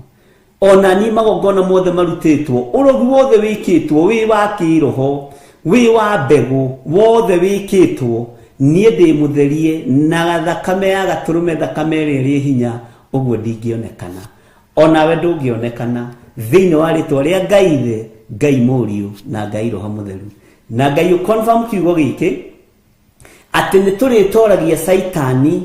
Ona niĩ magongona mothe marutĩtwo, ũrogi wothe wĩkĩtwo wĩ wa kĩroho, wĩ wa mbegũ, wothe wĩkĩtwo, niĩ ndĩ mũtherie na thakame ya gatũrũme, thakame ĩrĩa ĩrĩ hinya, ũguo ndingĩonekana. Onawe ndũngĩonekana thĩinĩ wa rĩtwa rĩa Ngai Ithe, Ngai Mũriũ na Ngai Roho Mũtheru. Na Ngai ũconfirm kiugo gĩkĩ atĩ nĩ tũrĩtoragia Caitani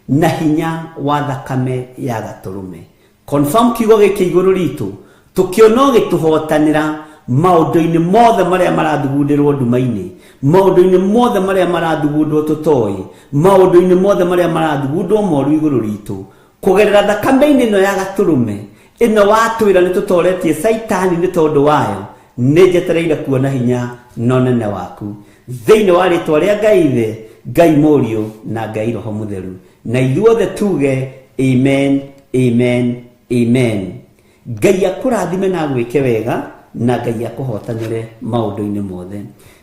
na hinya wa thakame ya gatũrũme. Confirm kiugo gĩkĩ igũrũ ritũ, tũkĩona ũgĩtũhotanĩra maũndũ-inĩ mothe marĩa marathugundĩrwo nduma-inĩ, maũndũ-inĩ mothe marĩa marathugundwo tũtoĩ, maũndũ-inĩ mothe marĩa marathugundwo moru igũrũ ritũ, kũgerera thakame-inĩ ĩno ya gatũrũme ĩno watwĩra nĩ tũtoretie Caitani nĩ tondũ wayo, nĩ njetereire kuona hinya na ũnene waku thĩinĩ wa rĩtwa rĩa Ngai Ithe, Ngai Mũriũ na Ngai Roho Mũtheru. Na ithuothe tuge amen, amen, amen. Ngai akũrathime na agwĩke wega, na Ngai akũhotanĩre maũndũ-inĩ mothe.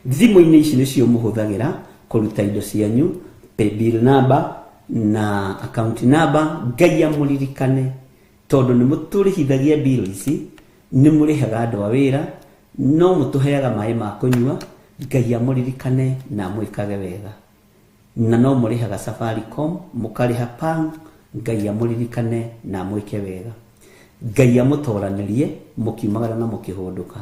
Thimũ-inĩ ici nĩcio mũhũthagĩra kũruta indo cianyu, paybill number na account number. Ngai amũririkane, tondũ nĩ mũtũrĩhithagia bill ici, nĩ mũrĩhaga andũ a wĩra, no mũtũheaga maĩ ma kũnyua. Ngai amũririkane na amwĩkage wega. Na no mũrĩhaga Safaricom, mũkarĩha Pang, Ngai amũririkane na amwĩke wega. Ngai amũtoranĩrie mũkiumagara na mũkĩhũndũka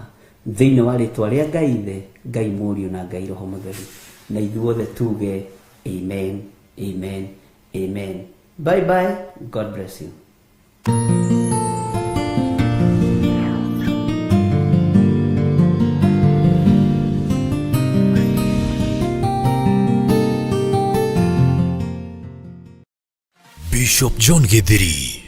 thĩinĩ wa rĩtwa rĩa Ngai Ithe, Ngai Mũriũ na Ngai Roho Mũtheru. Na ithuothe tuge amen, amen, amen. Bye bye, God bless you. Bishop John Githiri.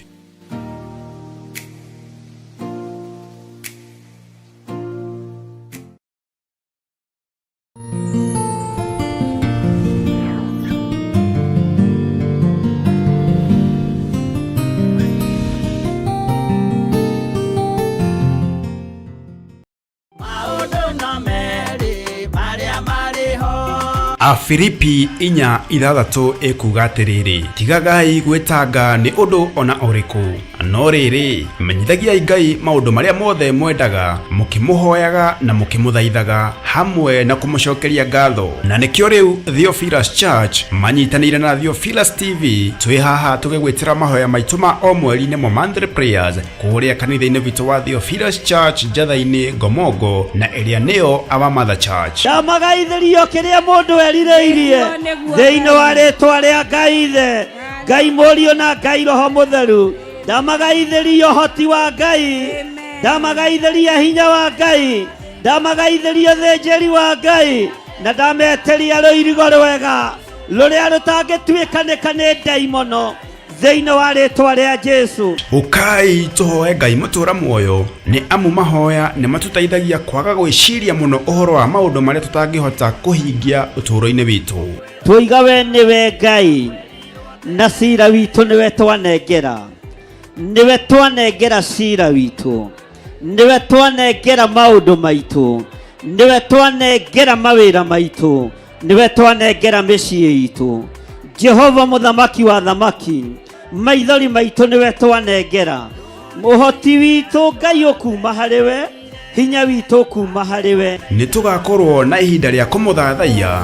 Afilipi 4:6 ĩkuga atĩrĩrĩ, tigagai gwĩtanga nĩ ũndũ ona ũrĩkũ, No rĩrĩ, menyithagiai Ngai maũndũ marĩa mothe mwendaga, mũkĩmũhoyaga na mũkĩmũthaithaga, hamwe na kũmũcokeria ngatho. Na nĩkĩo rĩu Theophilus Church manyitanĩire na Theophilus TV twĩ haha tũgĩgwĩtĩra mahoya maitũ ma o mweri nĩmo monthly prayers kũrĩa kanitha-inĩ witũ wa Theophilus Church Njatha-inĩ Ngomongo na ĩrĩa nĩyo Our Mother Church. Ndamagaithĩrio kĩrĩa mũndũ erirĩirie Nĩguo, nĩguo. Thĩinĩ wa rĩtwa rĩa Ngai Ithe, Ngai Mũriũ na Ngai Roho Mũtheru. Ndamagaithĩria ũhoti wa Ngai, Amen. ndamagaithĩria hinya wa Ngai, ndamagaithĩria ũthĩnjĩri wa Ngai, na ndametĩria rũirigo rwega rũrĩa rũtangĩtuĩkanĩka nĩ ndaimono thĩinĩ wa rĩtwa rĩa Jesu. Ũkai tũhoe Ngai mũtũra muoyo, nĩ amu mahoya nĩ matũteithagia kwaga gwĩciria mũno ũhoro wa maũndũ marĩa tũtangĩhota kũhingia ũtũũro-inĩ witũ. Twoiga we nĩwe Ngai, na cira witũ nĩwe twanengera, nĩwe twanengera cira witũ, nĩwe twanengera maũndũ maitũ, nĩwe twanengera mawĩra maitũ, nĩwe twanengera mĩciĩ itũ. Jehova mũthamaki wa thamaki, maithori maitũ nĩwe twanengera, ũhoti witũ Ngai ũkuma harĩ we, hinya witũ ũkuma harĩ we. Nĩ tũgakorwo na ihinda rĩa kũmũthathaiya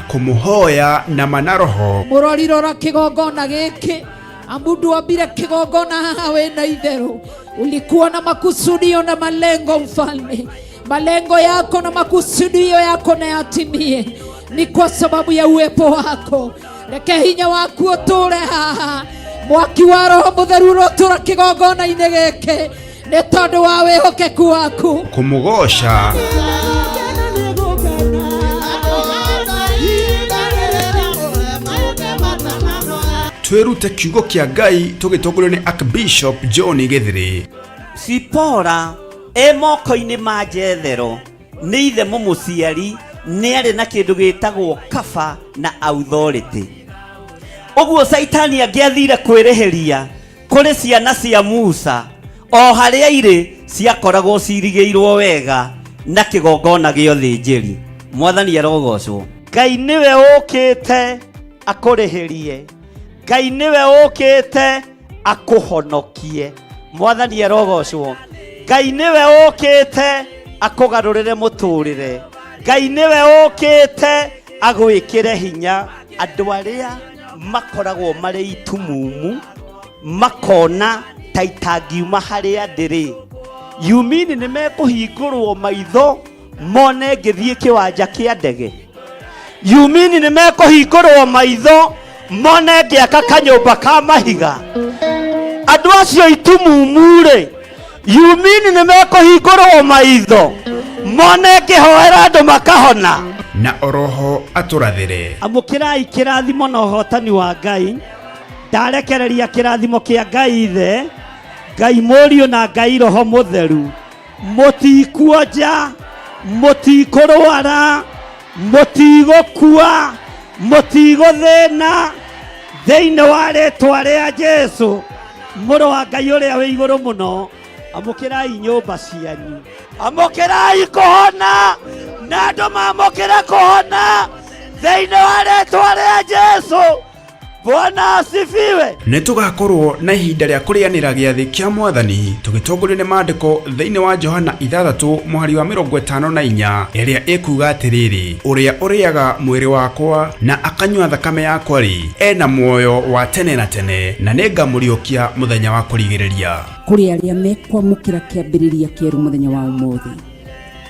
kũmũhoya na ma na roho. Mũrori rora kĩgongona gĩkĩ, amu ndwambire kĩgongona haha wĩna itherũ. Ulikuwa na makusudio na malengo mfalme, malengo yako na makusudio yako na yatimie ni kwa sababu ya uwepo wako. Reke hinya waku ũtũre haha, mwaki wa Roho Mũtheru ũrotũra kĩgongona-inĩ gĩkĩ nĩ tondũ wa wĩhokeku waku. Kũmũgoca twĩrute kiugo kĩa Ngai tũgĩtongorio nĩ Archbishop John Gĩthĩrĩ. Sipora e moko-inĩ ma Jethero nĩ ithe mũmũciari, nĩ arĩ na kĩndũ gĩtagwo kaba na authority. Ũguo Caitani angĩathire kwĩrĩhĩria kũrĩ ciana cia Musa, o harĩa irĩ ciakoragwo cirigĩirwo wega na kĩgongona gĩa ũthĩnjĩri. Mwathani arogocwo. Ngai nĩwe ũkĩte akũrĩhĩrie, Ngai nĩwe ũkĩte akũhonokie. Mwathani arogocwo. Ngai nĩwe ũkĩte akũgarũrĩre mũtũrĩre, Ngai nĩwe ũkĩte agwĩkĩre hinya. Andũ arĩa makoragwo marĩ itumumu makona ta itangiuma harĩa ndĩrĩ, yumini nĩ mekũhingũrwo maitho mone ngĩthiĩ kĩwanja kĩa ndege. Yumini nĩ mekũhingũrwo maitho mone ngĩaka kanyũmba ka mahiga. Andũ acio itumumu-rĩ, yumini nĩ mekũhingũrwo maitho mone ngĩhoera andũ makahona. Na oroho atũrathĩre. Amũkĩrai kĩrathimo na ũhotani wa Ngai. Ndarekereria kĩrathimo kĩa Ngai Ithe, Ngai Mũriũ na Ngai Roho Mũtheru. Mũtikuonja, mũtikũrwara, mũtigũkua, mũtigũthĩna thĩinĩ wa rĩtwa rĩa Jesu mũrũ wa Ngai ũrĩa wĩ igũrũ mũno. Amũkĩrai nyũmba cianyu, amũkĩrai kũhona, na andũ mamũkĩre kũhona thĩinĩ wa rĩtwa rĩa Jesu. Bwana asifiwe. Nĩ tũgakorwo na ihinda rĩa kũrĩanĩra gĩathĩ kĩa Mwathani tũgĩtongorio nĩ maandĩko thĩinĩ wa Johana ithathatũ mũhari wa mĩrongo ĩtano na inya ĩrĩa ĩkuga atĩrĩrĩ, ũrĩa ũrĩaga mwĩrĩ wakwa na akanyua thakame yakwa-rĩ, ena muoyo wa tene na tene, na nĩngamũriũkia mũthenya wa kũrigĩrĩria. Kũrĩ arĩa mekwamũkĩra kĩambĩrĩria kĩerũ mũthenya wa ũmũthĩ,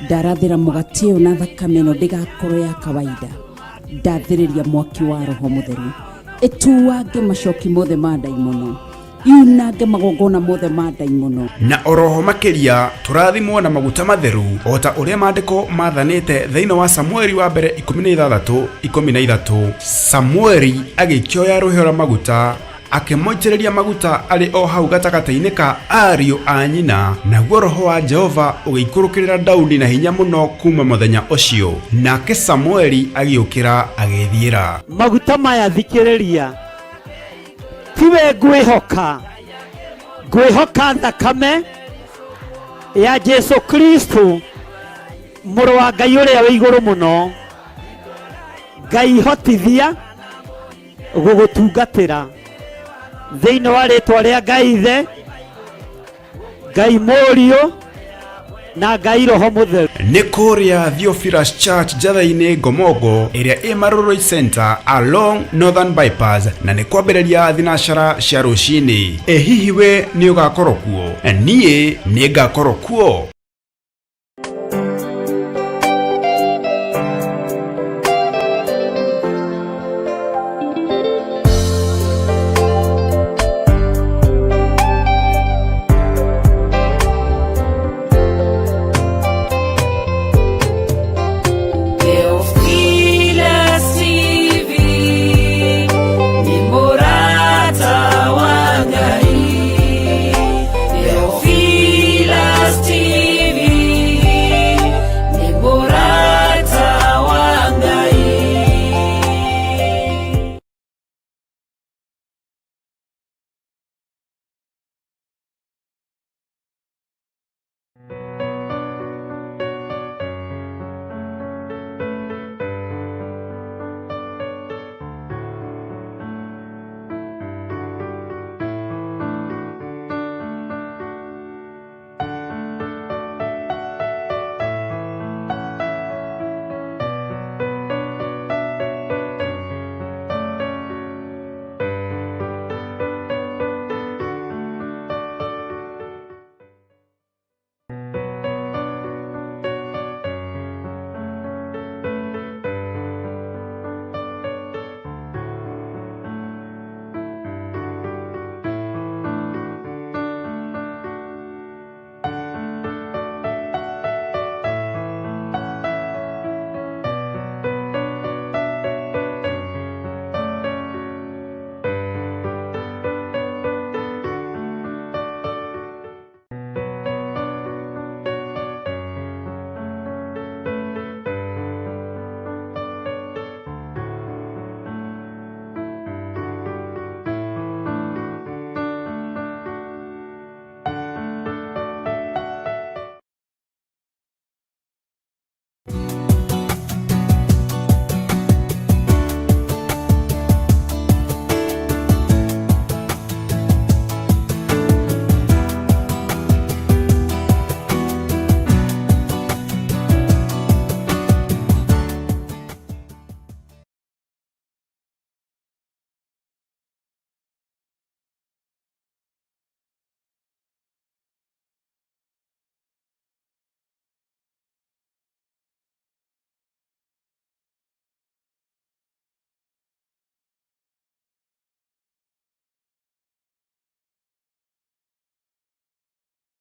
ndarathĩra mũgate ũyũ na thakame ĩno ndĩgakorwo ya kawaida. Ndathĩrĩria mwaki wa Roho Mũtheru ĩtuange macoki mothe ma ndaimono, yunange magongona mothe ma ndaimono. Na oroho makĩria tũrathimwo na maguta matheru o ta ũrĩa maandĩko mathanĩte thĩinĩ wa Samueli wa mbere 16 13. Samueli agĩkĩoya rũhĩa rwa maguta akĩmũitĩrĩria maguta arĩ o hau gatagatĩ-inĩ ka ariũ a nyina, naguo roho wa Jehova ũgĩikũrũkĩrĩra Daudi na hinya mũno kuuma mũthenya ũcio. Nake Samueli agĩũkĩra agĩĩthiĩra. Maguta maya thikĩrĩria, tiwe ngwĩhoka, ngwĩhoka thakame ya Jesu Kristo. Mũrũ wa Ngai ũrĩa wĩ igũrũ mũno, Ngai hotithia gũgũtungatĩra thĩinĩ wa rĩtwa rĩa Ngai Ithe, Ngai Mũriũ na Ngai Roho Mũtheru. Nĩ kũrĩa Theophilus Church Njatha-inĩ Ngomongo ĩrĩa ĩ Marurui Center along Northern Bypass, na nĩ kwambĩrĩria thinacara cia rũcinĩ. Ĩ hihi we nĩ ũgakorwo kuo? Niĩ nĩ ngakorwo kuo.